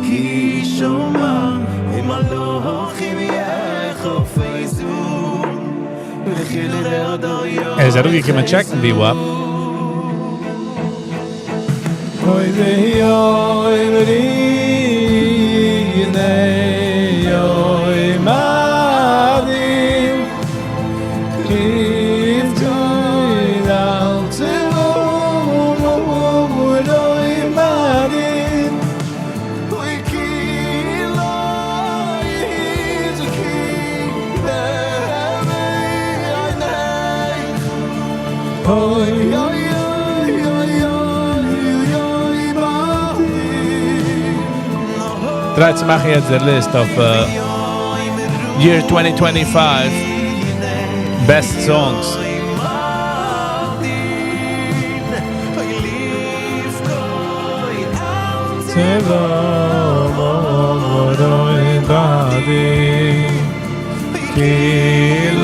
ישמע ומלאכים יחפזו וחיל רעדה איז ער געקומען check ן ווי וואס? אוי ויאמרו הנה יום הדין לפקוד על צבא יום הדין כי לא יזכו בעיניך אוי אוי אוי אוי אוי אוי בדי Try צו מאכן יעצט די list of year 2025 best songs. יום הדין לפקוד על צבא יום הדין כי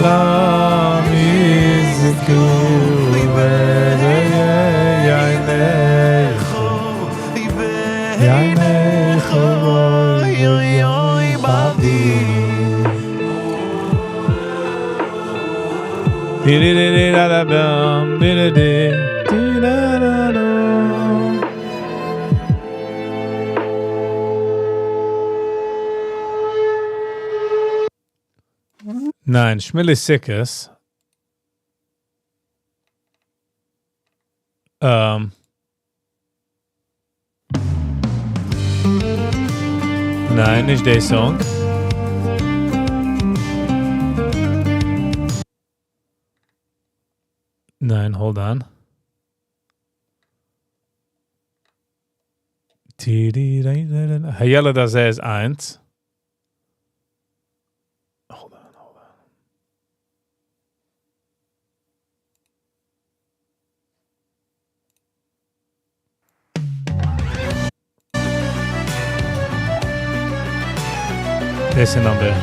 לא יזכו בעיניך בעיניך אוי אוי אוי בדי Di-di-di-di-da-da-dum, di-di-di, di-da-da-dum. ניין, שמילי סיקעס. ניין, נישט די song. ניין, hold on. הילד הזה איז איינס. Hold on, hold on. דאס איז number.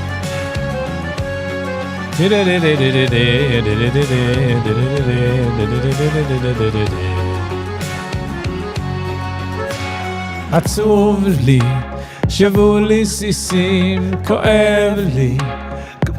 עצוב לי, שבו לי סיסים, כואב לי,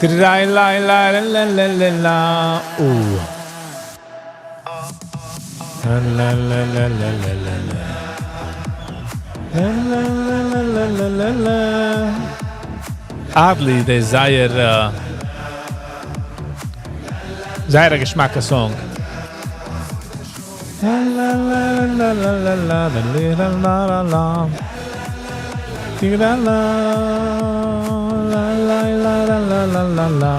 טריי-ליי-ליי-ליי-ליי-ליי-ליי. אוי. לאלאלאלאלאלאלא. Oddly, די זייער, אה, זייער א געשמאקע song. לאלאלאלאלאלאלאלאלא. טיגראלא, לאלאלאלאלאלא.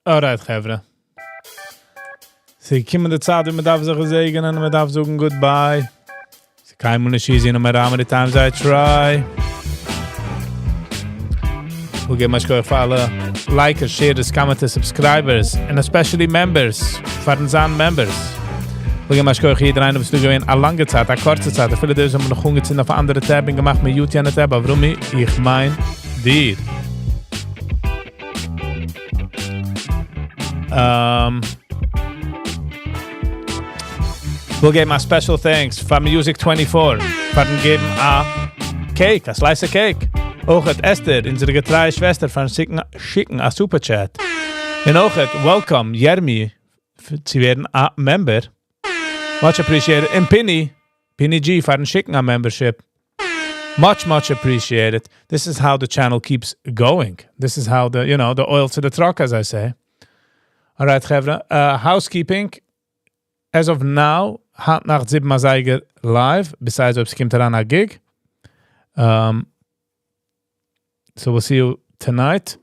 Alright, חברה. ס'געקומען די צייט, ווען מען דארף זיך געזעגענען, מען דארף זאגן goodbye. ס'איז קיינמאל נישט easy, no matter how many times I try. וויל געבן א שכוח פאר אלע likers, sharers, commenters, subscribers, and especially members, פארן זיין members. וויל געבן א שכוח יעדער איינער, וואס דא געווען א לאנגע צייט, א קורצע צייט, אפילו די וואס האבן נאך אנגעצינדן אויף אנדערע tab און געמאכט mute יענע tab, אברומי, איך מיין דיר. וויל געבן א special thanks פאר Music 24 פארן געבן א cake, א slice of cake. אויך אסתר, אונזערע געטרייע שוועסטער, פארן שיקן, שיקן א super chat. און אויך, welcome, Jeremy, צו ווערן א member. Much appreciated. און Pini, Pini G, פארן שיקן א membership. Much, much appreciated. This is how the channel keeps going. This is how the, you know, the oil to the truck, as I say. All right, חברה. Housekeeping. As of now, היינט נאכט 7 אזייגער live, besides אויב ס'קומט אריין א gig. So we'll see you tonight.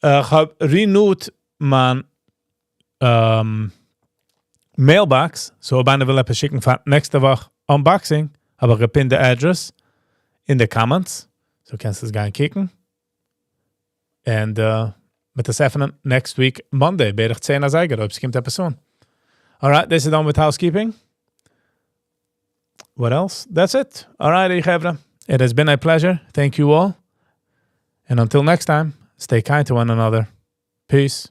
איך האב renewed מיין mailbox, so אויב איינער וויל עפעס שיקן פאר נעקסטע וואך unboxing, האב איך געפינט the address in the comments, so קענסט עס גיין קוקן. And מ'וועט עס עפענען next week Monday, בערך 10 אזייגער, אויב ס'קומט עפעס אן. Alright, this is done with housekeeping. What else? That's it. Alright, חברה. It has been a pleasure. Thank you all. And until next time, stay kind to one another. Peace.